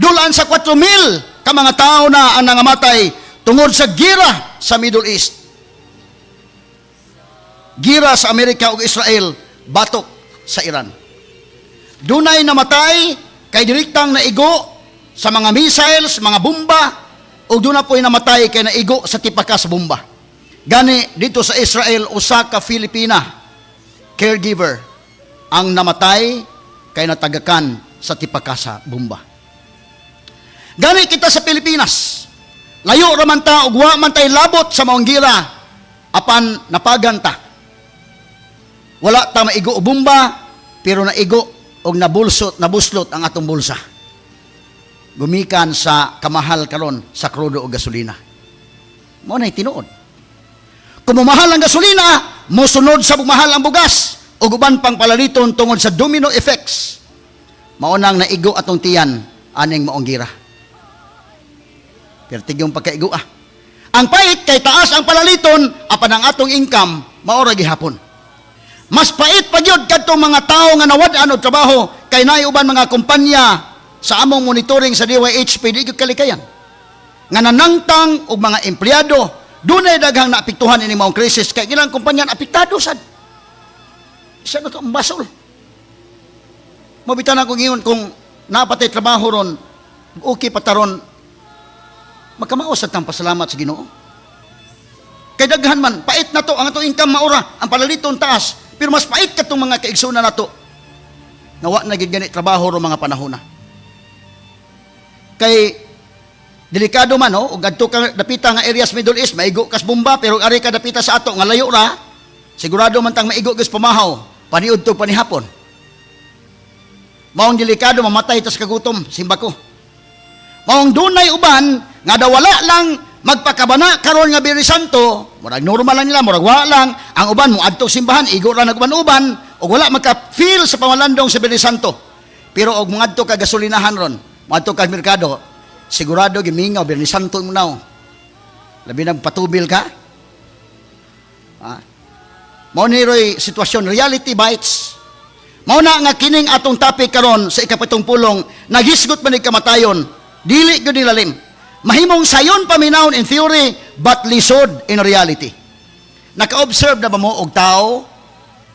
dulaan sa 4,000 ka mga tao na ang nangamatay tungod sa gira sa Middle East. Gira sa Amerika ug Israel batok sa Iran. Dunay namatay kay direktang naigo sa mga missiles, mga bomba, ug duna po'y namatay kay naigo sa tipaka sa bomba. Gani dito sa Israel, usa ka Filipina caregiver ang namatay kay natagakan sa tipaka sa bomba. Gani kita sa Pilipinas, layo ra man ta ug wa man tay labot sa maong gira, apan napagan ta. Wala ta maigo og bomba, pero naigo og nabulsot, nabuslot ang atong bulsa gumikan sa kamahal karon sa krudo o gasolina. Mao nay tinuod. Kung mumahal ang gasolina, mosunod sa bumahal ang bugas ug uban pang palaliton tungod sa domino effects. Mao nang naigo atong tiyan aning maong gira. Pertigyong pagkaigo ah. Ang pait kay taas ang palaliton apan ang atong income mao ra gihapon. Mas pait pa gyud kadtong mga tawo nga nawad-an og trabaho kay naay uban mga kumpanya sa among monitoring sa DYHP, di gyud kalikayan nga nanangtang og mga empleyado. Dunay daghang naapektuhan ini maong krisis kay ilang kumpanya apektado sad. Isa na to ang basol. Mabitan ako ngayon, kung napatay trabaho ron, okay pa taron, magkamao sa tang pasalamat sa Ginoo. Kay daghan man, pait na to ang atong income maura, ang palaliton taas, pero mas pait katong mga kaigsunan nato nga wa na gid gani trabaho ro mga panahon na. Kay delikado man, no, ug adto ka dapita nga areas Middle East, maigo kas bomba, pero ari ka dapita sa ato nga layo ra, sigurado man tang maigo gas pamahaw, paniudto panihapon. Maong delikado mamatay tas kagutom, simba ko. Maong dunay uban nga daw wala lang magpakabana karon nga Biyernes Santo, murag normal lang nila, murag wala lang. Ang uban mo adto simbahan, igo ra nag-uban-uban, ug wala maka-feel sa pamalandong sa Biyernes Santo. Pero og mangadto ka gasolinahan ron, moadto ka merkado, sigurado gimingaw Biyernes Santo mo now. Labi nag patubil ka. Ha? Mao ni roy sitwasyon, reality bites. Mao na nga kining atong topic karon sa ikapitong pulong, naghisgot man ni kamatayon, dili gyud nilalim. Mahimong sayon paminawon in theory, but lisod in reality. Naka-observe na ba mo og tao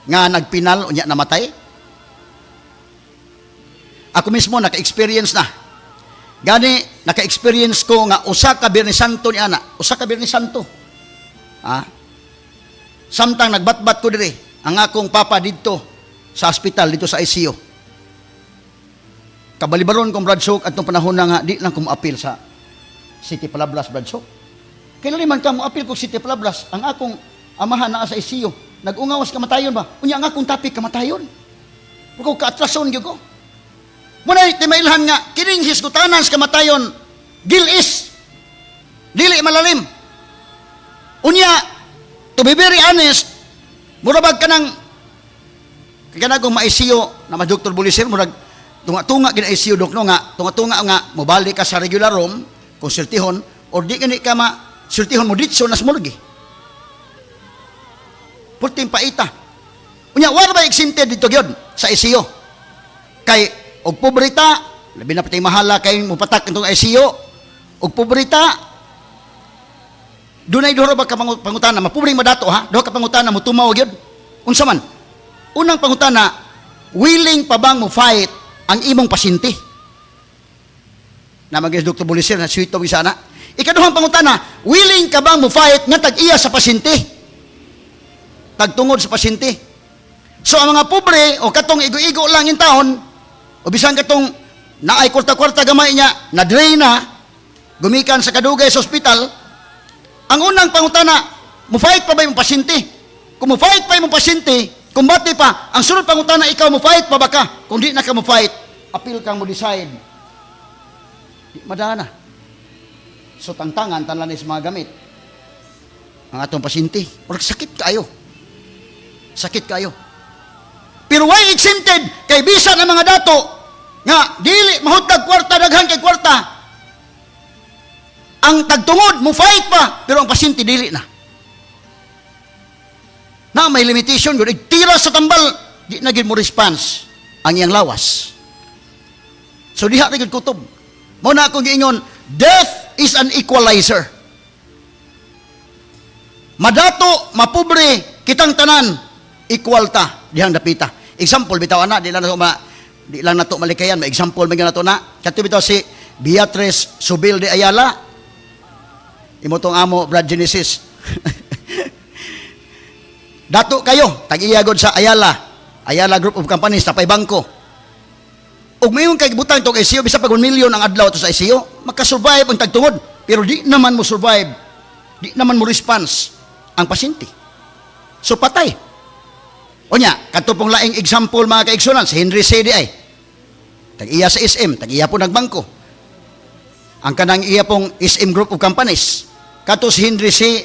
nga nagpinal unya namatay? Ako mismo naka-experience na. Gani naka-experience ko nga usa ka Biyernes Santo ni ana, usa ka Biyernes Santo. Ah. Samtang nagbatbat ko diri, ang akong papa didto sa hospital dito sa ICU. Kabalibaron kong Brad Sok atong panahon na nga di lang ko moapil sa City Palablas, Brad Sok. Kailan man ka moapil ko City Palablas, ang akong amahan naa sa ICU. Nag-ungawas kamatayon ba? Unya ang akong topic kamatayon. Kung kaatrason gyud ko. Muna timailhan nga kining hisgutanan sa kamatayon gilis. Dili malalim. Unya, to be very honest, mura bag kanang kanagong ma-ICU na ma Dr. Buliser, murag tunga-tunga gina ICU, dok, no, nga tunga-tunga nga mobalik ka sa regular room kung sultihon or di gani ka ma sultihon, mo ditso nas morgue. Pulting paita. Unya, wala ba exempted dito gyud sa ICU? Kay og pobre ta, labi na pati mahala kay mopatak itong ICU. Og pobre ta, dunay duha ba ka pangutana, mapobreng madato ha, duha ka pangutana mo tumaw gyud. Unsa man? Unang pangutana, willing pa bang mo fight ang imong pasyente? Na mag Dr. Buliser na sweet to sana. Ikaduhang pangutana, willing ka bang mo fight nga tag-iya sa pasyente? Tagtungod sa pasyente. So ang mga pobre o katong igo-igo lang in taon, o bisan katong naay kwarta-kwarta gamay niya, na drain na, gumikan sa kadugay sa ospital, ang unang pangutana, mo fight pa ba yung pasyente? Kung mo fight pa yung pasyente, kumbate pa, ang sunod pangutana, ikaw, mo fight pa ba ka? Kung di na ka mo fight, apil kang mo decide. Di madana. So tangtangan, tanlan sa mga gamit. Ang atong pasyente, or sakit kayo. Sakit kayo. Pero why exempted? Kay bisan ang mga dato nga dili mahutag kwarta, daghan kay kwarta. Ang tagtungod mo fight pa, pero ang pasyente dili na. Na may limitation gyud, tira sa tambal, di na gyud mo response ang iyang lawas. So diha ra gyud kutob. Mao na akong giingon, death is an equalizer. Madato, mapobre, kitang tanan, equal ta dihang dapita. Example bitaw ana, di lang nato malikayan, may example man gyud nato na. Kato bitaw si Beatrice Subil de Ayala. Imo tong amo, Brad Genesis. Dato kayo, tag-iya gud sa Ayala. Ayala Group of Companies, napay bangko. Ug mayon kay butang tong ICU, bisa pag 1 million ang adlaw to sa ICU, makasurvive ang tagtungod, pero di naman mo survive, di naman mo response ang pasyente. So patay. Unya, kadto pong laing example, mga kaigsunan, si Henry Sy ay. Tag-iya sa SM, tag-iya po nagbangko. Ang kanang iya pong SM Group of Companies. Kato si Henry Sy,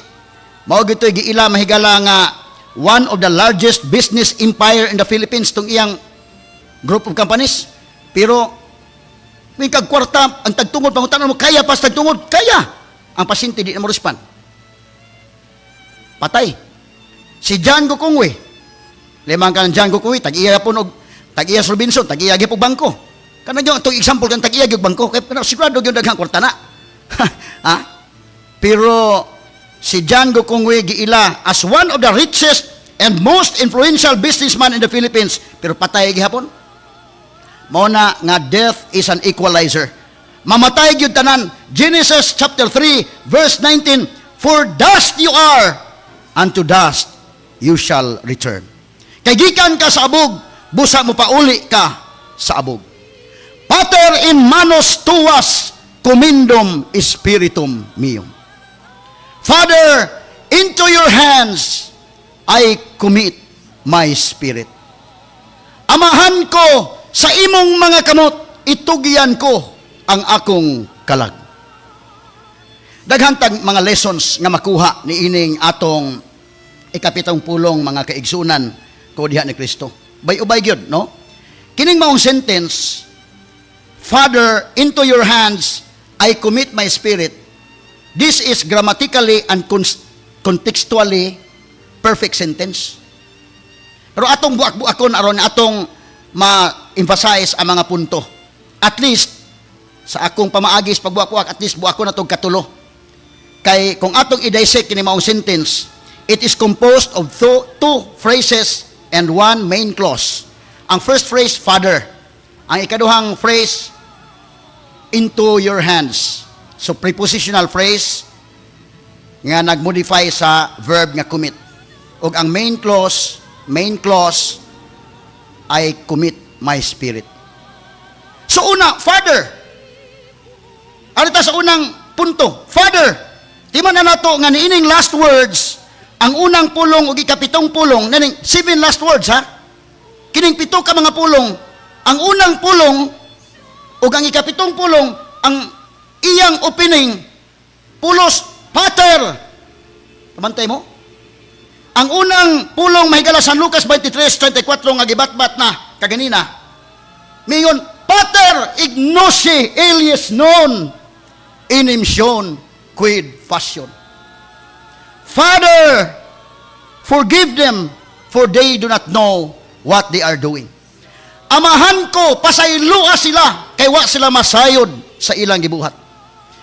mao gito'y giila mahigala nga one of the largest business empire in the Philippines tong iyang group of companies. Pero may kag kwarta ang tagtungod, pangutana mo, kaya pa sa tagtungod, kaya. Ang pasyente di na mo respond. Patay. Si John Gokongwei. Limang ka ng John Gokongwei, tag-iya po og tag-iya sa Robinson, tag-iya gyud bangko. Kanang yung itong example kan tag-iya gyud bangko, kay pero sigurado gyud daghang kwarta na. Ha? Pero si John Gokongwei giila as one of the richest and most influential businessman in the Philippines, pero patay gihapon. Mao na nga death is an equalizer. Mamatay gyud tanan. Genesis chapter 3 verse 19, "For dust you are, and to dust you shall return." Kay gikan ka sa abog, busa mo pauli ka sa abog. "Pater, in manos tuas commendum spiritum meum." Father, into your hands I commit my spirit. Amahan ko, sa imong mga kamot, itugyan ko ang akong kalag. Daghan tag mga lessons nga makuha ni ining atong ikapitong pulong, mga kaigsunan ko diha ni Kristo. Bay-ubay gyud, no? Kining maong sentence, "Father, into your hands I commit my spirit." This is grammatically and contextually perfect sentence. Pero atong buak-buakon aron atong ma-emphasize ang mga punto. At least sa akong pamaagis pagbuak-buak, at least buak ko na tong katulo. Kay kung atong i-dissect kini maong sentence, it is composed of two phrases and one main clause. Ang first phrase, "Father." Ang ikaduhang phrase, "into your hands." So prepositional phrase nga nagmodify sa verb nga "commit." Ug ang main clause, "I commit my spirit." So una, "Father." Ano ta sa unang punto? "Father." Di man na nato nga niining last words, ang unang pulong ug ikapitong pulong, naning seven last words ha. Kining pito ka mga pulong, ang unang pulong ug ang ikapitong pulong, ang iyang opening pulos Pater. Kabantay mo? Ang unang pulong mahigala sa Lucas 23:34 nga gibatbat na kaganina. Miingon, "Pater ignosi illis non inimsion quid faciunt." Father, forgive them, for they do not know what they are doing. Amahan ko, pasayloa sila, kay wa sila masayod sa ilang gibuhat.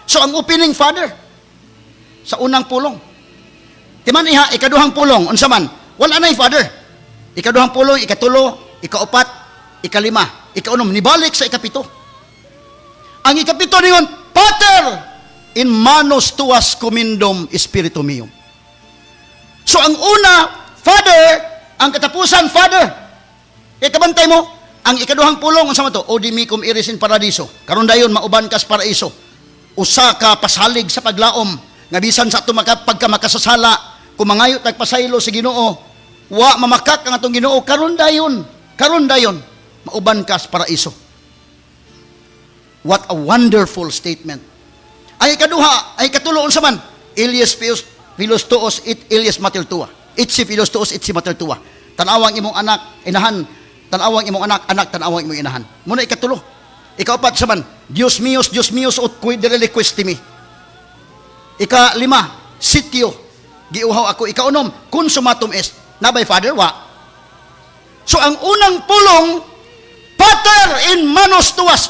So ang opening, Father, sa unang pulong. Timan iha, ikaduhang pulong, unsa man? Wala na yung Father. Ikaduhang pulong, ikatulo, ikaupat, ikalima, ikaunom, nibalik sa ikapito. Ang ikapito niingon, "Pater, in manos tuas commendum spiritum meum." So ang una, Father, ang katapusan, Father. Kaya kabantay mo, ang ikaduhang pulong, unsa man to? "Hodie mecum eris in paradiso." Karon dayon mauban kas paraiso. Usa ka pasalig sa paglaom nga bisan sa ato maka, pagka makasasala, kung mangayo tag pasaylo sa Ginoo, wa mamakak ang atong Ginoo karon dayon mauban kas paraiso. What a wonderful statement. Ang ikaduha, ay ikatulo, unsa man? "Illius pius filios tuos et illius mater tua." Ecce filios tuos, ecce mater tua. Tanawang imong anak, inahan, tanawang imong anak, anak, tanawang imong inahan. Muna ikatulo. Ikaupat sa man, "Dios mios, Dios mios, ut quid reliquisti me?" Ika lima, "Sitio," giuhaw ako. Ika-unom, "Consummatum est." Naa bay Father? Wa. So ang unang pulong, "Pater in manos tuas."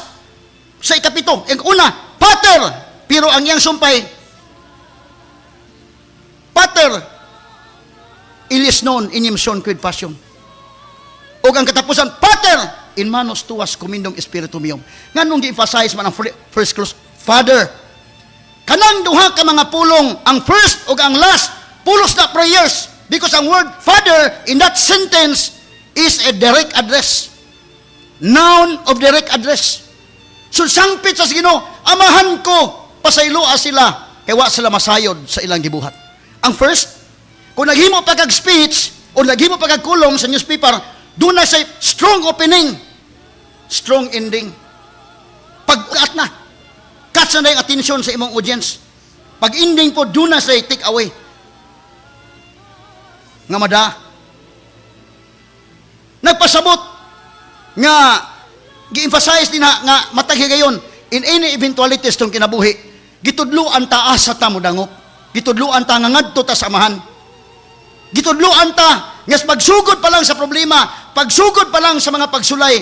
Sa ikapito, ang una, Pater, pero ang iyang sumpay, "Pater, illis non inimsion quid faciunt." O ang katapusan, "Pater, in manos tuas commendum spiritum meum." Nganong gi-emphasize man ang first clause, Father? Kanang duha ka mga pulong, ang first ug ang last, pulos na prayers. Because ang word Father in that sentence is a direct address. Noun of direct address. So sangpit sa Ginoo, "Amahan ko, pasayloa sila, kay wa sila masayod sa ilang gibuhat." Ang first, kung naghimo pa kag speech o naghimo pa kag column sa newspaper, duna say strong opening, strong ending. Pag-at na, catch na yung attention sa imong audience. Pag ending po, duna say take away. Nga mada, nagpasabot nga gi-emphasize din na nga matag higayon, in any eventualities tong kinabuhi, gitudluan ta asa ta mo dangop, gitudluan ta nga ngadto ta sa Amahan, gitudluan ta nga pagsugod pa lang sa problema, pagsugod pa lang sa mga pagsulay,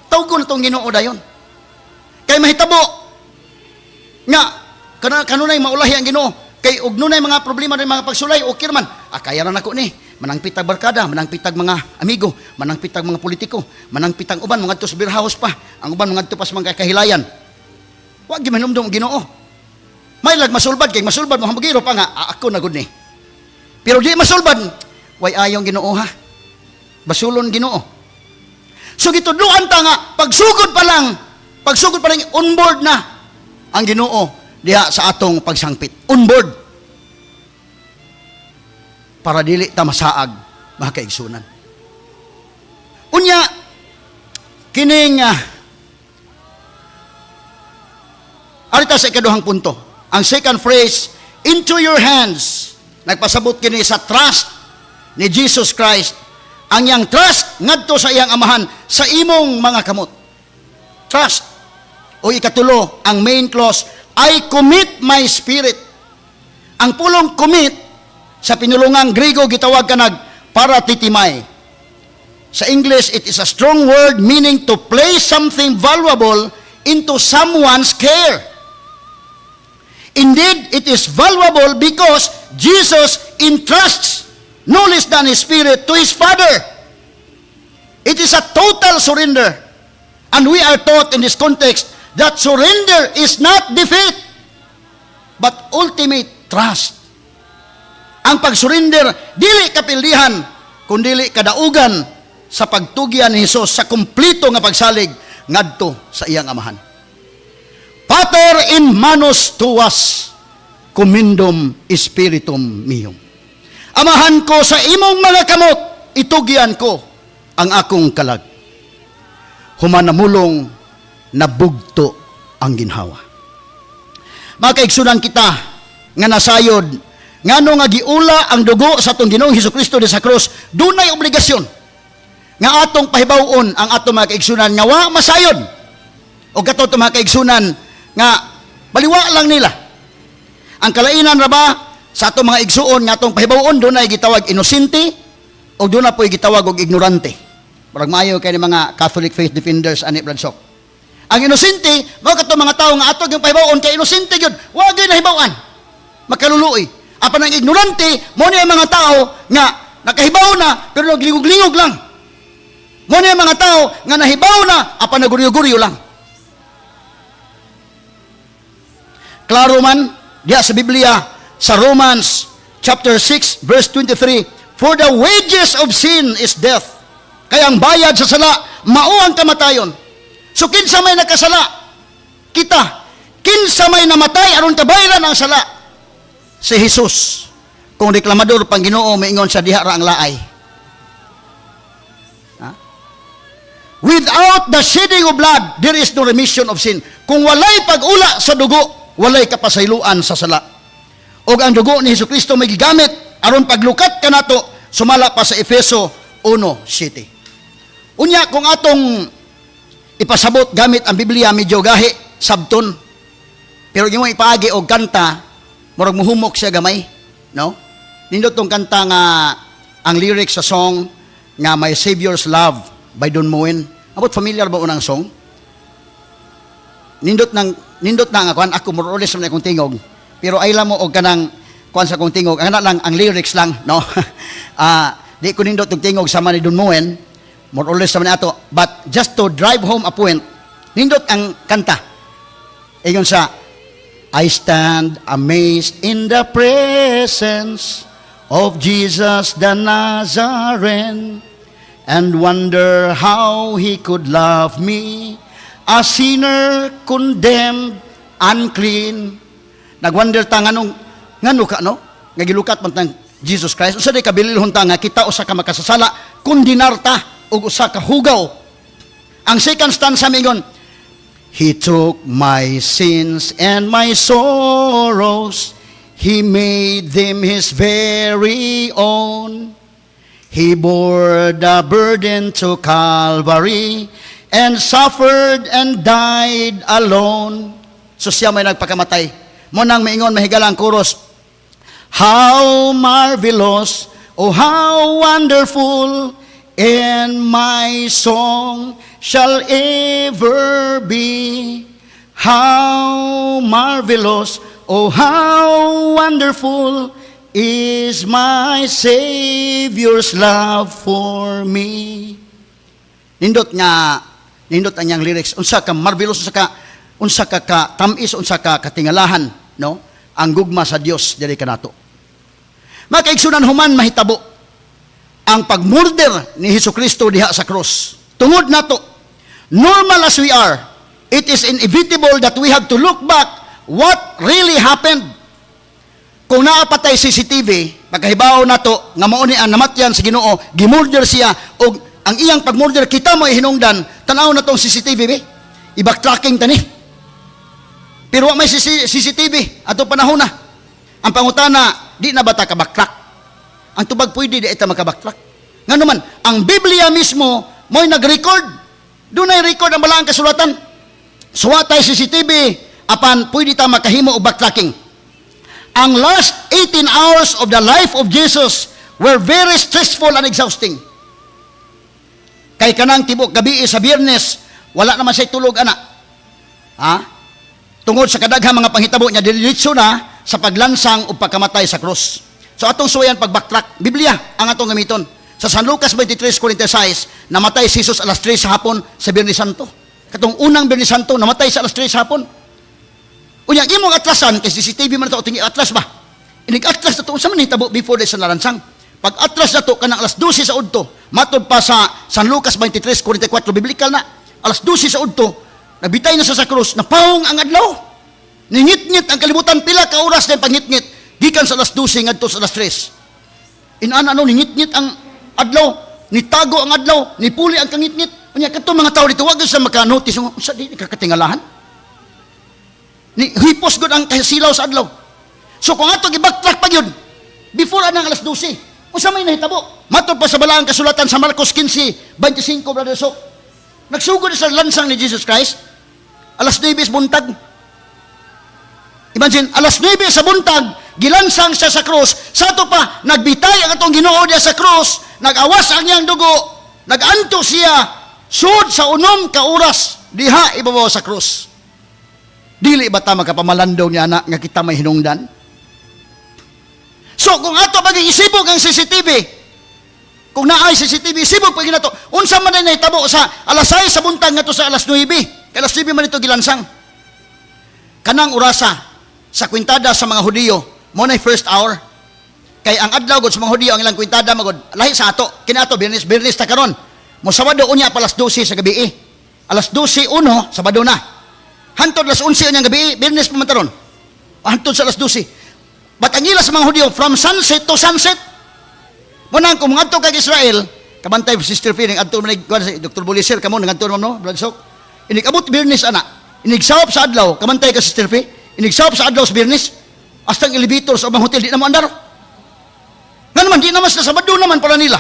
tawgon na tong Ginoo dayon, kay mahitabo nga kanunay maulahi ang Ginoo, kay og nunay mga problema ng mga pagsulay, okay man, ah, kaya ra nako ni, manangpitag barkada, manangpitag mga amigo, manangpitag mga politiko, manangpitag uban mangadto sa beer house pa, ang uban mangadto pa sa mga kahilayan. Wa gyud mahinumdum ang Ginoo. May lag masulbad, kay masulbad mo hambugiro pa nga, ah, ako na gud ni. Pero di masulbad, way ayong Ginoo ha, basulon Ginoo. So gitudluan ta nga pagsugod pa lang, on board na ang Ginoo diha sa atong pagsangpit. On board. Para dili ta masaag, mga kaigsunan. Unya kining arita sa ikaduhang punto. Ang second phrase, "into your hands," nagpasabot kini sa trust ni Jesus Christ. Ang iyang trust ngadto sa iyang Amahan, sa imong mga kamot. Trust. O ikatulo, ang main clause, "I commit my spirit." Ang pulong "commit" sa pinulungang Griego gitawag kanag "paratithemai." Sa English, it is a strong word meaning to place something valuable into someone's care. Indeed, it is valuable because Jesus entrusts no less than His spirit to His Father. It is a total surrender. And we are taught in this context that surrender is not defeat, but ultimate trust. Ang pag-surrender, dili kapildihan, kundili kadaugan sa pagtugyan ni Jesus sa kumplito nga pagsalig ngadto sa iyang Amahan. "Pater, in manos tuas commendum spiritum meum." Amahan ko, sa imong mga kamot itugyan ko Ang akong kalag. Human namulong, nabugto ang ginhawa. Mga kaigsunan, kita nga nasayod ngano nga giula ang dugo sa atong Ginoong Hesus Kristo sa krus, dunay obligasyon nga atong pahibaw-on ang atong mga kaigsunan nga wa masayod o kato mga kaigsunan nga baliwa lang nila. Ang kalainan ra ba sa atong mga igsuon nga atong pahibaw-on, dunay gitawag inosente o dunay po'y gitawag og ignorante. Murag maayo kay ni mga Catholic faith defenders ani, Brad Sok. Ang inosente mao kato mga tawo nga ato yung pahibaw-on kay inosente gyud, wa gyud nahibaw-an, makaluluoy. Apan ang ignorante mao ni ang mga tao nga nakahibaw na pero naglingog-lingog lang. Mao ni ang mga tao nga nahibaw na apan naguryo-guryo lang. Klaro man diya sa Biblia sa Romans chapter 6 verse 23, "For the wages of sin is death." Kaya ang bayad sa sala mao ang kamatayon. So kinsa may nakasala? Kita. Kinsa may namatay aron kabayaran ang sala? Si Jesus. Kung reklamador pang Ginoo, maingon sa diha ra ang laay. Ha? Without the shedding of blood, there is no remission of sin. Kung walay pag-ula sa dugo, walay kapasayloan sa sala. Og ang dugo ni Hesus Kristo may gigamit aron paglukat kanato sumala pa sa Efeso 1:7. Unya kung atong ipasabot gamit ang Biblia, medyo gahi sabton. Pero yung ipaagi og kanta, murag muhumok siya gamay, no? Nindot tong kanta nga ang lyrics sa song nga "My Savior's Love" by Don Moen. Abot familiar ba unang song? Nindot na nga kuan ako, more or less man akong tingog. Pero ay mo og kanang kuan sa akong tingog, ang lang ang lyrics lang, no? Di ko nindot og tingog sama ni Don Moen, more or less naman ato. But just to drive home a point, nindot ang kanta. Ingon sa, "I stand amazed in the presence of Jesus the Nazarene and wonder how he could love me, a sinner condemned, unclean." Nagwonder ta nganong ngano ka, no? Nga gilukat man tang Jesus Christ. Usa day kabililhon ta nga kita usa ka makasasala, kondenar ta og usa ka hugaw. Ang second stanza mingon, "He took my sins and my sorrows, He made them His very own. He bore the burden to Calvary and suffered and died alone." So siya may nagpakamatay. Mao nang maingon mahigala ang chorus, "How marvelous, oh how wonderful, and my song shall ever be. How marvelous, oh how wonderful is my Savior's love for me." Nindot nga, nindot ang iyang lyrics. Unsa ka marvelous, unsa ka tamis, unsa ka katingalahan, no? Ang gugma sa Dios diri kanato. Mga kaigsunan, human mahitabo ang pagmurder ni Hesus Kristo diha sa krus tungod nato, normal as we are, it is inevitable that we have to look back what really happened. Kung naa pa tay CCTV, pagkahibaw nato nga mao ni ang namatyan sa Ginoo, gimurder siya og ang iyang pagmurder kita mo hinungdan, tan-aw na tong CCTV be. I-backtracking tani. Pero wa may CCTV ato panahon na. Ang pangutana, di na ba ta ka backtrack? Ang tubag pwede di ita maka-backtrack. Ngano man, ang Biblia mismo mo'y nag-record. Dunay record ang balaang kasulatan. So wa tay CCTV apan pwede ta makahimo og backtracking. Ang last 18 hours of the life of Jesus were very stressful and exhausting. Kay kanang tibok gabi sa Biyernes, wala naman siya tulog ana. Ha? Tungod sa kadaghang mga panghitabo niya, diretso na sa paglansang o pagkamatay sa krus. So atong suwayan pag-backtrack, Biblia ang atong gamiton. Sa San Lucas 23:46, namatay si Jesus alas 3 sa hapon sa Biyernes Santo. Katong unang Biyernes Santo, namatay sa alas 3 sa hapon. Unya, imong atrasan, kay CCTV man ito, tingi atras ba? Inig atras na to, unsa man hitabo before sa nalansang? Pag atras na to, kanang alas 12 sa udto, matod pa sa San Lucas 23:44, biblical na, alas 12 sa udto, nabitay na siya sa krus, napawong ang adlaw. Ningit-ngit ang kalibutan, pila ka oras na yung pangit-ngit, gikan sa alas 12 ngadto sa alas 3. Inana ano, ningit-ngit ang adlaw. Nitago ang adlaw, nipuli ang kangitngit. Unya kadto mga tao dito, wa gyud sa maka-notice sa di kakatingalahan. Ni hipos gud ang kasilaw sa adlaw. So kung ato gi-backtrack pa gyud before anang alas 12, unsa may nahitabo? Matod pa sa balaang kasulatan sa Marcos 15:25, Brother Sok. Nagsugod sa lansang ni Jesus Christ alas 9 sa buntag. Imagine, alas 9 sa buntag, gilansang siya sa krus. Sa ato pa, nagbitay ang atong Ginoo diya sa krus, nag-awas ang iyang dugo, nag-anto siya, sud sa 6 ka oras, diha ibabaw sa krus. Dili ba ta makapamalandong niya na nga kita may hinungdan? So, kung ato pag isibog ang CCTV, kung naay CCTV, isibog pag nato, unsa man ay nahitabo sa alas 6 sa buntag ngadto sa alas 9? Kay alas 9 man ito gilansang. Kanang orasa sa kwintada sa mga Hudiyo, mo na first hour. Kay ang adlaw gud sa mga Hudiyo, ang ilang kwintada magod lahi sa ato. Kini ato Biyernes, Biyernes ta karon. Mo Sabado unya pa alas 12 sa gabi. Alas 12:01, Sabado na. Hantod alas 11 unyang gabi, Biyernes pa man taron. Hantod sa alas 12. But ang ila sa mga Hudiyo, from sunset to sunset. Mo nang kung ngadto kag Israel, kabantay Sister Feeling, adto man si Dr. Buliser kamo ngadto man, no, Brad Sok. Inig abot Biyernes ana. Inig sawop sa adlaw, kabantay ka, Sister Fe. Inig sawop sa adlaw sa Biyernes. Hasta ang elevator sa ubang hotel di na mo andar. Nga naman di naman sila, Sabado naman pala nila.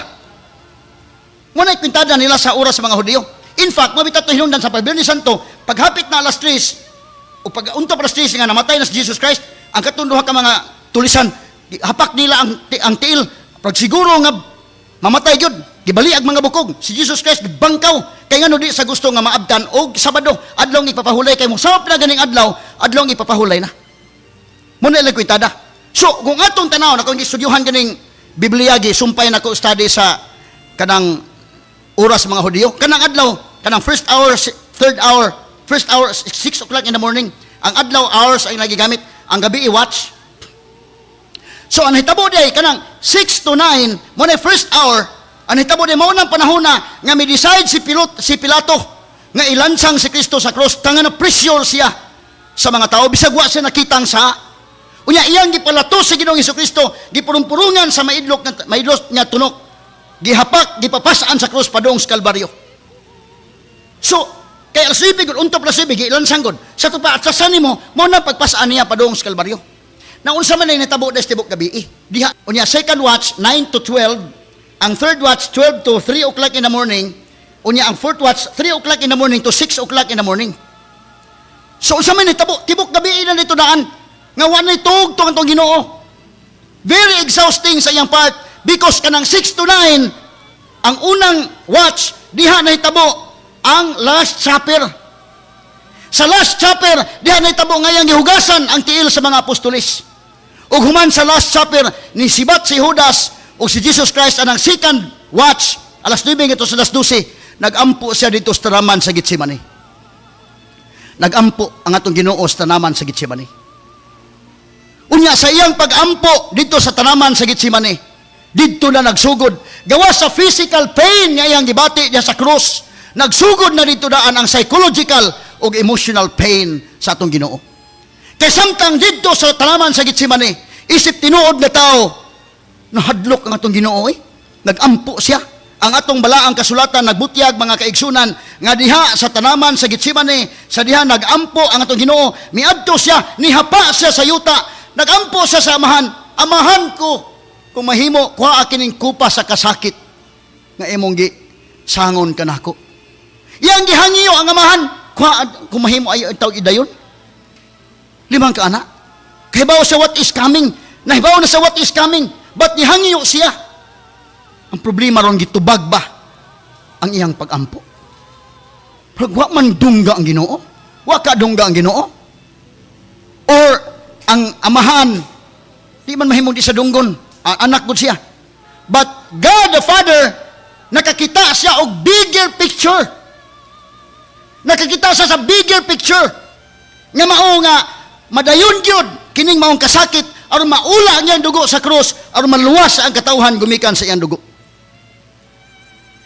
Mo na kwintada nila sa oras sa mga Hudiyo. In fact, mabita to hinungdan sa pag-Biyernes Santo, paghapit na alas 3, o pag unto alas 3 nga namatay na si Jesus Christ, ang katong duha ka mga tulisan, hapak nila ang tiil, pag siguro nga mamatay gyud, gibali ang mga bukog. Si Jesus Christ bangkaw kay ngano di sa gusto nga maabtan og Sabado, adlong ipapahulay, kay mo sawop na ganing adlaw, adlong ipapahulay na. Mo na ilang kwintada. So, kung atong tanaw na kung gistudyuhan ganing Biblia, gi sumpay nako study sa kanang oras mga Hudiyo, kanang adlaw, kanang first hour, third hour, first hour, 6 o'clock in the morning, ang adlaw hours ang nagigamit, ang gabi i-watch. So, ang hitabo day, kanang 6 to 9, mo na first hour, ang hitabo day, mao nang panahon na nga mi-decide si Pilato nga ilansang si Kristo sa cross, tanga na pressure siya sa mga tao, bisag wa siya nakitang sa. Unya iyang gipalato si Ginoong Kristo, gipurong-purungan sa maidlok nga tunok. Gihapak, gipapas-an sa krus padung sa Kalbaryo. So, kay alas 9 gud, unto alas 9, gilansang gud. Sa to pa at sa nimo, mo na pagpas-an niya padung sa Kalbaryo. Na unsa man ay natabo des tibok gabi eh. Diha unya second watch 9 to 12, ang third watch 12 to 3 o'clock in the morning, unya ang fourth watch 3 o'clock in the morning to 6 o'clock in the morning. So unsa man nahitabo tibok gabi na dito daan nga wa nay tuog to ang Ginoo. Very exhausting sa iyang part because kanang 6 to 9 ang unang watch, diha nahitabo ang Last Supper. Sa Last Supper, diha nahitabo nga iyang gihugasan ang tiil sa mga apostoles. Ug human sa Last Supper, ni sibat si Judas ug si Jesus Christ anang second watch, alas 9 ngadto sa alas 12, nagampo siya dito sa tanaman sa Gethsemane. Nagampo ang atong Ginoo sa tanaman sa Gethsemane. Unya sa iyang pagampo dito sa tanaman sa Gethsemane, didto na nagsugod. Gawas sa physical pain nga iyang gibati diya sa krus, nagsugod na dito daan ang psychological ug emotional pain sa atong Ginoo. Kay samtang didto sa tanaman sa Gethsemane, isip tinuod nga tao, nahadlok ang atong Ginoo eh. Nagampo siya. Ang atong balaang kasulatan nagbutyag, mga kaigsunan, nga diha sa tanaman sa Gethsemane, sa diha nagampo ang atong Ginoo, miadto siya, nihapa siya sa yuta, nagampo siya sa Amahan, "Amahan ko, kung mahimo, kuha kining kupa sa kasakit nga imong gi sangon kanako." Iyang gihangyo ang Amahan, kuha kung mahimo ay tawag idayon. Limang ka ana. Kahibaw sa what is coming. Nahibaw na sa what is coming. But nihangyo siya. Ang problema ron, gitubag ba ang iyang pagampo? Pero wa man dungga ang Ginoo. Wa ka dungga ang Ginoo. Or ang Amahan di man mahimong di sa dunggon. Ang anak gud siya. But God the Father, nakakita siya og bigger picture. Nakakita siya sa bigger picture. Nga mao nga madayon gyud kining maong kasakit aron maula ang iyang dugo sa krus, aron maluwas ang katawhan gumikan sa iyang dugo.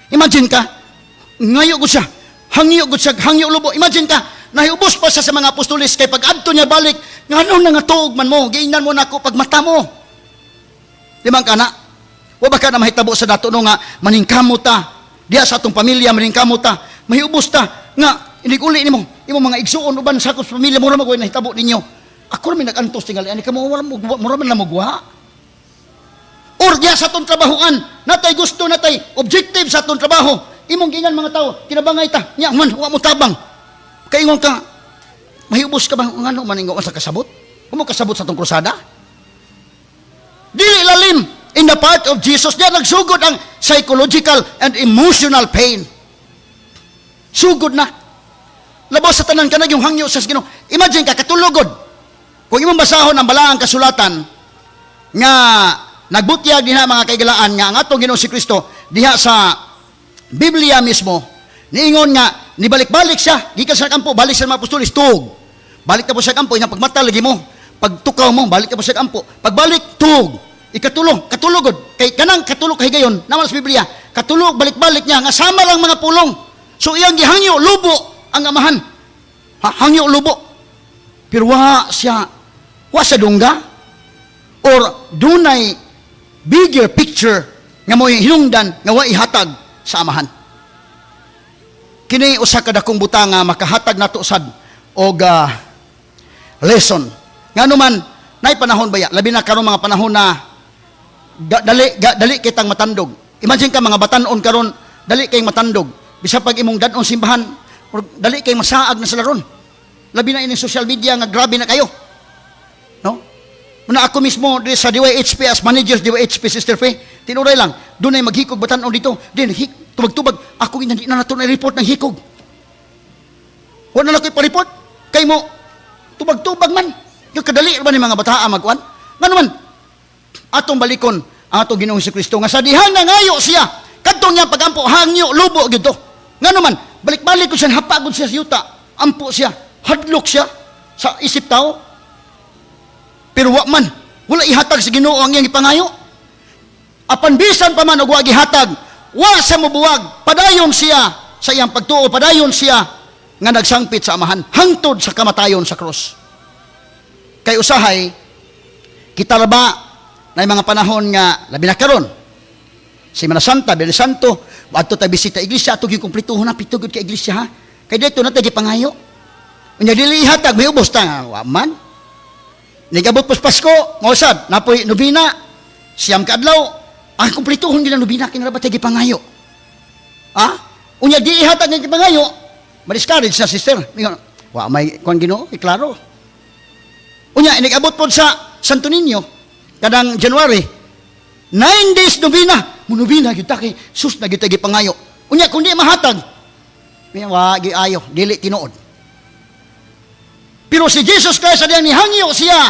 Imagine ka, ngayo ko siya, hangyo ko siya, hangyo lubo. Imagine ka, nahiubos pa siya sa mga apostoles kay pag adto niya balik, ngano na nga tuog man mo, giingnan mo nako pag mata mo. Di man kana? Wa ba ka na mahitabo sa dato no nga maningkamot ta diha sa atong pamilya, maningkamot ta, mahiubos ta nga inig-uli nimo imong mga igsuon, uban sa akong pamilya, mura magway nahitabo ninyo. Ako ra may nag-antos tingali ani kamo, wala mo, mura man na mogwa. Or diha sa atong trabahoan, natay gusto, natay objective sa atong trabaho, imong giingan mga tao, kinabangay ta, nya man wa mo tabang. Kaingon ka, mahiubos ka ba ngano man ingon sa kasabot? Mo kasabot sa atong krusada? Dili lalim in the part of Jesus, diya nagsugod ang psychological and emotional pain. Sugod na. Labaw sa tanan ka yung hangyo sa Ginoo. Imagine ka katulogod. Kung imong basahon ang balaang kasulatan nga nagbutyag dinha, mga kaigalaan, nga ang atong Ginoo si Kristo diha sa Biblia mismo niingon nga nibalik-balik siya gikan sa kampo, balik sa mga apostoles, tug. Balik na po sa kampo, iyang pagmata lagi mo, pagtukaw mo, balik na po sa kampo. Pagbalik, tug. Ikatulo, katulogod. Kay kanang katulog kahigayon, naman sa Biblia, katulog balik-balik niya nga sama lang mga pulong. So iyang gihangyo lubo ang Amahan. Ha, hangyo lubo. Pero wa siya, wa siya dungga or dunay bigger picture nga mo hinungdan nga wa ihatag sa Amahan. Kini usa ka dakong butang nga makahatag nato sad og lesson. Ngano man nay panahon baya, labi na karon mga panahon na dali kitang matandog. Imagine ka mga batanon karon, dali kay matandog. Bisa pag imong dad-on simbahan, or dali kay masaag na sila ron. Labi na ini social media nga grabe na kayo. No? Muna ako mismo di sa DYHP as manager DYHP, Sister Fe, tinuray lang, doon ay maghikog batanon dito, din hik, tubag-tubag, ako hindi na nato na report ng hikog. Wala na ko ipa-report. Kay mo, tubag-tubag man. Yung kadali ba ni mga bataa magkuan? Ngano man, atong balikon ang atong Ginoong Kristo nga sa dihang nangayo siya, kadtong niya pagampo, hangyo lubo gito. Ngano man, balik-balik ko siya, hapagod siya sa yuta, ampo siya, hadlok siya sa isip tao. Pero wa man, wala ihatag sa Ginoo ang iyang ipangayo. Apan bisan pa man og wa gihatag, wa sa mobuwag, padayon siya sa iyang pagtuo, padayon siya nga nagsangpit sa Amahan hangtod sa kamatayon sa krus. Kay usahay kita ra ba na mga panahon nga labi na karon Semana Santa, Biyernes Santo, adto ta bisita iglesia, ato gyud kumpletuhon na pito gyud ka iglesia ha. Kay dito na ta gipangayo. Unya dili ihatag, may ubos ta wa man. Nigabot pos Pasko, mao sad, napoy nobina, 9 ka adlaw, ang kumpletuhon gid ang nobina kay ba ta gipangayo. Ha? Unya di ihatag ang gipangayo, ma-discourage na, sister. Mingon, wa may kuan Ginoo, eh, klaro. Unya inigabot pod sa Santo Niño kadang January, 9 days nobina, munobina gyud ta kay sus na gyud ta gipangayo. Unya kung di mahatag, may wa gi ayo, dili tinuod. Pero si Jesus Christ sa diyang nihangyo siya,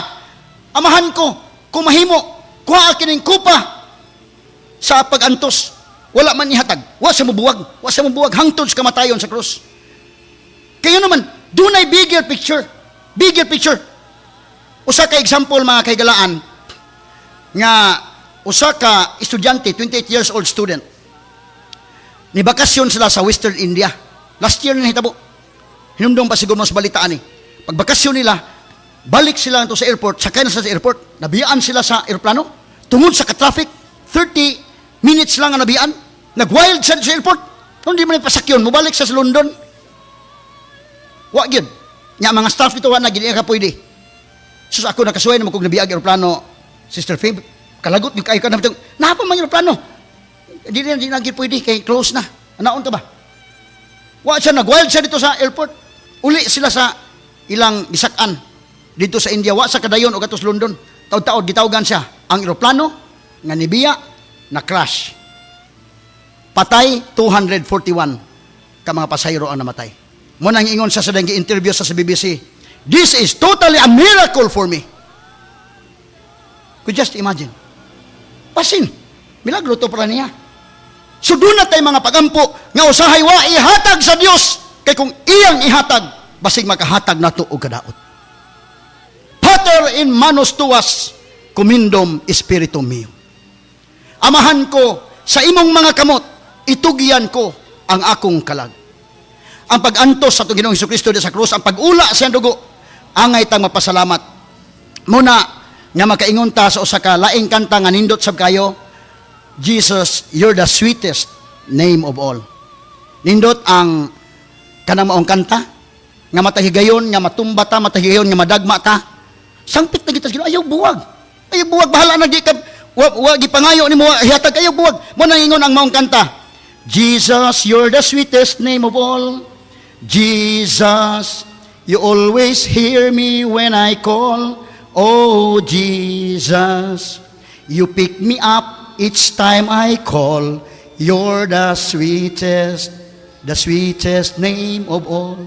"Amahan ko, kung mahimo, kuha kining kupa sa pag-antos." Wala man ihatag. Wa sa mubuwag. Wa sa mubuwag hangtod sa kamatayon sa krus. Kaya naman, dunay bigger picture. Bigger picture. Usa ka example, mga kaigalaan, nga usa ka estudyante, 28 years old student, ni bakasyon sila sa Western India. Last year na hitabo. Hinumdum pa siguro mas balitaan eh. Pag bakasyon nila, balik sila sa airport, sakay na sila sa airport, nabiyaan sila sa aeroplano. Tungod sa ka-traffic, 30 minutes lang ang nabiyaan. Nag-wild siya sa airport. Kung di mo na pasakyon, mubalik siya sa London. Wa gyud. Nya mga staff dito, wa na gid ka pwede. Sus, ako nakasuway naman kung nabiyag aeroplano, Sister Faye, kalagot yung kayo ka na napa man aeroplano. Di na gyud pwede kay close na. Anaon ta ba? Wa siya, nag-wild siya dito sa airport. Uli sila sa ilang gisak-an dito sa India, wa sa kadayon og atos London. Taod-taod gitawgan siya ang eroplano nga nibiya na crash. Patay 241 ka mga pasahero ang namatay. Mo nang ingon sa dang interview sa BBC, "This is totally a miracle for me." Could just imagine. Pasin, milagro to para niya. So doon na tayo mga pagampo nga usahay wa ihatag sa Dios, kay kung iyang ihatag, basig makahatag nato og kadaot. "Pater, in manos tuas commendum spiritum meum." Amahan ko, sa imong mga kamot itugyan ko ang akong kalag. Ang pag-antos sa atong Ginoong Kristo sa krus, ang pag-ula sa iyang dugo, angay tang mapasalamat. Muna nga makaingon ta sa usa ka laing kanta nga nindot sab kayo, Jesus, you're the sweetest name of all. Nindot ang kanang maong kanta nga matahigayon nga matumba ta, matahigayon nga madagma ta. Sangpit na kita sa Ginoo, ayaw buwag. Ayaw buwag, bahala na di ka wa gipangayo nimo hihatag, ayaw buwag. Mo nang ingon ang maong kanta. Jesus, you're the sweetest name of all. Jesus, you always hear me when I call. Oh, Jesus, you pick me up each time I call. You're the sweetest name of all.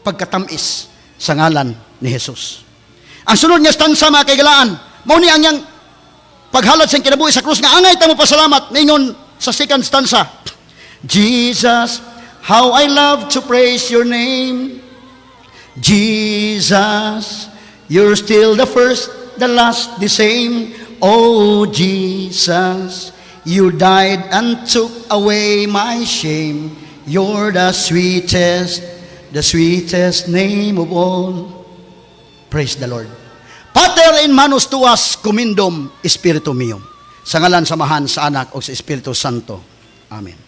Pagkatamis sa ngalan ni Jesus. Ang sunod nga stanza, mga kaigalaan, mao ni ang iyang paghalad sa kinabuhi sa krus nga angay ta mo pasalamat, ningon sa second stanza. Jesus, how I love to praise your name. Jesus, you're still the first, the last, the same. Oh, Jesus, you died and took away my shame. You're the sweetest name of all. Praise the Lord. Pater, in manus tuas commendam spiritum meum. Sa ngalan sa Amahan, sa Anak, o sa Espiritu Santo. Amen.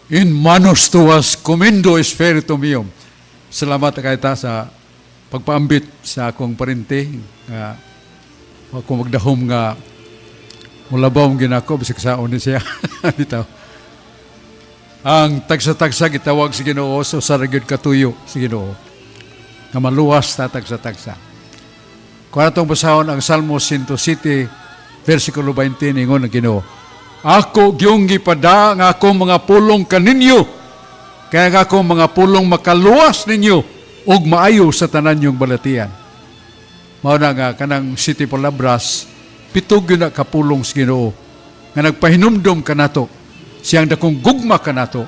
In manus tuas commendo spiritum meum. Salamat kay ta sa pagpaambit sa akong parente nga ako magdahom nga mulabaw ginako bisag saon ni siya bitaw. Ang tagsa-tagsa gitawag sa Ginoo sa usa ra gyud katuyo sa Ginoo nga maluwas ta tagsa-tagsa. Kung atong basahon ang Salmo 107 versikulo 20, ingon ang Ginoo, "Ako gyung gipada nga akong mga pulong kaninyo, kaya nga akong mga pulong makaluwas ninyo ug maayo sa tanan nyong balatian." Mao na nga kanang siete palabras, pito gyud na kapulong sa Ginoo nga nagpahinumdom kanato siyang dakong gugma kanato.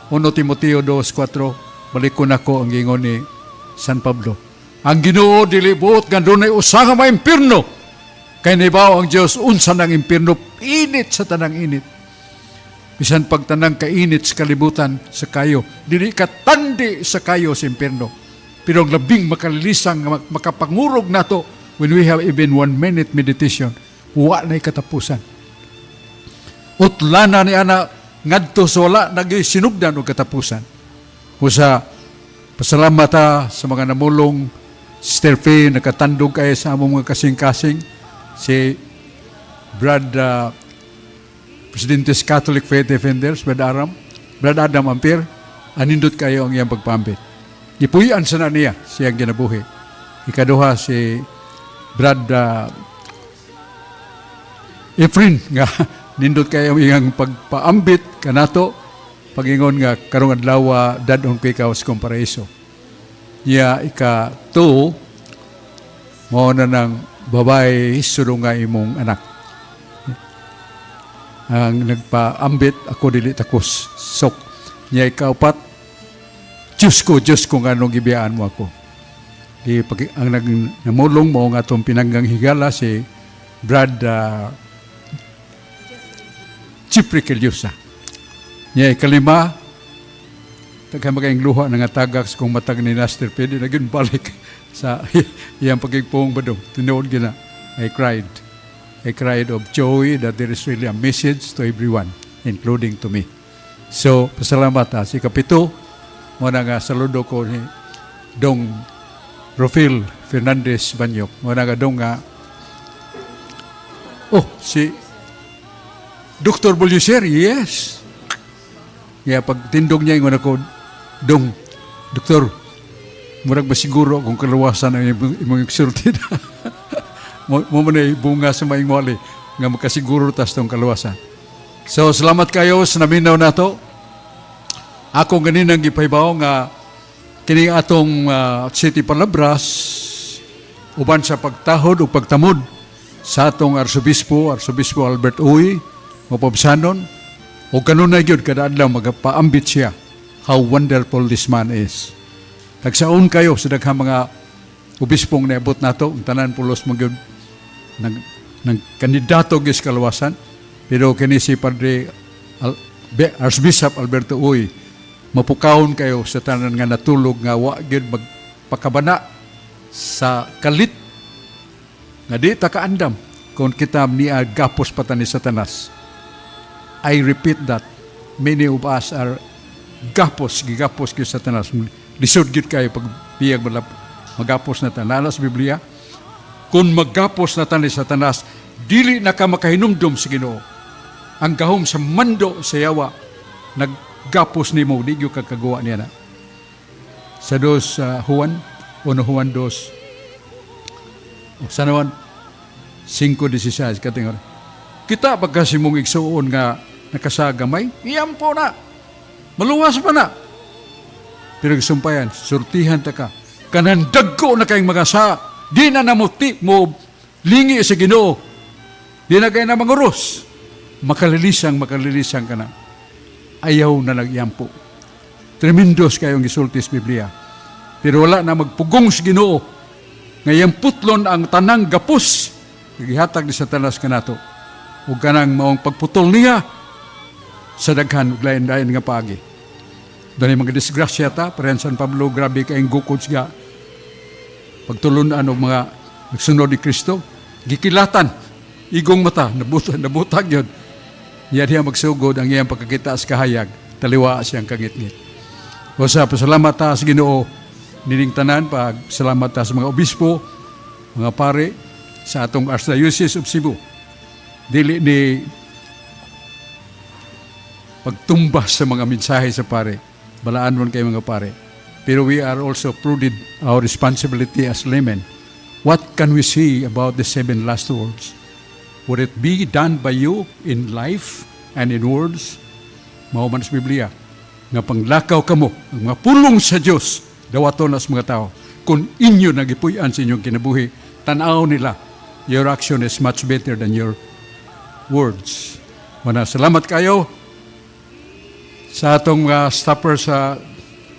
1 Timoteo 2:4, balikon nako ang gingon ni San Pablo. Ang Ginoo dili buot nga dunay usa nga maimpirno, kay nibaw ang Dios unsa nang impirno, init sa tanang init. Bisan pagtanang kainit sa kalibutan sa kayo, dili ka tandi sa kayo sa impirno. Pero ang labing makalilisang nga makapangurog nato when we have even 1 minute meditation, wa na'y katapusan. Utlana ni ana ngadto sa wala naging sinugdan og katapusan. Usa, pasalamat ta sa mga namulong. Sister Faye, nakatandog kay sa among mga kasing-kasing. Si Brad Presidentes Catholic Faith Defenders, Brad Aram, Brad Adam Ampir, anindot kayo ang iyang pagpambit. Gipuy-an sa na niya siyang ginabuhi. Ikaduha si Brad Efren nga nindot kayo ang iyang pagpaambit kanato pagingon nga karong adlaw dad-on ko ikaw sa paraiso. Ya ika two mao na ng babae sulong nga imong anak. Ang nagpaambit, "Ako dili takos." Sok. Nya ikaupat, "Diyos ko, Diyos ko, nganong gibiyaan mo ako?" Di, pag, ang nag, namulong mo nga atong pinanggang higala si Brad Jeffrey Kelyosa. Nya ikalima, daghan magayong luha na nga tagak sa kong matag ni Master Pedi, nagyun balik sa iyang pagigpong badong. Tinuod gina, I cried. I cried of joy that there is really a message to everyone, including to me. So, pasalamat ha. Si kapito, mo na nga saludo ko ni Dong Rofil Fernandez Banyok. Mo na nga dong nga, oh, si Dr. Boluser, yes. Kaya pag tindog niya, ingon ako, "Dong, Doktor, murag masiguro kung kaluwasan ang imong exulted." Mo man ay bunga sa maingwali nga makasiguro tas tong kaluwasan. So, salamat kayo sa naminaw nato. Ako ganinang gipahibaw nga kini atong City Palabras uban sa pagtahod o pagtamod sa atong Arsobispo, Arsobispo Albert Uy, mapabsanon, o kanunay gyud kada adlaw magapaambit siya how wonderful this man is. Tagsaon kayo sa daghang mga obispong naabot nato, ang tanan pulos mo gyud ng kandidato gyud sa kaluwasan, pero kini si Padre Archbishop Alberto Uy, mapukawon kayo sa tanan nga natulog nga wa gyud magpakabana sa kalit nga di ta kaandam kung kita niya gapos pa ta ni Satanas. I repeat that many of us are gapos, gigapos gyud Satanas. Lisod gyud kayo pag biyag malap, magapos na ta. Naa sa Biblia, kung maggapos na ta ni Satanas, dili na ka makahinumdum sa Ginoo. Ang gahom sa mando sa yawa, naggapos nimo, di gyud ka kagawa niya na. Sa dos Juan, 1 Juan 2, o San Juan 5:16, katingon. Kita pagka si mong igsuon nga nakasagamay, iyampo na. Maluwas pa na. Pero gisumpayan, surtihan ta ka. Kanan dagko na kayong mga sa, di na namuti mo lingi sa Ginoo. Di na kayo na manguros. Makalilisang, makalilisang ka na. Ayaw na nagyampo. Tremendos kayong gisulti sa Biblia. Pero wala na magpugong sa Ginoo. Ngayang putlon ang tanang gapos. Gihatag ni Satanas kanato. Ug kanang maong pagputol niya sa daghan ug lain-lain nga paagi. Dunay mga disgrasya ta, parehan San Pablo, grabe kayong gukod siya. Pagtulunan og mga nagsunod ni Kristo, gikilatan, igong mata, nabutag, nabutag yun. Niya diya magsugod ang iyang pagkakita sa kahayag, taliwa siyang kangitngit. O sa pasalamat ta sa Ginoo nining tanan, pag salamat ta sa mga obispo, mga pare, sa atong Archdiocese of Cebu. Dili ni pagtumbas sa mga mensahe sa pare. Balaan man kayo mga pare. Pero we are also prudent our responsibility as laymen. What can we say about the seven last words? Would it be done by you in life and in words? Mao man sa Biblia nga panglakaw kamo ang mga pulong sa Dios dawaton na sa mga tao. Kung inyo nagipuy-an sa inyong kinabuhi, tan-aw nila, your action is much better than your words. Mana salamat kayo sa atong mga staffer sa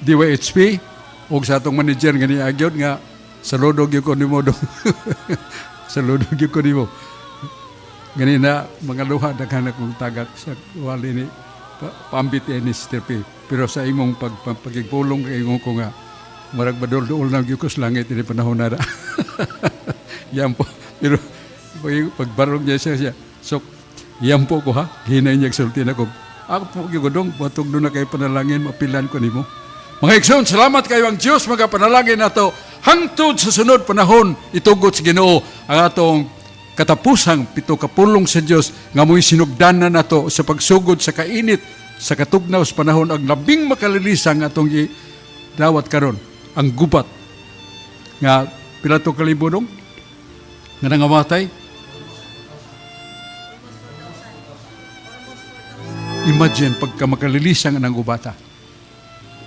DYHP o sa atong manager nga niagyod nga saludo gyud ko nimo dong. Saludo gyud ko nimo. Ganina mga luha, daghan akong tagak sa wali ni paambit ni Sister P. Pero sa imong pagigpulong kay ingon ko nga murag badol-duol na gyud ko sa langit ini panahon na. Yan po. Pero pagbarog niya siya, so yan po ko ha. Hinay niya sulti na ko. Ako po gyud ko dong, batog doon na kay panalangin, mapilan ko nimo. Mga igsoon, salamat kayo, ang Diyos magapanalangin nato hangtod sa sunod panahon itugot sa Ginoo ang atong katapusang pito kapulong sa Dios nga mo'y sinugdanan nato sa pagsugod sa kainit sa katugnaw sa panahon, ang labing makalilisang atong dawat karon, ang gubat nga pila to kalibo dong nga nangamatay. Imagine pagka makalilisang ang gubata,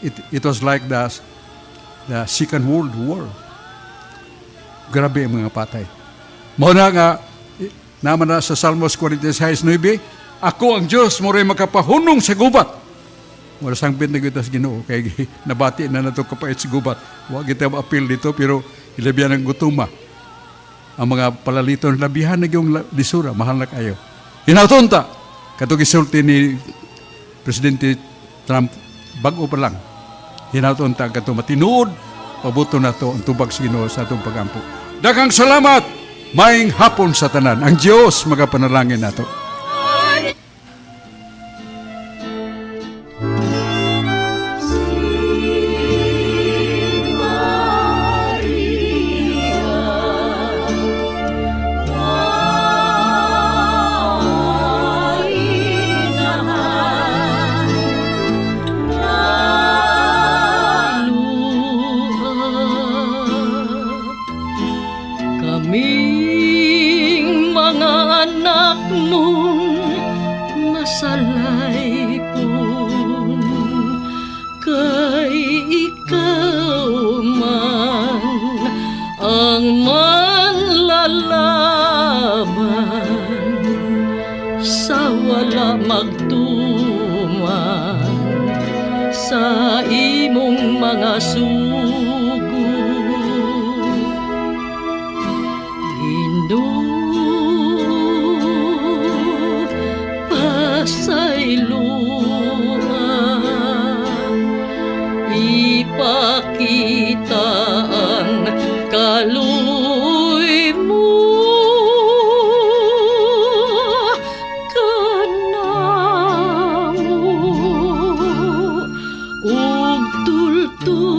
it was like the Second World War. Grabe ang mga patay. Mao na nga naman na sa Salmos 46:9, "Ako ang Diyos, mo rin makapahunong sa gubat." Wala sangpit na kita sa Ginoo kay nabati na nato kapait sa gubat. Wa kita apil dito, pero ilabihan ng gutuma. Ang mga palaliton, labihan na yung lisura, mahal na kayo. Hinauton ta, katong gisulti ni Presidente Trump, bago pa lang. Hinauton ta kato matinuod, pabuto na to ang tubag sa Ginoo sa atong pagampo. Daghang salamat! Maayong hapon sa tanan. Ang Diyos magapanalangin nato. Kaming mga anak mo. wala magtuman sa imong mga sugo. Ginoo, pasayloa, ipakita ang kaluoy mo kanamo ug tultuli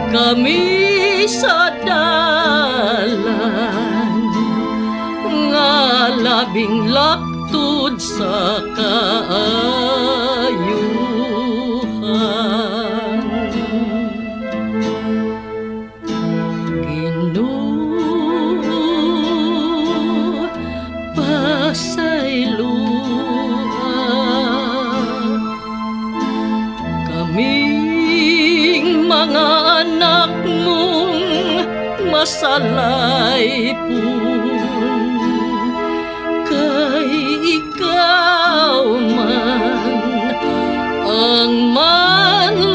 kami sa dalan nga labing laktod sa kaayuhan. Ginoo, pasayloa kaming mga anak mong masalaypon, kay ikaw man ang manlalaban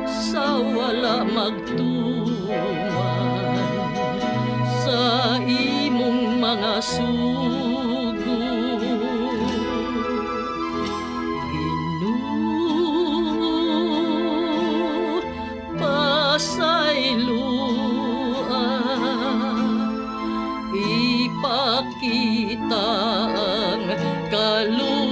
sa wala magtuman sa imong mga sugo. Ginoo, pasayloa, ipakita ang kaluoy.